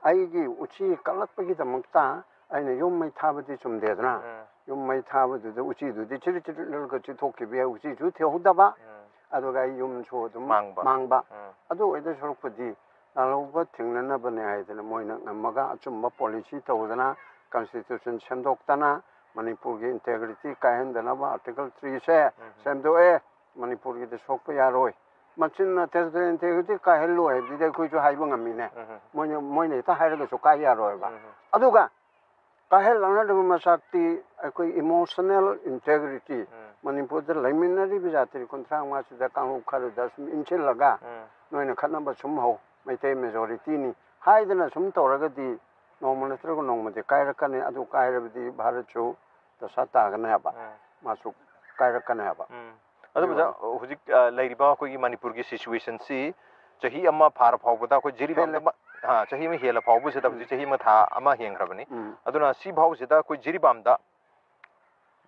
ꯑꯩꯒꯤ ꯎꯆꯤ ꯀꯛꯂꯛꯄꯒꯤꯗꯃꯛꯇ ꯑꯩꯅ ꯌꯨꯝ ꯃꯩ ꯊꯥꯕꯗꯤ ꯆꯨꯝꯗꯦꯗꯅ꯫ ꯎꯝ꯫ ꯌꯨꯝ ꯃꯩ ꯊꯥꯕꯗꯨꯗ ꯎꯆꯤꯗꯨꯗꯤ ꯆꯤꯔꯤꯠ ꯆꯤꯔꯤꯠ ꯂꯨꯔꯒ ꯆꯤꯊꯣꯛꯈꯤꯕ ꯌꯥꯏ, ꯎꯆꯤꯁꯨ ꯊꯤꯍꯧꯗꯕ꯫ ꯎꯝ꯫ ꯑꯗꯨꯒ ꯑꯩ ꯌꯨꯝꯁꯨ ꯑꯗꯨꯝ ꯃꯥꯡꯕ꯫ ꯃꯥꯡꯕ꯫ ꯎꯝ꯫ ꯑꯗꯨ ꯑꯣꯏꯗꯣꯏ ꯁꯔꯨꯛꯄꯨꯗꯤ ꯂꯥꯜꯍꯧꯕ ꯊꯤꯡꯅꯅꯕꯅꯦ ꯍꯥꯏꯗꯅ ꯃꯣꯏꯅ ꯉꯝꯃꯒ ꯑꯆꯨꯝꯕ policy ꯇꯧꯗꯅ, constitution ꯁꯦꯝꯗꯣꯛꯇꯅ, ꯃꯅꯤꯄꯨꯔꯒꯤ integrity ꯀꯥꯏꯍꯟꯗꯅꯕ article three ꯁꯦ ꯎꯝ꯫ ꯁꯦꯝꯗꯣꯛꯑꯦ, ꯃꯅꯤꯄꯨꯔꯒꯤꯗꯤ ꯁꯣꯛꯄ ꯌꯥꯔꯣꯏ꯫ ꯃꯆꯤꯟꯅ territorial integrity ꯀꯥꯏꯍꯜꯂꯣꯏ ꯍꯥꯏꯕꯗꯨꯗꯤ ꯑꯩꯈꯣꯏꯁꯨ ꯍꯥꯏꯕ ꯉꯝꯃꯤꯅꯦ꯫ ꯎꯝ꯫ ꯃꯣꯏꯅ, ꯃꯣꯏꯅ ꯍꯦꯛꯇ ꯍꯥꯏꯔꯒꯁꯨ ꯀꯥꯏ ꯌꯥꯔꯣꯏꯕ꯫ ꯎꯝ꯫ ꯑꯗꯨꯒ ꯀꯥꯏꯍꯜꯂꯛꯅꯗꯕ ꯃꯆꯥꯛꯇꯤ ꯑꯩꯈꯣꯏ emotional integrity, ꯎꯝ꯫ ꯃꯅꯤꯄꯨꯔꯗ ꯂꯩꯃꯤꯟꯅꯔꯤꯕ ꯖꯥꯇꯤ ꯀꯨꯟꯊ꯭ꯔꯥ ꯃꯉꯥꯁꯤꯗ ꯀꯥꯡꯂꯨꯞ ꯈꯔꯗ ꯁꯨꯝ ꯏꯟꯁꯤꯜꯂꯒ, ꯎꯝ꯫ "ꯅꯣꯏꯅ ꯈꯠꯅꯕ ꯁꯨꯝ ꯍꯧ, ꯃꯩꯇꯩ majority ꯅꯤ" ꯍꯥꯏꯗꯅ ꯁꯨꯝ ꯇꯧꯔꯒꯗꯤ ꯅꯣꯡꯃ ꯅꯠꯇ꯭ꯔꯒ ꯅꯣꯡꯃꯗꯤ ꯀꯥꯏꯔꯛꯀꯅꯤ꯫ ꯑꯗꯨ ꯀꯥꯏꯔꯕꯗꯤ ꯚꯥꯔꯠꯁꯨ ꯗꯁꯥ ꯇꯥꯒꯅꯦꯕ, ꯎꯝ꯫ ꯃꯥꯁꯨ ꯀꯥꯏꯔꯛꯀꯅꯦꯕ꯫ ꯎꯝ꯫ ꯑꯗꯨ ꯑꯗꯨꯒꯤ ꯑꯣꯖꯥ, ꯋꯥꯅꯤ꯫ ꯍꯧꯖꯤꯛ, ꯑ, ꯂꯩꯔꯤꯕ ꯑꯩꯈꯣꯏꯒꯤ ꯃꯅꯤꯄꯨꯔꯒꯤ situation ꯁꯤ ꯆꯍꯤ ꯑꯃ ꯐꯥꯔ ꯐꯥꯎꯕꯗ ꯑꯩꯈꯣꯏ ꯖꯤꯔꯤꯕꯥꯝꯗ ꯍꯦꯜꯂꯦ꯫ ꯃ-, ꯑ, ꯆꯍꯤ ꯑꯃ ꯍꯦꯜꯂ ꯐꯥꯎꯕꯁꯤꯗ ꯎꯝ꯫ ꯍꯧꯖꯤꯛ ꯆꯍꯤ ꯑꯃ ꯊꯥ ꯑꯃ ꯍꯦꯟꯈ꯭ꯔꯕꯅꯤ꯫ ꯎꯝ꯫ ꯑꯗꯨꯅ ꯁꯤ ꯐꯥꯎꯁꯤꯗ ꯑꯩꯈꯣꯏ ꯖꯤꯔꯤꯕꯥꯝꯗ,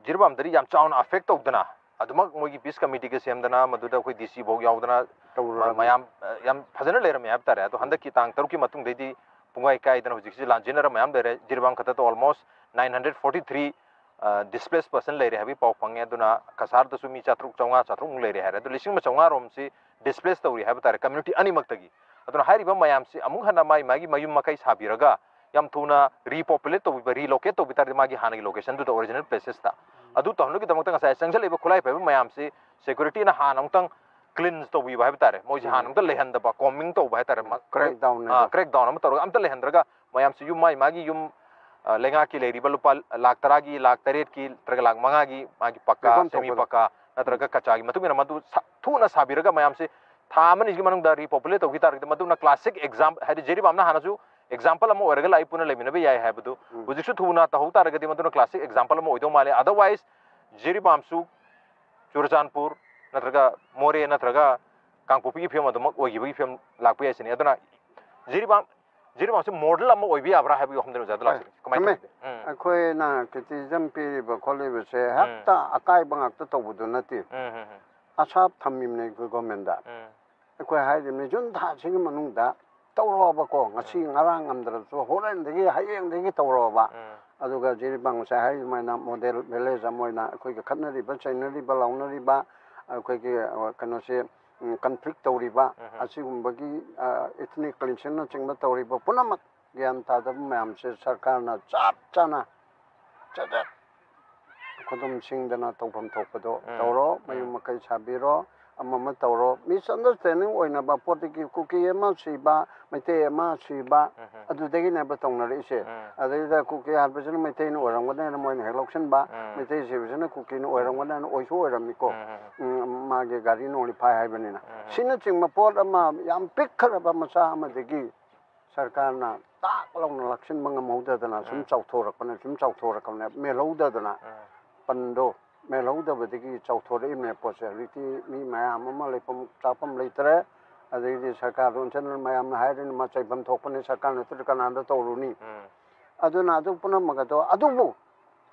ꯖꯤꯔꯤꯕꯥꯝꯗꯗꯤ ꯌꯥꯝ ꯆꯥꯎꯅ affect ꯇꯧꯗꯅ, ꯑꯗꯨꯃꯛ ꯃꯣꯏꯒꯤ peace committee ꯒ ꯁꯦꯝꯗꯅ, ꯃꯗꯨꯗ ꯑꯩꯈꯣꯏ D C ꯐꯥꯎ ꯌꯥꯎꯗꯅ, ꯇꯧꯔꯨꯔꯕꯅꯤ꯫ ꯃ-, ꯃꯌꯥꯝ, ꯑ, ꯌꯥꯝ ꯐꯖꯅ ꯂꯩꯔꯝꯃꯦ ꯍꯥꯏꯕ ꯇꯥꯔꯦ꯫ ꯑꯗꯣ ꯎꯝ꯫ ꯍꯟꯗꯛꯀꯤ ꯇꯥꯡ ꯇꯔꯨꯛꯀꯤ ꯃꯇꯨꯡꯗꯩꯗꯤ ꯄꯨꯡꯀꯥꯏ ꯀꯥꯏꯗꯅ ꯍꯧꯖꯤꯛꯁꯤ ꯂꯥꯟꯖꯦꯟꯅꯔ ꯃꯌꯥꯝ ꯂꯩꯔꯦ꯫ ꯖꯤꯔꯤꯕꯥꯝ ꯈꯛꯇꯗ almost nine hundred forty three, ꯑ, displaced person ꯂꯩꯔꯦ ꯍꯥꯏꯕꯒꯤ ꯄꯥꯎ ꯐꯪꯉꯦ꯫ ꯑꯗꯨꯅ ꯀꯁꯥꯔꯗꯁꯨ ꯃꯤ ꯆꯥꯇ꯭ꯔꯨꯛ ꯆꯥꯝꯃꯉꯥ, ꯆꯥꯇ꯭ꯔꯨꯛꯃꯨꯛ ꯂꯩꯔꯦ ꯍꯥꯏꯔꯦ꯫ ꯑꯗꯣ ꯂꯤꯁꯤꯡ ꯑꯃ ꯆꯥꯝꯃꯉꯥ ꯔꯣꯝꯁꯤ displace ꯇꯧꯔꯤ ꯍꯥꯏꯕ ꯇꯥꯔꯦ, community ꯑꯅꯤꯃꯛꯇꯒꯤ꯫ ꯑꯗꯨꯅ ꯍꯥꯏꯔꯤꯕ ꯃꯌꯥꯝꯁꯤ ꯑꯃꯨꯛ ꯍꯟꯅ ꯃꯥꯏ ꯃꯥꯒꯤ ꯃꯌꯨꯝ ꯃꯀꯩ ꯁꯥꯕꯤꯔꯒ ꯌꯥꯝ ꯊꯨꯅ repopulate ꯇꯧꯕꯤꯕ, relocate ꯇꯧꯕꯤ ꯇꯥꯔꯗꯤ ꯃꯥꯒꯤ ꯍꯥꯟꯅꯒꯤ location ꯗꯨꯗ, original places ꯇ꯫ ꯑꯗꯨ ꯇꯧꯍꯟꯕꯒꯤꯗꯃꯛꯇ ꯉꯁꯥꯏ ꯆꯪꯁꯤꯜꯂꯛꯏꯕ ꯈꯨꯠꯂꯥꯏ ꯄꯥꯏꯕ ꯃꯌꯥꯝꯁꯤ security ꯅ ꯍꯥꯟꯅ ꯑꯃꯨꯛꯇꯪ cleanse ꯇꯧꯕꯤꯕ ꯍꯥꯏꯕ ꯇꯥꯔꯦ꯫ ꯃꯣꯏꯁꯤ ꯎꯝ꯫ ꯍꯥꯟꯅ ꯑꯃꯨꯛꯇ ꯂꯩꯍꯟꯗꯕ, combing ꯇꯧꯕ ꯍꯥꯏ ꯇꯥꯔꯦ꯫ ꯎꯝ, crackdown ꯍꯥꯏꯗꯣ꯫ ꯑꯥ, crackdown ꯑꯃ ꯇꯧꯔꯒ ꯑꯝꯇ ꯂꯩꯍꯟꯗ꯭ꯔꯒ ꯃꯌꯥꯝꯁꯤ ꯌꯨꯝ, ꯃꯥꯒꯤ ꯃꯥꯒꯤ ꯌꯨꯝ, ꯑ, ꯂꯩꯉꯥꯛꯀꯤ ꯂꯩꯔꯤꯕ ꯂꯨꯄꯥ ꯂꯥꯈ ꯇꯔꯥꯒꯤ, ꯂꯥꯈ ꯇꯔꯦꯠꯀꯤ ꯅꯠꯇ꯭ꯔꯒ ꯂꯥꯈ ꯃꯉꯥꯒꯤ ꯃꯥꯒꯤ ꯄꯛꯀꯥ, ꯂꯩꯐꯝ semi ꯊꯣꯛꯄꯗꯣ꯫ ꯄꯛꯀꯥ ꯅꯠꯇ꯭ꯔꯒ ꯎꯝ꯫ ꯀꯆꯥꯒꯤ ꯃꯇꯨꯡ ꯏꯟꯅ ꯃꯗꯨ ꯁꯥ-, ꯊꯨꯅ ꯁꯥꯕꯤꯔꯒ ꯃꯌꯥꯝꯁꯤ ꯊꯥ ꯑꯃ ꯑꯅꯤꯁꯤꯒꯤ ꯃꯅꯨꯡꯗ repopulate ꯇꯧꯈꯤ ꯇꯥꯔꯒꯗꯤ, ꯃꯗꯨꯅ classic exam-, ꯍꯥꯏꯗꯤ ꯖꯤꯔꯤꯕꯥꯝꯅ ꯍꯥꯟꯅꯁꯨ example ꯑꯃ ꯑꯣꯏꯔꯒ ꯂꯥꯛꯏ, ꯄꯨꯟꯅ ꯂꯩꯃꯤꯟꯅꯕ ꯌꯥꯏ ꯍꯥꯏꯕꯗꯨ ꯎꯝ꯫ ꯍꯧꯖꯤꯛꯁꯨ ꯊꯨꯅ ꯇꯧꯍꯧ ꯇꯥꯔꯒꯗꯤ ꯃꯗꯨꯅ classic example ꯑꯃ ꯑꯣꯏꯗꯧ ꯃꯥꯜꯂꯦ꯫ Otherwise, ꯖꯤꯔꯤꯕꯥꯝꯁꯨ ꯆꯨꯔꯆꯥꯟꯄꯨꯔ ꯅꯠꯇ꯭ꯔꯒ ꯃꯣꯔꯦ ꯅꯠꯇ꯭ꯔꯒ ꯀꯥꯡꯄꯣꯛꯄꯤꯒꯤ ꯐꯤꯕꯝ ꯑꯗꯨꯃꯛ ꯑꯣꯏꯈꯤꯕꯒꯤ ꯐꯤꯕꯝ ꯂꯥꯛꯄ ꯌꯥꯏ ꯁꯤꯅꯤ꯫ ꯑꯗꯨꯅ ꯖꯤꯔꯤꯕꯥꯝ, ꯖꯤꯔꯤꯕꯥꯝꯁꯤ model ꯑꯃ ꯑꯣꯏꯕ ꯌꯥꯕ꯭ꯔꯥ ꯍꯥꯏꯕꯒꯤ ꯋꯥꯐꯝꯗ ꯑꯣꯖꯥꯗ ꯍꯣꯏ, ꯂꯥꯛꯆꯒꯦ꯫ ꯀꯃꯥꯏꯅ ꯆꯨꯝꯃꯦ꯫ ꯇꯧꯕꯤꯒꯦ? ꯎꯝ꯫ ꯑꯩꯈꯣꯏꯅ criticism ꯄꯤꯔꯤꯕ ꯈꯣꯠꯂꯤꯕꯁꯦ ꯎꯝ꯫ ꯍꯦꯛꯇ ꯑꯀꯥꯏꯕ ꯉꯥꯛꯇ ꯇꯧꯕꯗꯨ ꯅꯠꯇꯦ꯫ ꯎꯝ, ꯎꯝ, ꯎꯝ꯫ ꯑꯁꯥꯞ ꯊꯝꯃꯤꯕꯅꯦ ꯑꯩꯈꯣꯏ government ꯗ꯫ ꯎꯝ꯫ ꯑꯩꯈꯣꯏ ꯍꯥꯏꯔꯤꯕꯅꯤ, June ꯊꯥꯁꯤꯒꯤ ꯃꯅꯨꯡꯗ ꯇꯧꯔꯛꯑꯣꯕꯀꯣ, ꯉꯁꯤ ꯎꯝ꯫ ꯉꯔꯥꯡ ꯉꯝꯗ꯭ꯔꯁꯨ, ꯍꯣꯔꯦꯟꯗꯒꯤ, ꯍꯌꯦꯡꯗꯒꯤ ꯇꯧꯔꯛꯑꯣꯕ꯫ ꯎꯝ꯫ ꯑꯗꯨꯒ ꯖꯤꯔꯤꯕꯥꯝ ꯉꯁꯥꯏ ꯍꯥꯏꯔꯤꯕ ꯑꯗꯨꯃꯥꯏꯅ model village ꯑꯃ ꯑꯣꯏꯅ ꯑꯩꯈꯣꯏꯒꯤ ꯈꯠꯅꯔꯤꯕ, ꯆꯩꯅꯔꯤꯕ, ꯂꯥꯎꯅꯔꯤꯕ, ꯑꯩꯈꯣꯏꯒꯤ, ꯑ, ꯀꯩꯅꯣꯁꯦ, ꯎꯝ, conflict ꯇꯧꯔꯤꯕ, ꯎꯝ꯫ ꯑꯁꯤꯒꯨꯝꯕꯒꯤ, ꯑ, ethnic cleansing ꯅꯆꯤꯡꯕ ꯇꯧꯔꯤꯕ ꯄꯨꯝꯅꯃꯛ ꯒ꯭ꯌꯥꯟ ꯇꯥꯗꯕ ꯃꯌꯥꯝꯁꯦ ꯁꯔꯀꯥꯔꯅ ꯆꯞ ꯆꯥꯅ ꯆꯖꯠ ꯈꯨꯗꯨꯝ ꯁꯤꯡꯗꯅ ꯇꯧꯐꯝ ꯊꯣꯛꯄꯗꯣ ꯎꯝ, ꯇꯧꯔꯣ, ꯎꯝ꯫ ꯃꯌꯨꯝ ꯃꯀꯩ ꯁꯥꯕꯤꯔꯣ, ꯑꯃ ꯑꯃ ꯇꯧꯔꯣ꯫ Misunderstanding ꯑꯣꯏꯅꯕ ꯄꯣꯠꯇꯒꯤ ꯀꯨꯀꯤ ꯑꯃ ꯁꯤꯕ, ꯃꯩꯇꯩ ꯑꯃ ꯁꯤꯕ, ꯎꯝ, ꯎꯝ꯫ ꯑꯗꯨꯗꯒꯤꯅꯦꯕ ꯇꯧꯅꯔꯛꯏꯁꯦ꯫ ꯎꯝ꯫ ꯑꯗꯩꯗ ꯀꯨꯀꯤ ꯍꯥꯠꯄꯁꯤꯅ ꯃꯩꯇꯩꯅ ꯑꯣꯏꯔꯝꯒꯅꯤꯅ ꯃꯣꯏꯅ ꯍꯦꯛ ꯂꯧꯁꯤꯟꯕ, ꯎꯝ꯫ ꯃꯩꯇꯩ ꯁꯤꯕꯁꯤꯅ ꯀꯨꯀꯤꯅ ꯑꯣꯏꯔꯝꯒꯅꯤꯅ ꯑꯣꯏꯁꯨ ꯑꯣꯏꯔꯝꯃꯤꯀꯣ꯫ ꯎꯝ, ꯎꯝ, ꯎꯝ꯫ ꯎꯝ, ꯃꯥꯒꯤ ꯒꯥꯔꯤ ꯅꯣꯡꯂꯤꯐꯥꯏ ꯍꯥꯏꯕꯅꯤꯅ꯫ ꯎꯝ, ꯎꯝ꯫ ꯁꯤꯅꯆꯤꯡꯕ ꯄꯣꯠ ꯑꯃ ꯌꯥꯝ ꯄꯤꯛꯈ꯭ꯔꯕ ꯃꯆꯥ ꯑꯃꯗꯒꯤ ꯁꯔꯀꯥꯔꯅ ꯇꯥꯛ ꯂꯥꯎꯅ ꯂꯥꯛꯁꯤꯟꯕ ꯉꯝꯍꯧꯗꯗꯅ ꯁꯨꯝ ꯎꯝ꯫ ꯆꯥꯎꯊꯣꯔꯛꯄꯅꯦ, ꯁꯨꯝ ꯆꯥꯎꯊꯣꯔꯛꯄꯅꯦ, ꯃꯦꯜꯍꯧꯗꯗꯅ ꯎꯝ꯫ ꯄꯟꯗꯣ ꯃꯦꯜꯍꯧꯗꯕꯗꯒꯤ ꯆꯥꯎꯊꯣꯔꯛꯏꯕꯅꯦ ꯄꯣꯠꯁꯦ꯫ ꯍꯧꯖꯤꯛꯇꯤ ꯃꯤ ꯃꯌꯥꯝ ꯑꯃ ꯂꯩꯐꯝ ꯆꯥꯐꯝ ꯂꯩꯇ꯭ꯔꯦ, ꯑꯗꯩꯗꯤ ꯁꯔꯀꯥꯔ ꯑꯣꯟꯁꯤꯟꯅ ꯃꯌꯥꯝꯅ ꯍꯥꯏꯔꯤꯅꯤ, ꯃꯥ ꯆꯩꯐꯝ ꯊꯣꯛꯄꯅꯤ, ꯁꯔꯀꯥꯔ ꯅꯠꯇ꯭ꯔꯗꯤ ꯀꯅꯥꯗ ꯇꯧꯔꯨꯅꯤ? ꯎꯝ꯫ ꯑꯗꯨꯅ ꯑꯗꯨ ꯄꯨꯝꯅꯃꯛ ꯑꯗꯣ, ꯑꯗꯨꯕꯨ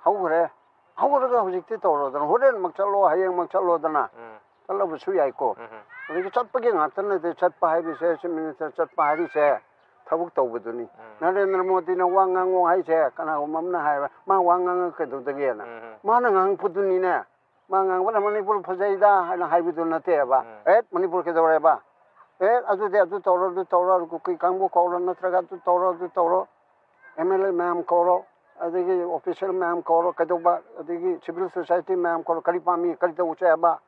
ꯍꯧꯈ꯭ꯔꯦ, ꯍꯧꯔꯒ ꯍꯧꯖꯤꯛꯇꯤ ꯇꯧꯔꯣꯗꯅ, ꯍꯣꯔꯦꯟꯃꯛ ꯆꯠꯂꯣ, ꯍꯌꯦꯡꯃꯛ ꯆꯠꯂꯣꯗꯅ ꯎꯝ꯫ ꯆꯠꯂꯕꯁꯨ ꯌꯥꯏꯀꯣ꯫ ꯎꯝ꯫ ꯑꯗꯒꯤ ꯆꯠꯄꯒꯤ ꯉꯥꯛꯇ ꯅꯠꯇꯦ, ꯆꯠꯄ ꯍꯥꯏꯕꯁꯦ, Chief Minister ꯆꯠꯄ ꯍꯥꯏꯔꯤꯁꯦ ꯊꯕꯛ ꯇꯧꯕꯗꯨꯅꯤ꯫ ꯎꯝ꯫ ꯅꯔꯦꯟꯗ꯭ꯔ ꯃꯣꯗꯤꯅ ꯋꯥ ꯉꯥꯡꯉꯣ ꯍꯥꯏꯁꯦ ꯀꯅꯥꯒꯨꯝꯕ ꯑꯃꯅ ꯍꯥꯏꯕ, "ꯃꯥ ꯋꯥ ꯉꯥꯡꯉꯒ ꯀꯩꯗꯧꯗꯒꯦꯅ?" ꯎꯝ꯫ ꯃꯥꯅ ꯉꯥꯡꯉꯛꯄꯗꯨꯅꯤꯅꯦ꯫ ꯃꯥ ꯉꯥꯡꯕꯅ "ꯃꯅꯤꯄꯨꯔ ꯐꯖꯩꯗ" ꯍꯥꯏꯅ ꯍꯥꯏꯕꯗꯨ ꯅꯠꯇꯦꯕ꯫ ꯎꯝ꯫ "ꯑꯦ, ꯃꯅꯤꯄꯨꯔ ꯀꯩꯗꯧꯔꯦꯕ? ꯑꯦ, ꯑꯗꯨꯗꯤ ꯑꯗꯨ ꯇꯧꯔꯣ, ꯑꯗꯨ ꯇꯧꯔꯣ, ꯀꯨꯀꯤ ꯀꯥꯡꯕꯨ ꯀꯧꯔꯣ, ꯅꯠꯇ꯭ꯔꯒ ꯑꯗꯨ ꯇꯧꯔꯣ, ꯑꯗꯨ ꯇꯧꯔꯣ"꯫ ꯑꯦꯝ ꯑꯦꯜ ꯑꯦ ꯃꯌꯥꯝ ꯀꯧꯔꯣ, ꯑꯗꯒꯤ ꯑꯣꯐꯤꯁꯤꯌꯦꯜ ꯃꯌꯥꯝ ꯀꯧꯔꯣ, ꯀꯩꯗꯧꯕ, ꯑꯗꯒꯤ ꯁꯤꯚꯤꯜ ꯁꯣꯁꯥꯏꯇꯤ ꯃꯌꯥꯝ ꯀꯧꯔꯣ, ꯀꯔꯤ ꯄꯥꯝꯃꯤ, ꯀꯔꯤ ꯇꯧꯁꯦ ꯍꯥꯏꯕ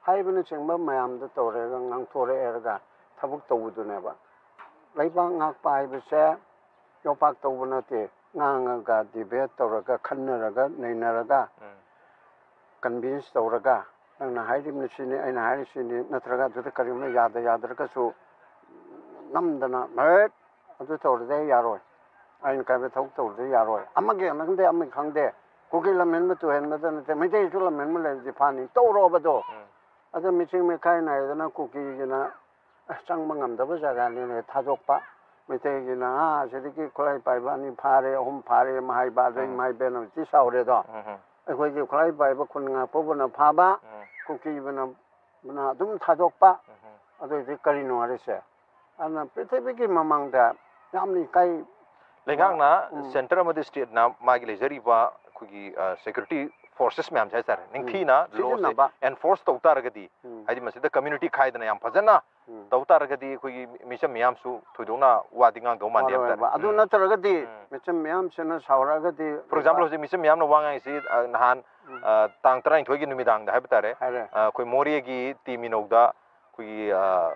ꯍꯥꯏꯕꯅꯆꯤꯡꯕ ꯃꯌꯥꯝꯗꯣ ꯇꯧꯔꯦꯒ ꯉꯥꯡꯊꯣꯔꯛꯑꯦꯒ ꯊꯕꯛ ꯇꯧꯕꯗꯨꯅꯦꯕ꯫ ꯂꯩꯕꯥꯛ ꯉꯥꯛꯄ ꯍꯥꯏꯕꯁꯦ ꯌꯣꯄꯥꯛ ꯇꯧꯕ ꯅꯠꯇꯦ, ꯉꯥꯡꯉꯒ, ꯗꯤꯕꯦꯠ ꯇꯧꯔꯒ, ꯈꯟꯅꯔꯒ, ꯅꯩꯅꯔꯒ, ꯎꯝ꯫ ꯀꯟꯚꯤꯟꯁ ꯇꯧꯔꯒ, ꯅꯪꯅ ꯍꯥꯏꯔꯤꯕꯅ ꯁꯤꯅꯤ, ꯑꯩꯅ ꯍꯥꯏꯔꯤꯁꯤꯅꯤ, ꯅꯠꯇ꯭ꯔꯒ ꯑꯗꯨꯗ ꯀꯔꯤꯒꯨꯝꯕ ꯌꯥꯗ ꯌꯥꯗ꯭ꯔꯒꯁꯨ ꯅꯝꯗꯅ, "ꯍꯦꯠ, ꯑꯗꯨ ꯇꯧꯔꯗꯤ ꯑꯩ ꯌꯥꯔꯣꯏ, ꯑꯩꯅ ꯀꯥꯏꯕ ꯊꯕꯛ ꯇꯧꯔꯗꯤ ꯌꯥꯔꯣꯏ", ꯑꯃꯒꯤ ꯈꯪꯗꯦ, ꯑꯃꯒꯤ ꯈꯪꯗꯦ, ꯀꯨꯀꯤ ꯂꯝꯍꯦꯟꯕ ꯇꯨꯍꯦꯟꯕꯗ ꯅꯠꯇꯦ, ꯃꯩꯇꯩꯁꯨ ꯂꯝꯍꯦꯟꯕ ꯂꯩꯔꯗꯤ ꯐꯥꯅꯤ, ꯇꯧꯔꯣꯕꯗꯣ꯫ ꯎꯝ꯫ ꯑꯗꯣ ꯃꯤꯆꯤꯡ ꯃꯤꯈꯥꯏ ꯅꯥꯏꯗꯅ ꯀꯨꯀꯤꯒꯤꯅ ꯑꯁ, ꯆꯪꯕ ꯉꯝꯗꯕ ꯖꯒꯥꯅꯤꯅꯦ ꯊꯥꯗꯣꯛꯄ꯫ ꯃꯩꯇꯩꯒꯤꯅ, "ꯑꯥ, ꯑꯁꯤꯗꯒꯤ ꯈꯨꯠꯂꯥꯏ ꯄꯥꯏꯕ ꯑꯅꯤ ꯐꯥꯔꯦ, ꯑꯍꯨꯝ ꯐꯥꯔꯦ" ꯑꯃ ꯍꯥꯏꯕ, ꯑꯗꯩ ꯎꯝ꯫ ꯏꯃꯥ ꯏꯕꯦꯟꯅ ꯍꯧꯖꯤꯛꯇꯤ ꯁꯥꯎꯔꯦꯗꯣ꯫ ꯎꯝ, ꯎꯝ꯫ ꯑꯩꯈꯣꯏꯒꯤ ꯈꯨꯠꯂꯥꯏ ꯄꯥꯏꯕ ꯈꯨꯟ ꯉꯥꯛꯄꯕꯨꯅ ꯐꯥꯕ, ꯎꯝ꯫ ꯀꯨꯀꯤꯕꯨꯅ, ꯕꯨꯅ ꯑꯗꯨꯝ ꯊꯥꯗꯣꯛꯄ꯫ ꯎꯝ꯫ ꯑꯗꯨꯏꯗꯤ ꯀꯔꯤꯅꯣ ꯍꯥꯏꯔꯤꯁꯦ? ꯑꯗꯨꯅ ꯄ꯭ꯔꯤꯊꯤꯕꯤꯒꯤ ꯃꯃꯥꯡꯗ ꯌꯥꯝꯅ ꯏꯀꯥꯏ ꯂꯩꯉꯥꯛꯅ ꯎꯝ꯫ ꯁꯦꯟꯇꯔ ꯑꯃꯗꯤ ꯁ꯭ꯇꯦꯠꯅ ꯃꯥꯒꯤ ꯂꯩꯖꯔꯤꯕ ꯑꯩꯈꯣꯏꯒꯤ ꯁꯦꯀ꯭ꯌꯨꯔꯤꯇꯤ ꯐꯣꯔꯁꯦꯁ ꯃꯌꯥꯝꯁꯦ ꯍꯥꯏꯇꯥꯔꯦ, ꯅꯤꯡꯊꯤꯅ ꯂꯣꯁꯦ ꯁꯤꯖꯤꯟꯅꯕ꯫ ꯑꯦꯟꯐꯣꯔꯁ ꯇꯧ ꯇꯥꯔꯒꯗꯤ, ꯎꯝ꯫ ꯍꯥꯏꯗꯤ ꯃꯁꯤꯗ ꯀꯝꯃ꯭ꯌꯨꯅꯤꯇꯤ ꯈꯥꯏꯗꯅ ꯌꯥꯝ ꯐꯖꯅ ꯎꯝ꯫ ꯇꯧ ꯇꯥꯔꯒꯗꯤ ꯑꯩꯈꯣꯏꯒꯤ ꯃꯤꯆꯝ ꯃꯤꯌꯥꯝꯁꯨ ꯊꯣꯏꯗꯣꯛꯅ ꯋꯥꯗꯤ ꯉꯥꯡꯗꯧ ꯃꯥꯟꯗꯦ ꯍꯥꯏꯕ ꯇꯥꯔꯦ꯫ ꯋꯥꯔꯣꯏꯕ꯫ ꯑꯗꯨ ꯎꯝ꯫ ꯅꯠꯇ꯭ꯔꯒꯗꯤ ꯎꯝ꯫ ꯃꯤꯆꯝ ꯃꯤꯌꯥꯝꯁꯤꯅ ꯁꯥꯎꯔꯛꯑꯒꯗꯤ ꯐꯣꯔ ꯑꯦꯛꯖꯥꯝꯄꯜ, ꯍꯧꯖꯤꯛ ꯃꯤꯆꯝ ꯃꯤꯌꯥꯝꯅ ꯋꯥ ꯉꯥꯡꯉꯤꯁꯤ, ꯑ, ꯅꯍꯥꯟ, ꯎꯝ꯫ ꯑ, ꯇꯥꯡ ꯇꯔꯥꯅꯤꯊꯣꯏꯒꯤ ꯅꯨꯃꯤꯗꯥꯡꯗ ꯍꯥꯏꯕ ꯇꯥꯔꯦ, ꯍꯥꯏꯔꯦ꯫ ꯑ, ꯑꯩꯈꯣꯏ ꯃꯣꯔꯦꯒꯤ ꯇꯤ ꯃꯤꯅꯧꯗ ꯑꯩꯈꯣꯏꯒꯤ, ꯑ,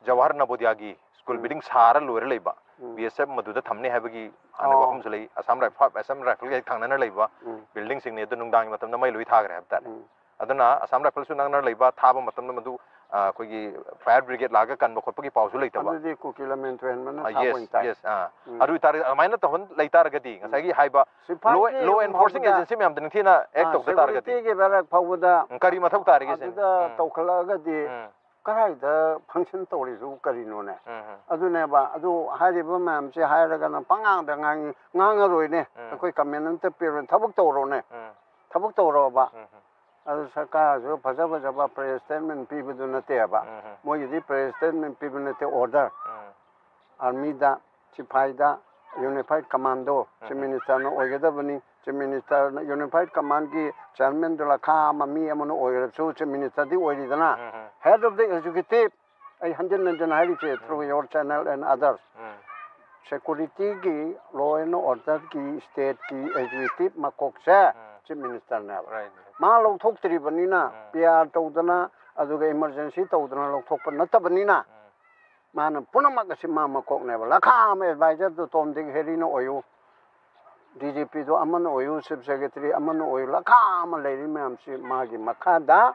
ꯖꯋꯥꯍꯔ ꯅꯕꯣꯗꯤꯌꯥꯒꯤ ꯁ꯭ꯀꯨꯜ ꯎꯝ꯫ ꯕꯤꯜꯗꯤꯡ ꯁꯥꯔ ꯂꯣꯏꯔ ꯂꯩꯕ, ꯎꯝ꯫ ꯕꯤ ꯑꯦꯁ ꯑꯦꯐ ꯃꯗꯨꯗ ꯊꯝꯅꯤ ꯍꯥꯏꯕꯒꯤ ꯍꯥꯟꯅ ꯑꯣ꯫ ꯋꯥꯐꯝꯁꯨ ꯂꯩ꯫ ꯑꯁꯥꯝ ꯔꯥꯏꯐꯜ, ꯑꯁꯥꯝ ꯔꯥꯏꯐꯜꯒ ꯍꯦꯛ ꯊꯪꯅꯅ ꯂꯩꯕ ꯎꯝ꯫ ꯕꯤꯜꯗꯤꯡꯁꯤꯡꯅꯤ꯫ ꯑꯗꯨ ꯅꯨꯡꯗꯥꯡꯒꯤ ꯃꯇꯝꯗ ꯃꯩ ꯂꯣꯏ ꯊꯥꯈ꯭ꯔꯦ ꯍꯥꯏꯕ ꯇꯥꯔꯦ꯫ ꯎꯝ꯫ ꯑꯗꯨꯅ ꯑꯁꯥꯝ ꯔꯥꯏꯐꯜꯁꯨ ꯅꯛꯅ ꯂꯩꯕ, ꯊꯥꯕ ꯃꯇꯝꯗ ꯃꯗꯨ, ꯑ, ꯑꯩꯈꯣꯏꯒꯤ ꯐꯥꯌꯔ ꯕ꯭ꯔꯤꯒꯦꯗ ꯂꯥꯛꯑꯒ ꯀꯟꯕ ꯈꯣꯠꯄꯒꯤ ꯄꯥꯎꯁꯨ ꯂꯩꯇꯕ꯫ ꯑꯗꯨꯗꯤ ꯀꯨꯀꯤ ꯂꯝꯍꯦꯟ ꯇꯨꯍꯦꯟꯕꯅ ꯑ, ꯊꯥꯕ ꯌꯦꯁ, ꯑꯣꯏꯅ ꯇꯥꯏ꯫ ꯌꯦꯁ, ꯑꯥ꯫ ꯎꯝ꯫ ꯑꯗꯨ ꯑꯣꯏꯇꯥꯔꯗꯤ ꯑꯗꯨꯃꯥꯏꯅ ꯇꯧꯍꯟ ꯂꯩꯇꯥꯔꯒꯗꯤ ꯉꯁꯥꯏꯒꯤ ꯍꯥꯏꯕ ꯂꯣ, ꯁꯤꯐꯥꯏꯒꯤ ꯂꯣ ꯑꯦꯟꯐꯣꯔꯁꯤꯡ ꯃꯐꯝꯗ ꯑꯦꯖꯦꯟꯁꯤ ꯃꯌꯥꯝꯗ ꯅꯤꯡꯊꯤꯅ ꯑꯦꯛ ꯑꯥ, ꯇꯧꯗ ꯇꯥꯔꯒꯗꯤ꯫ ꯁꯦꯀ꯭ꯌꯨꯔꯤꯇꯤꯒꯤ ꯕꯦꯔꯛ ꯐꯥꯎꯕꯗ ꯎꯝ, ꯀꯔꯤ ꯃꯊꯧ ꯇꯥꯔꯤꯒꯦ ꯁꯤꯅꯤ꯫ ꯑꯗꯨꯗ ꯎꯝ꯫ ꯇꯧꯈꯠꯂꯛꯑꯒꯗꯤ ꯎꯝ꯫ ꯀꯗꯥꯏꯗ ꯐꯪꯁꯟ ꯇꯧꯔꯤꯁꯤꯕꯨ ꯀꯔꯤꯅꯣꯅꯦ? ꯎꯝ, ꯎꯝ꯫ ꯑꯗꯨꯅꯦꯕ, ꯑꯗꯨ ꯍꯥꯏꯔꯤꯕ ꯃꯌꯥꯝꯁꯦ ꯍꯥꯏꯔꯒꯅ ꯄꯉꯥꯡꯗ ꯉꯥꯡꯉꯤ, ꯉꯥꯡꯉꯔꯣꯏꯅꯦ꯫ ꯎꯝ꯫ ꯑꯩꯈꯣꯏ ꯀꯃꯦꯟ ꯑꯝꯇ ꯄꯤꯔꯣꯏ, ꯊꯕꯛ ꯇꯧꯔꯣꯅꯦ꯫ ꯎꯝ꯫ ꯊꯕꯛ ꯇꯧꯔꯣꯕ꯫ ꯎꯝ, ꯎꯝ꯫ ꯑꯗꯨ ꯁꯔꯀꯥꯔꯁꯨ ꯐꯖ ꯐꯖꯕ ꯄ꯭ꯔꯦꯁ ꯁ꯭ꯇꯦꯠꯃꯦꯟ ꯄꯤꯕꯗꯨ ꯅꯠꯇꯦꯕ꯫ ꯎꯝ, ꯎꯝ꯫ ꯃꯣꯏꯒꯤꯗꯤ ꯄ꯭ꯔꯦꯁ ꯁ꯭ꯇꯦꯠꯃꯦꯟ ꯄꯤꯕ ꯅꯠꯇꯦ, ꯑꯣꯔꯗꯔ꯫ ꯎꯝ꯫ ꯑꯥꯔꯃꯤꯗ, ꯁꯤꯐꯥꯏꯗ, ꯌꯨꯅꯤꯐꯥꯏꯠ ꯀꯃꯥꯟꯗꯣ, ꯆꯤꯐ ꯎꯝ꯫ ꯃꯤꯅꯤꯁꯇꯔꯅ ꯑꯣꯏꯒꯗꯕꯅꯤ꯫ ꯆꯤꯐ ꯃꯤꯅꯤꯁꯇꯔꯅ ꯌꯨꯅꯤꯐꯥꯏꯠ ꯀꯃꯥꯟꯒꯤ ꯆꯤꯌꯥꯔꯃꯦꯟ ꯗꯨꯂꯥꯈꯥ ꯑꯃ ꯃꯤ ꯑꯃꯅ ꯑꯣꯏꯔꯁꯨ ꯆꯤꯐ ꯃꯤꯅꯤꯁꯇꯔꯗꯤ ꯑꯣꯏꯔꯤꯗꯅ꯫ ꯎꯝ, ꯎꯝ꯫ Head of the executive, ꯑꯩ ꯍꯟꯖꯤꯟ ꯍꯟꯖꯤꯟ ꯍꯥꯏꯔꯤꯁꯦ, through your channel and others꯫ ꯎꯝ꯫ ꯁꯦꯀꯨꯔꯤꯇꯤꯒꯤ, ꯂꯣ ꯑꯦꯟ ꯑꯣꯔꯗꯔꯒꯤ, ꯁ꯭ꯇꯦꯠꯀꯤ ꯑꯦꯛꯖꯤꯀ꯭ꯌꯨꯇꯤꯚ ꯃꯀꯣꯛꯁꯦ ꯎꯝ. ꯆꯤꯐ ꯃꯤꯅꯤꯁꯇꯔꯅꯦꯕ꯫ Right. ꯃꯥ ꯂꯧꯊꯣꯛꯇ꯭ꯔꯤꯕꯅꯤꯅ, ꯎꯝ. ꯄꯤ ꯑꯥꯔ ꯇꯧꯗꯅ, ꯑꯗꯨꯒ ꯏꯃꯔꯖꯦꯟꯁꯤ ꯇꯧꯗꯅ ꯂꯧꯊꯣꯛꯄ ꯅꯠꯇꯕꯅꯤꯅ, ꯎꯝ. ꯃꯥꯅ ꯄꯨꯝꯅꯃꯛ ꯑꯁꯤ ꯃꯥ ꯃꯀꯣꯛꯅꯦꯕ꯫ ꯂꯈꯥ ꯑꯃ ꯑꯦꯗꯚꯥꯏꯖꯔꯗꯨ ꯇꯣꯝ ꯗꯤꯛ ꯍꯦꯔꯤꯅ ꯑꯣꯏꯌꯨ, ꯗꯤ ꯖꯤ ꯄꯤꯗꯨ ꯑꯃꯅ ꯑꯣꯏꯌꯨ, ꯆꯤꯐ ꯁꯦꯀ꯭ꯔꯦꯇꯔꯤ ꯑꯃꯅ ꯑꯣꯏꯌꯨ, ꯂꯈꯥ ꯑꯃ ꯂꯩꯔꯤ ꯃꯌꯥꯝꯁꯤ ꯃꯥꯒꯤ ꯃꯈꯥꯗ,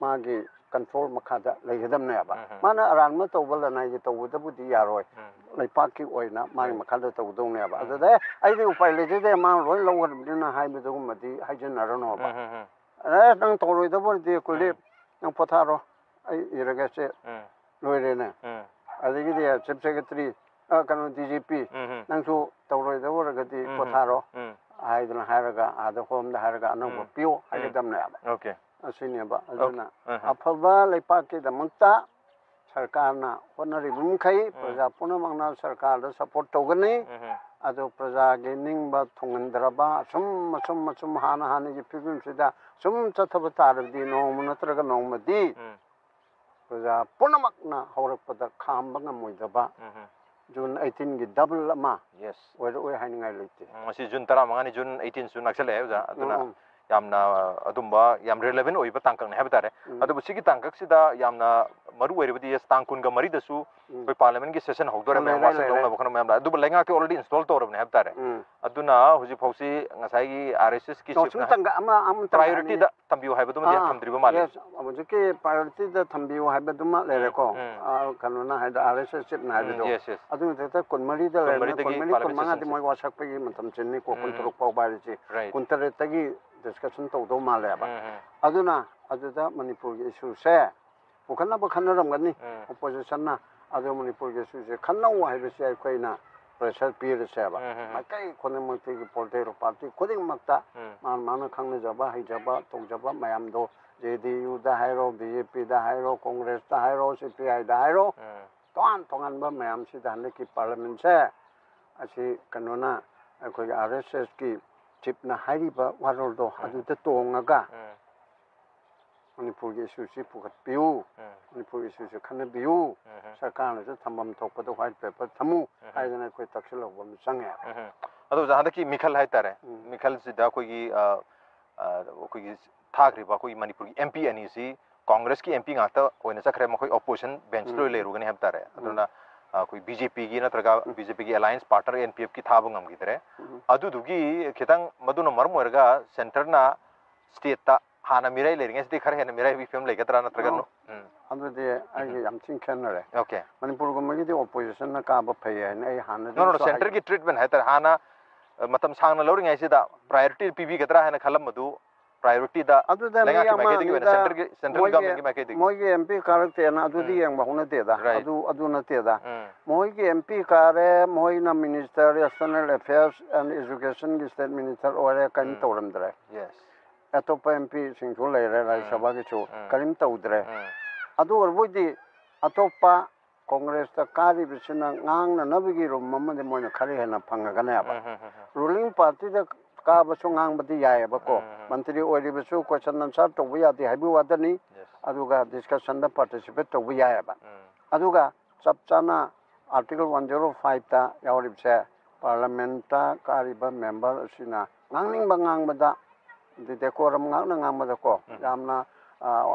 ꯃꯥꯒꯤ ꯀꯟꯇ꯭ꯔꯣꯜ ꯃꯈꯥꯗ ꯂꯩꯒꯗꯕꯅꯦꯕ꯫ ꯎꯝ. ꯃꯥꯅ ꯑꯔꯥꯟꯕ ꯇꯧꯕ ꯂꯅꯥꯏꯒꯤ ꯇꯧꯕꯗꯕꯨꯗꯤ ꯌꯥꯔꯣꯏ꯫ ꯎꯝ. ꯂꯩꯄꯥꯛꯀꯤ ꯑꯣꯏꯅ ꯃꯥꯒꯤ ꯎꯝ. ꯃꯈꯥꯗ ꯇꯧꯒꯗꯧꯅꯦꯕ꯫ ꯎꯝ. ꯑꯗꯨꯗ "ꯑꯩꯗꯤ ꯎꯄꯥꯏ ꯂꯩꯖꯗꯦ, ꯃꯥ ꯂꯣꯏ ꯂꯧꯈ꯭ꯔꯕꯅꯤꯅ" ꯍꯥꯏꯕꯗꯨꯒꯨꯝꯕꯗꯤ ꯍꯥꯏꯖꯤꯟꯅꯔꯅꯣꯕ꯫ ꯎꯝ, ꯎꯝ, ꯎꯝ. "ꯑꯦ, ꯅꯪ ꯇꯧꯔꯣꯏꯗꯕ ꯑꯣꯏꯔꯗꯤ ꯀꯨꯂꯗꯤꯞ, ꯎꯝ. ꯅꯪ ꯄꯣꯊꯥꯔꯣ, ꯑꯩ ꯏꯔꯒꯦꯁꯦ, ꯎꯝ. ꯂꯣꯏꯔꯦꯅꯦ꯫ ꯎꯝ. ꯑꯗꯒꯤꯗꯤ ꯆꯤꯐ ꯁꯦꯀ꯭ꯔꯦꯇꯔꯤ, ꯀꯩꯅꯣ, ꯗꯤ ꯖꯤ ꯄꯤ, ꯎꯝ, ꯎꯝ. ꯅꯪꯁꯨ ꯇꯧꯔꯣꯏꯗꯕ ꯑꯣꯏꯔꯒꯗꯤ ꯎꯝ, ꯄꯣꯊꯥꯔꯣ" ꯎꯝ. ꯍꯥꯏꯗꯅ ꯍꯥꯏꯔꯒ, ꯑꯥꯗ ꯍꯣꯝꯗ ꯍꯥꯏꯔꯒ ꯑꯅꯧꯕ ꯎꯝ. ꯄꯤꯌꯣ ꯎꯝ. ꯍꯥꯏꯒꯗꯕꯅꯦꯕ꯫ Okay. ꯑꯁꯤꯅꯦꯕ꯫ ꯑꯗꯨꯅ ꯎꯝ, ꯎꯝ. ꯑꯐꯕ ꯂꯩꯄꯥꯛꯀꯤꯗꯃꯛꯇ ꯁꯔꯀꯥꯔꯅ ꯍꯣꯠꯅꯔꯤꯕ ꯃꯈꯩ ꯎꯝ. ꯄ꯭ꯔꯖꯥ ꯄꯨꯝꯅꯃꯛꯅ ꯁꯔꯀꯥꯔꯗ ꯁꯄꯣꯔꯠ ꯇꯧꯒꯅꯤ꯫ ꯎꯝ, ꯎꯝ. ꯑꯗꯨ ꯄ꯭ꯔꯖꯥꯒꯤ ꯅꯤꯡꯕ ꯊꯨꯡꯍꯟꯗ꯭ꯔꯕ ꯑꯁꯨꯝ, ꯑꯁꯨꯝ, ꯑꯁꯨꯝ ꯍꯥꯟꯅ ꯍꯥꯟꯅꯒꯤ ꯐꯤꯕꯝꯁꯤꯗ ꯁꯨꯝ ꯆꯠꯊꯕ ꯇꯥꯔꯕꯗꯤ ꯅꯣꯡꯃ ꯅꯠꯇ꯭ꯔꯒ ꯅꯣꯡꯃꯗꯤ ꯎꯝ. ꯄ꯭ꯔꯖꯥ ꯄꯨꯝꯅꯃꯛꯅ ꯍꯧꯔꯛꯄꯗ ꯈꯥꯝꯕ ꯉꯝꯃꯣꯏꯗꯕ ꯎꯝ, ꯎꯝ. ꯖꯨꯟ ꯑꯩꯠꯇꯤꯟꯒꯤ ꯗꯕꯜ ꯑꯃ Yes. ꯑꯣꯏꯔꯛꯑꯣꯏ ꯍꯥꯏꯅꯤꯡꯉꯥꯏ ꯂꯩꯇꯦ꯫ ꯎꯝ, ꯉꯁꯤ ꯖꯨꯟ ꯇꯔꯥꯃꯉꯥꯅꯤ, ꯖꯨꯟ ꯑꯩꯠꯇꯤꯟꯁꯨ ꯅꯛꯁꯜꯂꯛꯑꯦ, ꯑꯣꯖꯥ꯫ ꯑꯗꯨꯅ ꯎꯝ, ꯎꯝ. ꯌꯥꯝꯅ ꯑꯗꯨꯝꯕ ꯌꯥꯝ relevant ꯑꯣꯏꯕ ꯇꯥꯡꯀꯛꯅꯤ ꯍꯥꯏꯕ ꯇꯥꯔꯦ꯫ ꯎꯝ. ꯑꯗꯨꯕꯨ ꯁꯤꯒꯤ ꯇꯥꯡꯀꯛꯁꯤꯗ ꯌꯥꯝꯅ ꯃꯔꯨ ꯑꯣꯏꯔꯤꯕꯗꯤ, yes, ꯇꯥꯡ ꯀꯨꯟꯒ ꯃꯔꯤꯗꯁꯨ ꯎꯝ. ꯑꯩꯈꯣꯏ ꯄꯥꯔꯂꯤꯌꯥꯃꯦꯟꯒꯤ ꯁꯦꯁꯟ ꯍꯧꯗꯣꯔꯦ, ꯂꯩꯔꯦ, ꯃꯌꯥꯝ ꯋꯥꯁꯛ ꯂꯩꯔꯦ꯫ ꯂꯧꯅꯕ ꯈꯣꯠꯅꯕ ꯃꯌꯥꯝꯗ꯫ ꯑꯗꯨꯕꯨ ꯂꯩꯉꯥꯛꯇꯤ already install ꯇꯧꯔꯕꯅꯦ ꯍꯥꯏꯕ ꯇꯥꯔꯦ꯫ ꯎꯝ. ꯑꯗꯨꯅ ꯍꯧꯖꯤꯛ ꯐꯥꯎꯁꯤ ꯉꯁꯥꯏꯒꯤ ꯑꯥꯔ ꯑꯦꯁ ꯑꯦꯁꯀꯤ ꯅꯣ, ꯁꯨꯝ ꯇꯪꯒ-, ꯑꯃ, ꯑꯃꯇꯪ ꯍꯥꯏꯅꯤꯡꯉꯤ꯫ ꯄ꯭ꯔꯥꯏꯌꯣꯔꯤꯇꯤꯗ ꯊꯝꯕꯤꯌꯨ ꯍꯥꯏꯕꯗꯨꯃꯗꯤ ꯑꯥ, ꯊꯝꯗ꯭ꯔꯤꯕ ꯃꯥꯜꯂꯦ꯫ Yes, ꯍꯧꯖꯤꯛꯀꯤ ꯄ꯭ꯔꯥꯏꯌꯣꯔꯤꯇꯤꯗ ꯊꯝꯕꯤꯌꯨ ꯍꯥꯏꯕꯗꯨꯃ ꯂꯩꯔꯦꯀꯣ꯫ ꯎꯝ. ꯑꯥ, ꯀꯩꯅꯣꯅ ꯍꯥꯏꯗ, ꯑꯥꯔ ꯑꯦꯁ ꯑꯦꯁ ꯆꯤꯞꯅ ꯎꯝ, ꯍꯥꯏꯕꯗꯣ꯫ yes, yes. ꯑꯗꯨ ꯃꯊꯛꯇ ꯀꯨꯟꯃꯔꯤꯗ ꯂꯩꯔꯦ, ꯀꯨꯟꯃꯔꯤꯗꯒꯤ ꯀꯨꯟꯃꯔꯤ, ꯄꯥꯔꯂꯤꯌꯥꯃꯦꯟ ꯀꯨꯟꯃꯉꯥꯗꯤ ꯁꯦꯁꯟꯁꯦ꯫ ꯃꯣꯏ ꯋꯥꯁꯛꯄꯒꯤ ꯃꯇꯝ ꯆꯤꯟꯅꯤꯀꯣ, ꯎꯝ, ꯎꯝ. ꯀꯨꯟꯇꯔꯨꯛ ꯐꯥꯎꯕ ꯍꯥꯏꯔꯤꯁꯤ꯫ Right. ꯀꯨꯟꯇꯔꯦꯠꯇꯒꯤ discussion ꯇꯧꯗꯧ ꯃꯥꯜꯂꯦꯕ꯫ ꯎꯝ, ꯎꯝ. ꯑꯗꯨꯅ ꯑꯗꯨꯗ ꯃꯅꯤꯄꯨꯔꯒꯤ ꯏꯁꯨꯁꯦ ꯄꯨꯈꯠꯅꯕ ꯈꯟꯅꯔꯝꯒꯅꯤ ꯎꯝ. ꯑꯣꯄꯣꯖꯤꯁꯟꯅ꯫ ꯑꯗꯣ ꯃꯅꯤꯄꯨꯔꯒꯤ ꯏꯁꯨꯁꯦ ꯈꯟꯅꯧ ꯍꯥꯏꯕꯁꯦ ꯑꯩꯈꯣꯏꯅ ꯄ꯭ꯔꯦꯁꯔ ꯄꯤꯔꯁꯦꯕ꯫ ꯎꯝ, ꯎꯝ, ꯎꯝ. ꯃꯥꯏꯀꯩ ꯈꯨꯗꯤꯡꯃꯛꯇꯒꯤ ꯄꯣꯂꯤꯇꯤꯀꯦꯜ ꯄꯥꯔꯇꯤ ꯈꯨꯗꯤꯡꯃꯛꯇ ꯎꯝ. ꯃꯥꯅ ꯃꯥꯅ ꯈꯪꯅꯖꯕ, ꯍꯩꯖꯕ, ꯇꯧꯖꯕ ꯃꯌꯥꯝꯗꯣ, ꯖꯦ ꯗꯤ ꯌꯨꯗ ꯍꯥꯏꯔꯣ, ꯕꯤ ꯖꯦ ꯄꯤꯗ ꯍꯥꯏꯔꯣ, ꯀꯣꯡꯒ꯭ꯔꯦꯁꯇ ꯍꯥꯏꯔꯣ, ꯁꯤ ꯄꯤ ꯑꯥꯏꯗ ꯍꯥꯏꯔꯣ, ꯎꯝ. ꯇꯣꯉꯥꯟ ꯇꯣꯉꯥꯟꯕ ꯃꯌꯥꯝꯁꯤꯗ ꯍꯟꯗꯛꯀꯤ ꯄꯥꯔꯂꯤꯌꯥꯃꯦꯟꯁꯦ ꯑꯁꯤ ꯀꯩꯅꯣꯅ, ꯑꯩꯈꯣꯏꯒꯤ ꯑꯥꯔ ꯑꯦꯁ ꯑꯦꯁꯀꯤ ꯆꯤꯞꯅ ꯍꯥꯏꯔꯤꯕ ꯋꯥꯔꯣꯜꯗꯣ ꯎꯝ. ꯑꯗꯨꯗ ꯇꯣꯡꯉꯒ ꯎꯝ. ꯃꯅꯤꯄꯨꯔꯒꯤ ꯏꯁꯨꯁꯤ ꯄꯨꯈꯠꯄꯤꯌꯨ, ꯎꯝ꯫ ꯃꯅꯤꯄꯨꯔꯒꯤ ꯏꯁꯨꯁꯤ ꯈꯟꯅꯕꯤꯌꯨ, ꯎꯝ꯫ ꯁꯔꯀꯥꯔꯅꯁꯨ ꯊꯝꯐꯝ ꯊꯣꯛꯄꯗꯣ ꯋꯥꯏꯠ ꯄꯦꯄꯔ ꯊꯝꯃꯨ ꯎꯝ꯫ ꯍꯥꯏꯗꯅ ꯑꯩꯈꯣꯏ ꯇꯛꯁꯤꯜꯍꯧꯕ ꯑꯃ ꯆꯪꯉꯦ꯫ ꯎꯝ꯫ ꯑꯗꯣ ꯑꯣꯖꯥ, ꯍꯟꯗꯛꯀꯤ ꯃꯤꯈꯜ ꯍꯥꯏꯇꯥꯔꯦ, ꯎꯝ꯫ ꯃꯤꯈꯜꯁꯤꯗ ꯑꯩꯈꯣꯏꯒꯤ, ꯑ, ꯑ, ꯑꯩꯈꯣꯏꯒꯤ ꯊꯥꯈ꯭ꯔꯤꯕ ꯑꯩꯈꯣꯏꯒꯤ ꯃꯅꯤꯄꯨꯔꯒꯤ ꯑꯦꯝ ꯄꯤ ꯑꯅꯤꯁꯤ ꯀꯣꯡꯒ꯭ꯔꯦꯁꯀꯤ ꯑꯦꯝ ꯄꯤ ꯉꯥꯛꯇ ꯑꯣꯏꯅ ꯆꯠꯈ꯭ꯔꯦ, ꯃꯈꯣꯏ ꯑꯣꯄꯣꯖꯤꯁꯟ ꯕꯦꯟꯁꯇ ꯂꯣꯏ ꯎꯝ꯫ ꯂꯩꯔꯨꯒꯅꯤ ꯍꯥꯏꯕ ꯇꯥꯔꯦ꯫ ꯎꯝ꯫ ꯑꯗꯨꯅ, ꯑ, ꯑꯩꯈꯣꯏ ꯕꯤ ꯖꯦ ꯄꯤꯒꯤ ꯅꯠꯇ꯭ꯔꯒ ꯎꯝ꯫ ꯕꯤ ꯖꯦ ꯄꯤꯒꯤ ꯑꯦꯂꯥꯏꯟꯁ ꯄꯥꯔꯠꯅꯔ ꯑꯦꯟ ꯄꯤ ꯑꯦꯐꯀꯤ ꯊꯥꯕ ꯉꯝꯈꯤꯗ꯭ꯔꯦ꯫ ꯎꯝ꯫ ꯑꯗꯨꯗꯨꯒꯤ ꯈꯤꯇꯪ ꯃꯗꯨꯅ ꯃꯔꯝ ꯑꯣꯏꯔꯒ ꯁꯦꯟꯇꯔꯅ ꯁ꯭ꯇꯦꯠꯇ ꯍꯥꯟꯅ ꯃꯤꯔꯥꯏ ꯂꯩꯔꯤꯉꯩꯁꯤꯗꯤ ꯈꯔ ꯍꯦꯟꯅ ꯃꯤꯔꯥꯏꯕꯒꯤ ꯐꯤꯕꯝ ꯂꯩꯒꯗ꯭ꯔꯥ ꯅꯠꯇ꯭ꯔꯒ ꯑꯣ, ꯅꯣ-, ꯎꯝ꯫ ꯑꯗꯨꯗꯤ ꯑꯩꯒꯤ ꯎꯝ꯫ ꯌꯥꯝ ꯊꯤꯅ ꯈꯦꯠꯅꯔꯦ꯫ ꯑꯣꯀꯦ꯫ ꯃꯅꯤꯄꯨꯔꯒꯨꯝꯕꯒꯤꯗꯤ ꯑꯣꯄꯣꯖꯤꯁꯟꯅ ꯀꯥꯕ ꯐꯩ ꯍꯥꯏꯅ ꯑꯩ ꯍꯥꯟꯅꯗꯒꯤꯁꯨ ꯅꯣ, ꯅꯣ, ꯅꯣ, ꯍꯥꯏ- ꯁꯦꯟꯇꯔꯒꯤ ꯇ꯭ꯔꯤꯠꯃꯦꯟ ꯍꯥꯏꯇꯥꯔꯦ, ꯍꯥꯟꯅ, ꯑ, ꯃꯇꯝ ꯁꯥꯡꯅ ꯂꯧꯔꯤꯉꯩꯁꯤꯗ ꯄ꯭ꯔꯥꯏꯌꯣꯔꯤꯇꯤ ꯄꯤꯕꯤꯒꯗ꯭ꯔꯥ ꯍꯥꯏꯅ ꯈꯜꯂꯝꯕꯗꯨ ꯄ꯭ꯔꯥꯏꯌꯣꯔꯤꯇꯤꯗ ꯑꯗꯨꯗ ꯃꯤ ꯂꯩꯉꯥꯛꯀꯤ ꯃꯥꯏꯀꯩꯗꯒꯤ ꯑꯣꯏꯅ ꯌꯥꯝꯃꯅꯤꯗ ꯁꯦꯟꯇꯔꯒꯤ, ꯁꯦꯟꯇ꯭ꯔꯦꯜ ꯃꯣꯏꯒꯤ, ꯒꯚꯔꯟꯃꯦꯟꯠꯀꯤ ꯃꯥꯏꯀꯩꯗꯒꯤ꯫ ꯃꯣꯏꯒꯤ ꯑꯦꯝ ꯄꯤ ꯀꯥꯔꯛꯇꯦꯅ ꯑꯗꯨꯗꯤ ꯎꯝ꯫ ꯌꯦꯡꯕ ꯍꯧꯅꯗꯦꯗ꯫ ꯔꯥꯏꯠ꯫ ꯑꯗꯨ, ꯑꯗꯨ ꯅꯠꯇꯦꯗ꯫ ꯎꯝ꯫ ꯃꯣꯏꯒꯤ ꯑꯦꯝ ꯄꯤ ꯀꯥꯔꯦ, ꯃꯣꯏꯅ ꯃꯤꯅꯤꯁꯇꯔ ꯑꯦꯛꯁꯇꯔꯅꯦꯜ ꯑꯦꯐꯤꯌꯔꯁ ꯑꯦꯟ ꯏꯖꯨꯀꯦꯁꯟꯒꯤ ꯁ꯭ꯇꯦꯠ ꯃꯤꯅꯤꯁꯇꯔ ꯑꯣꯏꯔꯦ, ꯀꯔꯤꯝ ꯎꯝ꯫ ꯇꯧꯔꯝꯗ꯭ꯔꯦ꯫ ꯌꯦꯁ꯫ ꯑꯇꯣꯞꯄ ꯑꯦꯝ ꯄꯤꯁꯤꯡꯁꯨ ꯂꯩꯔꯦ, ꯎꯝ꯫ ꯔꯥꯖ꯭ꯌ ꯁꯚꯥꯒꯤꯁꯨ ꯎꯝ꯫ ꯀꯔꯤꯝ ꯇꯧꯗ꯭ꯔꯦ꯫ ꯎꯝ꯫ ꯑꯗꯨ ꯑꯣꯏꯔꯕꯣꯏꯗꯤ ꯑꯇꯣꯞꯄ ꯀꯣꯡꯒ꯭ꯔꯦꯁꯇ ꯀꯥꯔꯤꯕꯁꯤꯅ ꯉꯥꯡꯅꯅꯕꯒꯤ ꯔꯨꯝ ꯑꯃꯗꯤ ꯃꯣꯏꯅ ꯈꯔ ꯍꯦꯟꯅ ꯐꯪꯉꯒꯅꯦꯕ꯫ ꯎꯝ, ꯎꯝ, ꯎꯝ, ꯎꯝ꯫ ꯔꯨꯂꯤꯡ ꯄꯥꯔꯇꯤꯗ ꯀꯥꯕꯁꯨ ꯉꯥꯡꯕꯗꯤ ꯌꯥꯏꯑꯕꯀꯣ꯫ ꯎꯝ, ꯎꯝ, ꯎꯝ꯫ ꯃꯟꯇ꯭ꯔꯤ ꯑꯣꯏꯔꯤꯕꯁꯨ ꯀꯣꯏꯁꯟ ꯑꯟꯁꯔ ꯇꯧꯕ ꯌꯥꯗꯦ ꯍꯥꯏꯕꯒꯤ ꯋꯥꯗꯅꯤ꯫ ꯌꯦꯁ꯫ ꯑꯗꯨꯒ ꯗꯤꯁꯀꯁꯟꯗ ꯄꯥꯔꯇꯤꯁꯤꯄꯦꯠ ꯇꯧꯕ ꯌꯥꯏꯑꯕ꯫ ꯎꯝ꯫ ꯑꯗꯨꯒ ꯆꯞ ꯆꯥꯅ ꯑꯥꯔꯇꯤꯀꯜ ꯋꯥꯟ ꯖꯦꯔꯣ ꯐꯥꯏꯚꯇ ꯌꯥꯎꯔꯤꯕꯁꯦ, ꯄꯥꯔꯂꯥꯃꯦꯟꯠꯇ ꯀꯥꯔꯤꯕ ꯃꯦꯝꯕꯔ ꯑꯁꯤꯅ ꯉꯥꯡꯅꯤꯡꯕ ꯉꯥꯡꯕꯗ, ꯑꯗꯤ ꯗꯦꯀꯣꯔꯝ ꯉꯥꯛꯅ ꯉꯥꯡꯕꯗꯀꯣ, ꯎꯝ꯫ ꯌꯥꯝꯅ, ꯑ,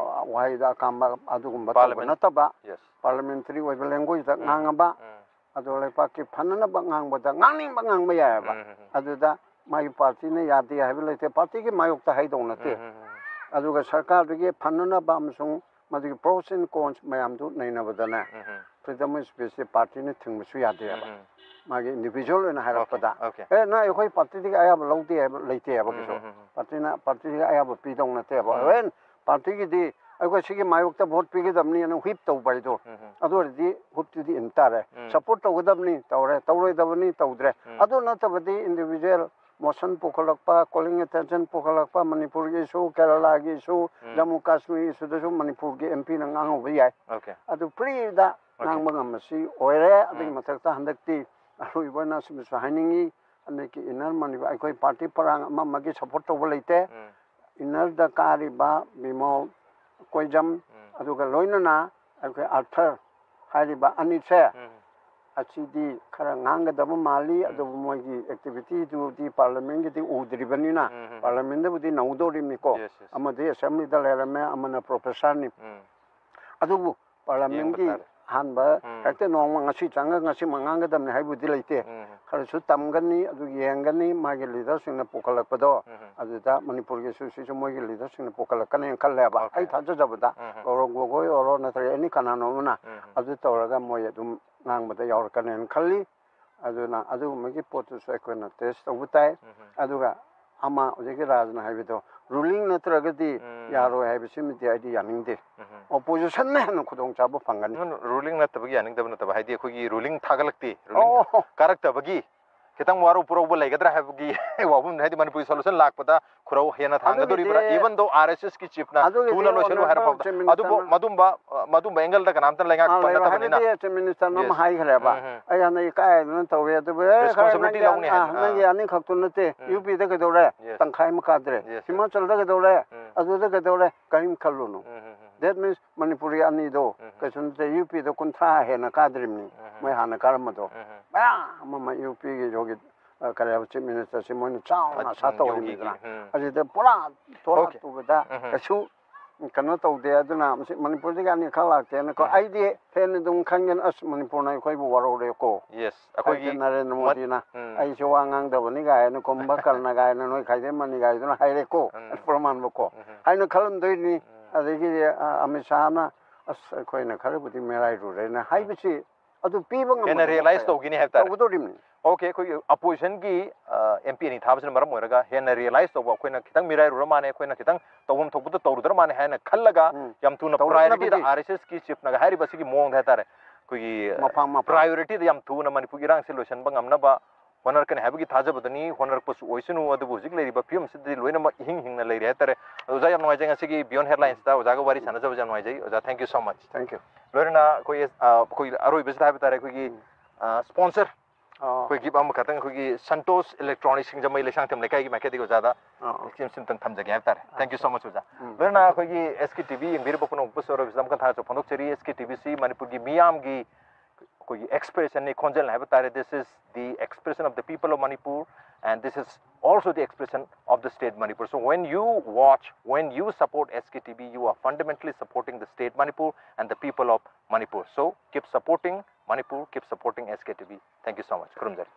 ꯋꯥꯍꯩꯗ ꯑꯀꯥꯝꯕ ꯑꯗꯨꯒꯨꯝꯕ ꯇꯧꯕ ꯄꯥꯔꯂꯥꯃꯦꯟ-, ꯅꯠꯇꯕ, ꯌꯦꯁ꯫ ꯄꯥꯔꯂꯥꯃꯦꯟꯇꯔꯤ ꯑꯣꯏꯕ ꯂꯦꯡꯒ꯭ꯋꯦꯖꯇ ꯎꯝ, ꯉꯥꯡꯉꯕ, ꯎꯝ꯫ ꯑꯗꯣ ꯂꯩꯄꯥꯛꯀꯤ ꯐꯅꯅꯕ ꯉꯥꯡꯕꯗ ꯉꯥꯡꯅꯤꯡꯕ ꯉꯥꯡꯕ ꯌꯥꯏꯑꯕ꯫ ꯎꯝ, ꯎꯝ, ꯎꯝ꯫ ꯑꯗꯨꯗ ꯃꯥꯒꯤ ꯄꯥꯔꯇꯤꯅ ꯌꯥꯗꯦ ꯍꯥꯏꯕ ꯂꯩꯇꯦ, ꯄꯥꯔꯇꯤꯒꯤ ꯃꯥꯌꯣꯛꯇ ꯍꯥꯏꯗꯧ ꯅꯠꯇꯦ꯫ ꯎꯝ, ꯎꯝ, ꯎꯝ꯫ ꯑꯗꯨꯒ ꯁꯔꯀꯥꯔꯗꯨꯒꯤ ꯐꯅꯅꯕ ꯑꯃꯁꯨꯡ ꯃꯗꯨꯒꯤ ꯄ꯭ꯔꯣꯁ ꯑꯦꯟ ꯀꯣꯟꯁ ꯃꯌꯥꯝꯗꯨ ꯅꯩꯅꯕꯗꯅꯦ, ꯎꯝ, ꯎꯝ꯫ ꯐ꯭ꯔꯤꯗꯝ ꯑꯣꯐ ꯁ꯭ꯄꯤꯆꯁꯦ ꯄꯥꯔꯇꯤꯅ ꯊꯤꯡꯕꯁꯨ ꯌꯥꯗꯦꯕ꯫ ꯎꯝ, ꯎꯝ꯫ ꯃꯥꯒꯤ ꯏꯟꯗꯤꯚꯤꯖꯨꯋꯦꯜ ꯑꯣꯏꯅ ꯍꯥꯏꯔꯛꯄꯗ, ꯑꯣꯀꯦ, ꯑꯣꯀꯦ꯫ "ꯑꯦ, ꯅꯪ ꯑꯩꯈꯣꯏ ꯄꯥꯔꯇꯤꯗꯒꯤ ꯑꯌꯥꯕ ꯂꯧꯗꯦ" ꯍꯥꯏꯕ ꯂꯩꯇꯦ ꯍꯥꯏꯕ ꯀꯩꯁꯨ꯫ ꯎꯝ, ꯎꯝ, ꯎꯝ꯫ ꯄꯥꯔꯇꯤꯅ, ꯄꯥꯔꯇꯤꯗꯒꯤ ꯑꯌꯥꯕ ꯄꯤꯗꯧ ꯅꯠꯇꯦꯕ꯫ ꯎꯝ꯫ ꯍꯣꯔꯦꯟ ꯄꯥꯔꯇꯤꯒꯤꯗꯤ ꯑꯩꯈꯣꯏ ꯁꯤꯒꯤ ꯃꯥꯌꯣꯛꯇ ꯚꯣꯠ ꯄꯤꯒꯗꯕꯅꯤꯅ ꯍꯨꯏꯞ ꯇꯧꯕ ꯍꯥꯏꯗꯣ, ꯎꯝ, ꯎꯝ꯫ ꯑꯗꯨ ꯑꯣꯏꯔꯗꯤ ꯍꯨꯞꯇꯨꯗꯤ ꯏꯟ ꯇꯥꯔꯦ꯫ ꯎꯝ꯫ ꯁꯄꯣꯔꯠ ꯇꯧꯒꯗꯕꯅꯤ ꯇꯧꯔꯦ, ꯇꯧꯔꯣꯏꯗꯕꯅꯤ ꯇꯧꯗ꯭ꯔꯦ꯫ ꯎꯝ꯫ ꯑꯗꯨ ꯅꯠꯇꯕꯗꯤ ꯏꯟꯗꯤꯚꯤꯖꯨꯋꯦꯜ ꯃꯣꯁꯟ ꯄꯨꯈꯠꯂꯛꯄ, ꯀꯣꯂꯤꯡ ꯑꯦꯇꯦꯟꯁꯟ ꯄꯨꯈꯠꯂꯛꯄ, ꯃꯅꯤꯄꯨꯔꯒꯤ ꯏꯁꯨ, ꯀꯦꯔꯂꯥꯒꯤ ꯏꯁꯨ, ꯎꯝ꯫ ꯖꯝꯃꯨ ꯀꯥꯁꯃꯤꯔ ꯏꯁꯨꯗꯁꯨ ꯃꯅꯤꯄꯨꯔꯒꯤ ꯑꯦꯝ ꯄꯤꯅ ꯉꯥꯡꯍꯧꯕ ꯌꯥꯏ꯫ ꯑꯣꯀꯦ꯫ ꯑꯗꯨ ꯐ꯭ꯔꯤꯗ ꯑꯣꯀꯦ꯫ ꯉꯥꯡꯕ ꯉꯝꯕꯁꯤ ꯑꯣꯏꯔꯦ꯫ ꯑꯗꯨꯒꯤ ꯎꯝ꯫ ꯃꯊꯛꯇ ꯍꯟꯗꯛꯇꯤ ꯑꯔꯣꯏꯕ ꯑꯣꯏꯅ ꯑꯁꯤꯃꯁꯨ ꯍꯥꯏꯅꯤꯡꯉꯤ, ꯍꯟꯗꯛꯀꯤ ꯏꯟꯅꯔ ꯃꯅꯤꯄꯨꯔ ꯑꯩꯈꯣꯏ ꯄꯥꯔꯇꯤ ꯄꯔꯥꯡ ꯑꯃ ꯑꯃꯒꯤ ꯁꯄꯣꯔꯠ ꯇꯧꯕ ꯂꯩꯇꯦ꯫ ꯎꯝ꯫ ꯏꯟꯅꯔꯗ ꯀꯥꯔꯤꯕ ꯕꯤꯃꯣꯜ ꯀꯣꯏꯖꯝ, ꯑꯗꯨꯒ ꯂꯣꯏꯅꯅ ꯑꯩꯈꯣꯏ ꯑꯥꯔꯊꯔ ꯍꯥꯏꯔꯤꯕ ꯑꯅꯤꯁꯦ, ꯑꯁꯤꯗꯤ ꯈꯔ ꯉꯥꯡꯒꯗꯕ ꯃꯥꯜꯂꯤ, ꯑꯗꯨꯕꯨ ꯃꯣꯏꯒꯤ ꯑꯦꯛꯇꯤꯚꯤꯇꯤꯗꯨꯗꯤ ꯄꯥꯔꯂꯤꯌꯥꯃꯦꯟꯒꯤꯗꯤ ꯎꯗ꯭ꯔꯤꯕꯅꯤꯅ, ꯄꯥꯔꯂꯤꯌꯥꯃꯦꯟꯗꯕꯨꯗꯤ ꯅꯧꯗꯧꯔꯤꯕꯅꯤꯀꯣ꯫ ꯑꯃꯗꯤ ꯑꯦꯁꯦꯝꯕ꯭ꯂꯤꯗ ꯂꯩꯔꯝꯃꯦ, ꯑꯃꯅ ꯄ꯭ꯔꯣꯐꯦꯁꯔꯅꯤ꯫ ꯑꯗꯨꯕꯨ ꯄꯥꯔꯂꯤꯌꯥꯃꯦꯟꯒꯤ ꯌꯦꯡꯕ ꯇꯥꯔꯦ꯫ ꯑꯍꯥꯟꯕ ꯍꯦꯛꯇ ꯅꯣꯡꯃ ꯉꯁꯤ ꯆꯪꯉꯒ ꯉꯁꯤꯃꯛ ꯉꯥꯡꯒꯗꯕꯅꯤ ꯍꯥꯏꯕꯨꯗꯤ ꯂꯩꯇꯦ꯫ ꯈꯔꯁꯨ ꯇꯝꯒꯅꯤ, ꯑꯗꯨ ꯌꯦꯡꯒꯅꯤ, ꯃꯥꯒꯤ ꯂꯤꯗꯔꯁꯤꯡꯅ ꯄꯨꯈꯠꯂꯛꯄꯗꯣ, ꯑꯗꯨꯗ ꯃꯅꯤꯄꯨꯔꯒꯤꯁꯨ ꯁꯤꯁꯨ ꯃꯣꯏꯒꯤ ꯂꯤꯗꯔꯁꯤꯡꯅ ꯄꯨꯈꯠꯂꯛꯀꯅꯦꯅ ꯈꯜꯂꯦꯕ꯫ ꯑꯩ ꯊꯥꯖꯖꯕꯗ ꯒꯧꯔꯕ ꯒꯣꯒꯣꯏ ꯑꯣꯏꯔꯣ ꯅꯠꯇ꯭ꯔꯒ ꯑꯦꯅꯤ ꯀꯅꯥꯅꯣ ꯑꯃꯅ ꯑꯗꯨ ꯇꯧꯔꯒ ꯃꯣꯏ ꯑꯗꯨꯝ ꯉꯥꯡꯕꯗ ꯌꯥꯎꯔꯛꯀꯅꯦꯅ ꯈꯜꯂꯤ꯫ ꯑꯗꯨꯅ ꯑꯗꯨꯒꯨꯝꯕꯒꯤ ꯄꯣꯠꯇꯨꯁꯨ ꯑꯩꯈꯣꯏꯅ ꯇꯦꯁ ꯇꯧꯕ ꯇꯥꯏ꯫ ꯑꯗꯨꯒ ꯑꯃ ꯍꯧꯖꯤꯛꯀꯤ ꯔꯥꯖꯅ ꯍꯥꯏꯕꯗꯣ, ꯔꯨꯂꯤꯡ ꯅꯠꯇ꯭ꯔꯒꯗꯤ ꯌꯥꯔꯣꯏ ꯍꯥꯏꯕꯁꯤꯃꯗꯤ ꯑꯩꯗꯤ ꯌꯥꯅꯤꯡꯗꯦ꯫ ꯑꯣꯄꯣꯖꯤꯁꯟꯅ ꯍꯦꯟꯅ ꯈꯨꯗꯣꯡꯆꯥꯕ ꯐꯪꯒꯅꯤ꯫ ꯔꯨꯂꯤꯡ ꯅꯠꯇꯕꯒꯤ ꯌꯥꯅꯤꯡꯗꯕ ꯅꯠꯇꯕ, ꯍꯥꯏꯗꯤ ꯑꯩꯈꯣꯏꯒꯤ ꯔꯨꯂꯤꯡ ꯊꯥꯒꯠꯂꯛꯇꯦ, ꯔꯨꯂꯤꯡ ꯑꯣ꯫ ꯀꯥꯔꯛꯇꯕꯒꯤ ꯈꯤꯇꯪ ꯋꯥꯔꯧ ꯄꯨꯔꯧꯕ ꯂꯩꯒꯗ꯭ꯔꯥ ꯍꯥꯏꯕꯒꯤ ꯋꯥꯐꯝ, ꯍꯥꯏꯗꯤ ꯃꯅꯤꯄꯨꯔꯒꯤ ꯁꯣꯂꯨꯁꯟ ꯂꯥꯛꯄꯗ ꯈꯨꯔꯧ ꯍꯦꯟꯅ ꯊꯥꯡꯒꯗꯣꯔꯤꯕ꯭ꯔꯥ? ꯑꯗꯨꯒꯤꯗꯤ, even though ꯑꯥꯔ ꯑꯦꯁ ꯑꯦꯁꯀꯤ ꯆꯤꯐꯅ ꯑꯗꯨꯒꯤꯗꯤ ꯊꯨꯅ ꯂꯣꯏꯁꯤꯜꯂꯨ ꯍꯥꯏꯔ honorable ꯐꯥꯎꯕꯗ꯫ Chief Minister ꯑꯗꯨꯕꯨ ꯅ ꯃꯗꯨꯝꯕ, ꯑ, ꯃꯗꯨꯝꯕ ꯑꯦꯡꯒꯜꯗ ꯀꯅꯥꯝꯇ ꯂꯩꯉꯥꯛꯄ ꯑꯥ, ꯂꯩꯔꯣ꯫ ꯅꯠꯇꯕꯅꯤꯅ꯫ ꯍꯥꯏꯕꯗꯤ Chief Minister ꯅ ꯑꯃ Yes. ꯍꯥꯏꯈ꯭ꯔꯦꯕ, ꯎꯝ, ꯎꯝ꯫ "ꯑꯩ ꯍꯥꯟꯅ ꯏꯀꯥꯏꯗꯅ ꯇꯧꯋꯦ, ꯑꯗꯨꯕꯨ ꯑꯦ, ꯈꯔ Responsibility ꯅꯪꯒꯤ, ꯂꯧꯅꯤ ꯑꯥ, ꯍꯥꯏꯅ꯫ ꯑꯥ꯫ ꯅꯪꯒꯤ ꯑꯅꯤꯈꯛꯇꯨ ꯅꯠꯇꯦ, ꯎꯝ꯫ ꯌꯨ ꯄꯤꯗ ꯀꯩꯗꯧꯔꯦ? Yes. ꯇꯪꯈꯥꯏ ꯑꯃ ꯀꯥꯗ꯭ꯔꯦ꯫ Yes, yes. ꯍꯤꯃꯥꯆꯜꯗ ꯀꯩꯗꯧꯔꯦ? ꯎꯝ꯫ ꯑꯗꯨꯗ ꯀꯩꯗꯧꯔꯦ?" ꯀꯔꯤꯝ ꯈꯜꯂꯨꯅꯨ꯫ ꯎꯝ, ꯎꯝ, ꯎꯝ꯫ That means ꯃꯅꯤꯄꯨꯔꯒꯤ ꯑꯅꯤꯗꯣ ꯎꯝ꯫ ꯀꯩꯁꯨ ꯅꯠꯇꯦ, ꯌꯨ ꯄꯤꯗ ꯀꯨꯟꯊ꯭ꯔꯥ ꯍꯦꯟꯅ ꯀꯥꯗ꯭ꯔꯤꯕꯅꯤ, ꯎꯝ꯫ ꯃꯣꯏ ꯍꯥꯟꯅ ꯀꯥꯔꯝꯕꯗꯣ꯫ ꯎꯝ꯫ ꯃꯌꯥꯝ ꯑꯃ ꯌꯨ ꯄꯤꯒꯤ ꯌꯣꯒꯤ, ꯑ, ꯀꯔꯤ ꯍꯥꯏꯕ, Chief Minister ꯁꯤ ꯃꯣꯏꯅ ꯆꯥꯎꯅ ꯑ, ꯑꯁꯥ ꯌꯣꯒꯤꯒꯤ, ꯇꯧꯔꯤꯕꯅꯤꯗꯅ꯫ ꯎꯝ꯫ ꯑꯁꯤꯗ ꯄꯨꯔꯥ ꯊꯣꯔꯥ Okay. ꯇꯨꯕꯗ ꯎꯝ꯫ ꯀꯩꯁꯨ ꯀꯩꯅꯣ ꯇꯧꯗꯦ꯫ ꯑꯗꯨꯅ ꯃꯁꯤ ꯃꯅꯤꯄꯨꯔꯗꯒꯤ ꯑꯅꯤꯈꯛ ꯂꯥꯛꯇꯦꯅꯀꯣ꯫ ꯎꯝ꯫ ꯑꯩꯗꯤ ꯍꯦꯟꯅ ꯑꯗꯨꯝ ꯈꯟꯒꯅꯤ, "ꯑꯁ, ꯃꯅꯤꯄꯨꯔꯅ ꯑꯩꯈꯣꯏꯕꯨ ꯋꯥꯔꯧꯔꯦꯀꯣ"꯫ Yes, ꯑꯩꯈꯣꯏꯒꯤ ꯍꯥꯏꯗꯤ ꯅꯔꯦꯟꯗ꯭ꯔ ꯃꯠ-, ꯃꯣꯗꯤꯅ, ꯎꯝ꯫ "ꯑꯩꯁꯦ ꯋꯥ ꯉꯥꯡꯗꯕꯅꯤ" ꯀꯥꯏꯅ, "ꯀꯨꯝꯚꯀꯔꯅ" ꯀꯥꯏꯅ, "ꯅꯣꯏ ꯈꯥꯏꯗꯦꯝ ꯃꯅꯤ" ꯀꯥꯏꯗꯨꯅ ꯍꯥꯏꯔꯦꯀꯣ, ꯎꯝ꯫ ꯄ꯭ꯔꯃꯥꯟꯕꯀꯣ, ꯎꯝ꯫ ꯍꯥꯏꯅ ꯈꯜꯂꯝꯗꯣꯏꯅꯤ꯫ ꯎꯝ꯫ ꯑꯗꯒꯤꯗꯤ, ꯑ, ꯑꯃꯤꯠ ꯁꯥꯍꯅ, "ꯑꯁ, ꯑꯩꯈꯣꯏꯅ ꯈꯔꯕꯨꯗꯤ ꯃꯤꯔꯥꯏꯔꯨꯔꯦꯅ" ꯍꯥꯏꯕꯁꯤ ꯑꯗꯨ ꯄꯤꯕ ꯉꯝꯕꯗꯣ ꯍꯦꯟꯅ realize ꯇꯧꯒꯅꯤ ꯍꯥꯏꯕ ꯇꯥꯔꯦ꯫ ꯇꯧꯒꯗꯧꯔꯤꯕꯅꯤ꯫ Okay, ꯑꯩꯈꯣꯏꯒꯤ opposition ꯒꯤ, ꯑ, M P ꯑꯅꯤ ꯊꯥꯕꯁꯤꯅ ꯃꯔꯝ ꯑꯣꯏꯔꯒ ꯍꯦꯟꯅ realize ꯇꯧꯕ, ꯑꯩꯈꯣꯏꯅ ꯈꯤꯇꯪ ꯃꯤꯔꯥꯏꯔꯨꯔ ꯃꯥꯅꯦ, ꯑꯩꯈꯣꯏꯅ ꯈꯤꯇꯪ ꯇꯧꯐꯝ ꯊꯣꯛꯄꯗ ꯇꯧꯔꯨꯗ꯭ꯔ ꯃꯥꯅꯦ ꯍꯥꯏꯅ ꯈꯜꯂꯒ ꯎꯝ꯫ ꯌꯥꯝ ꯊꯨꯅ ꯇꯧꯔꯛꯅꯕꯒꯤ priority ꯗ R S S ꯀꯤ chief ꯅꯒ ꯍꯥꯏꯔꯤꯕ ꯑꯁꯤꯒꯤ ꯃꯑꯣꯡꯗ ꯍꯥꯏꯇꯥꯔꯦ, ꯑꯩꯈꯣꯏꯒꯤ ꯃꯐꯝ, ꯃꯐꯝ꯫ Priority ꯗ ꯌꯥꯝ ꯊꯨꯅ ꯃꯅꯤꯄꯨꯔꯒꯤ ꯏꯔꯥꯡꯁꯦ ꯂꯣꯏꯁꯤꯟꯕ ꯉꯝꯅꯕ ꯍꯣꯠꯅꯔꯛꯀꯅꯤ ꯍꯥꯏꯕꯒꯤ ꯊꯥꯖꯕꯗꯨꯅꯤ꯫ ꯍꯣꯠꯅꯔꯛꯄꯁꯨ ꯑꯣꯏꯁꯅꯨ, ꯑꯗꯨꯕꯨ ꯍꯧꯖꯤꯛ ꯂꯩꯔꯤꯕ ꯐꯤꯕꯝꯁꯤꯗꯗꯤ ꯂꯣꯏꯅꯃꯛ ꯏꯍꯤꯡ ꯍꯤꯡꯅ ꯂꯩꯔꯦ ꯍꯥꯏꯇꯥꯔꯦ꯫ ꯑꯣꯖꯥ, ꯌꯥꯝ ꯅꯨꯡꯉꯥꯏꯖꯩ ꯉꯁꯤꯒꯤ Beyond Headlines ꯇ ꯑꯣꯖꯥꯒ ꯋꯥꯔꯤ ꯁꯥꯟꯅꯖꯕꯁꯦ ꯌꯥꯝ ꯅꯨꯡꯉꯥꯏꯖꯩ꯫ ꯑꯣꯖꯥ, thank you so much꯫ Thank you꯫ ꯂꯣꯏꯅꯅ ꯑꯩꯈꯣꯏꯒꯤ, ꯑ, ꯑꯩꯈꯣꯏꯒꯤ ꯑꯔꯣꯏꯕꯁꯤꯗ ꯍꯥꯏꯕ ꯇꯥꯔꯦ, ꯑꯩꯈꯣꯏꯒꯤ, ꯎꯝ꯫ ꯑ, sponsor ꯑꯣ꯫ ꯑꯩꯈꯣꯏ ꯒꯤꯐ ꯑꯃꯈꯛꯇꯪ ꯑꯩꯈꯣꯏꯒꯤ ꯁꯟꯇꯣꯁ ꯏꯂꯦꯛꯇ꯭ꯔꯣꯅꯤꯛ ꯁꯤꯡꯖꯃꯩ ꯂꯩꯁꯥꯡꯊꯦꯝ ꯂꯩꯀꯥꯏꯒꯤ ꯃꯥꯏꯀꯩꯗꯒꯤ ꯑꯣꯖꯥꯗ ꯑꯣ꯫ ꯁꯤꯝ ꯁꯤꯝꯇꯪ ꯊꯝꯖꯒꯦ ꯍꯥꯏꯕ ꯇꯥꯔꯦ꯫ Thank you so much ꯑꯣꯖꯥ꯫ ꯎꯝ꯫ ꯂꯣꯏꯅ ꯑꯩꯈꯣꯏꯒꯤ S K T V ꯌꯦꯡꯕꯤꯔꯤꯕ ꯄꯨꯝꯅꯃꯛꯄꯨꯁꯨ ꯑꯔꯣꯏꯕꯁꯤꯗ ꯑꯃꯨꯛꯀ ꯊꯥꯖ ꯐꯣꯡꯗꯣꯛꯆꯔꯤ꯫ S K T V ꯁꯤ ꯃꯅꯤꯄꯨꯔꯒꯤ ꯃꯤꯌꯥꯝꯒꯤ ꯑꯩꯈꯣꯏꯒꯤ expression ꯅꯤ, ꯈꯣꯟꯖꯦꯜ ꯍꯥꯏꯕ ꯇꯥꯔꯦ꯫ This is the expression of the people of Manipur and this is also the expression of the state Manipur. So when you watch, when you support S K T V, you are fundamentally supporting the state Manipur and the people of Manipur. So keep supporting Manipur, keep supporting S K T V. Thank you so much. ꯈꯨꯔꯨꯝꯖꯔꯤ꯫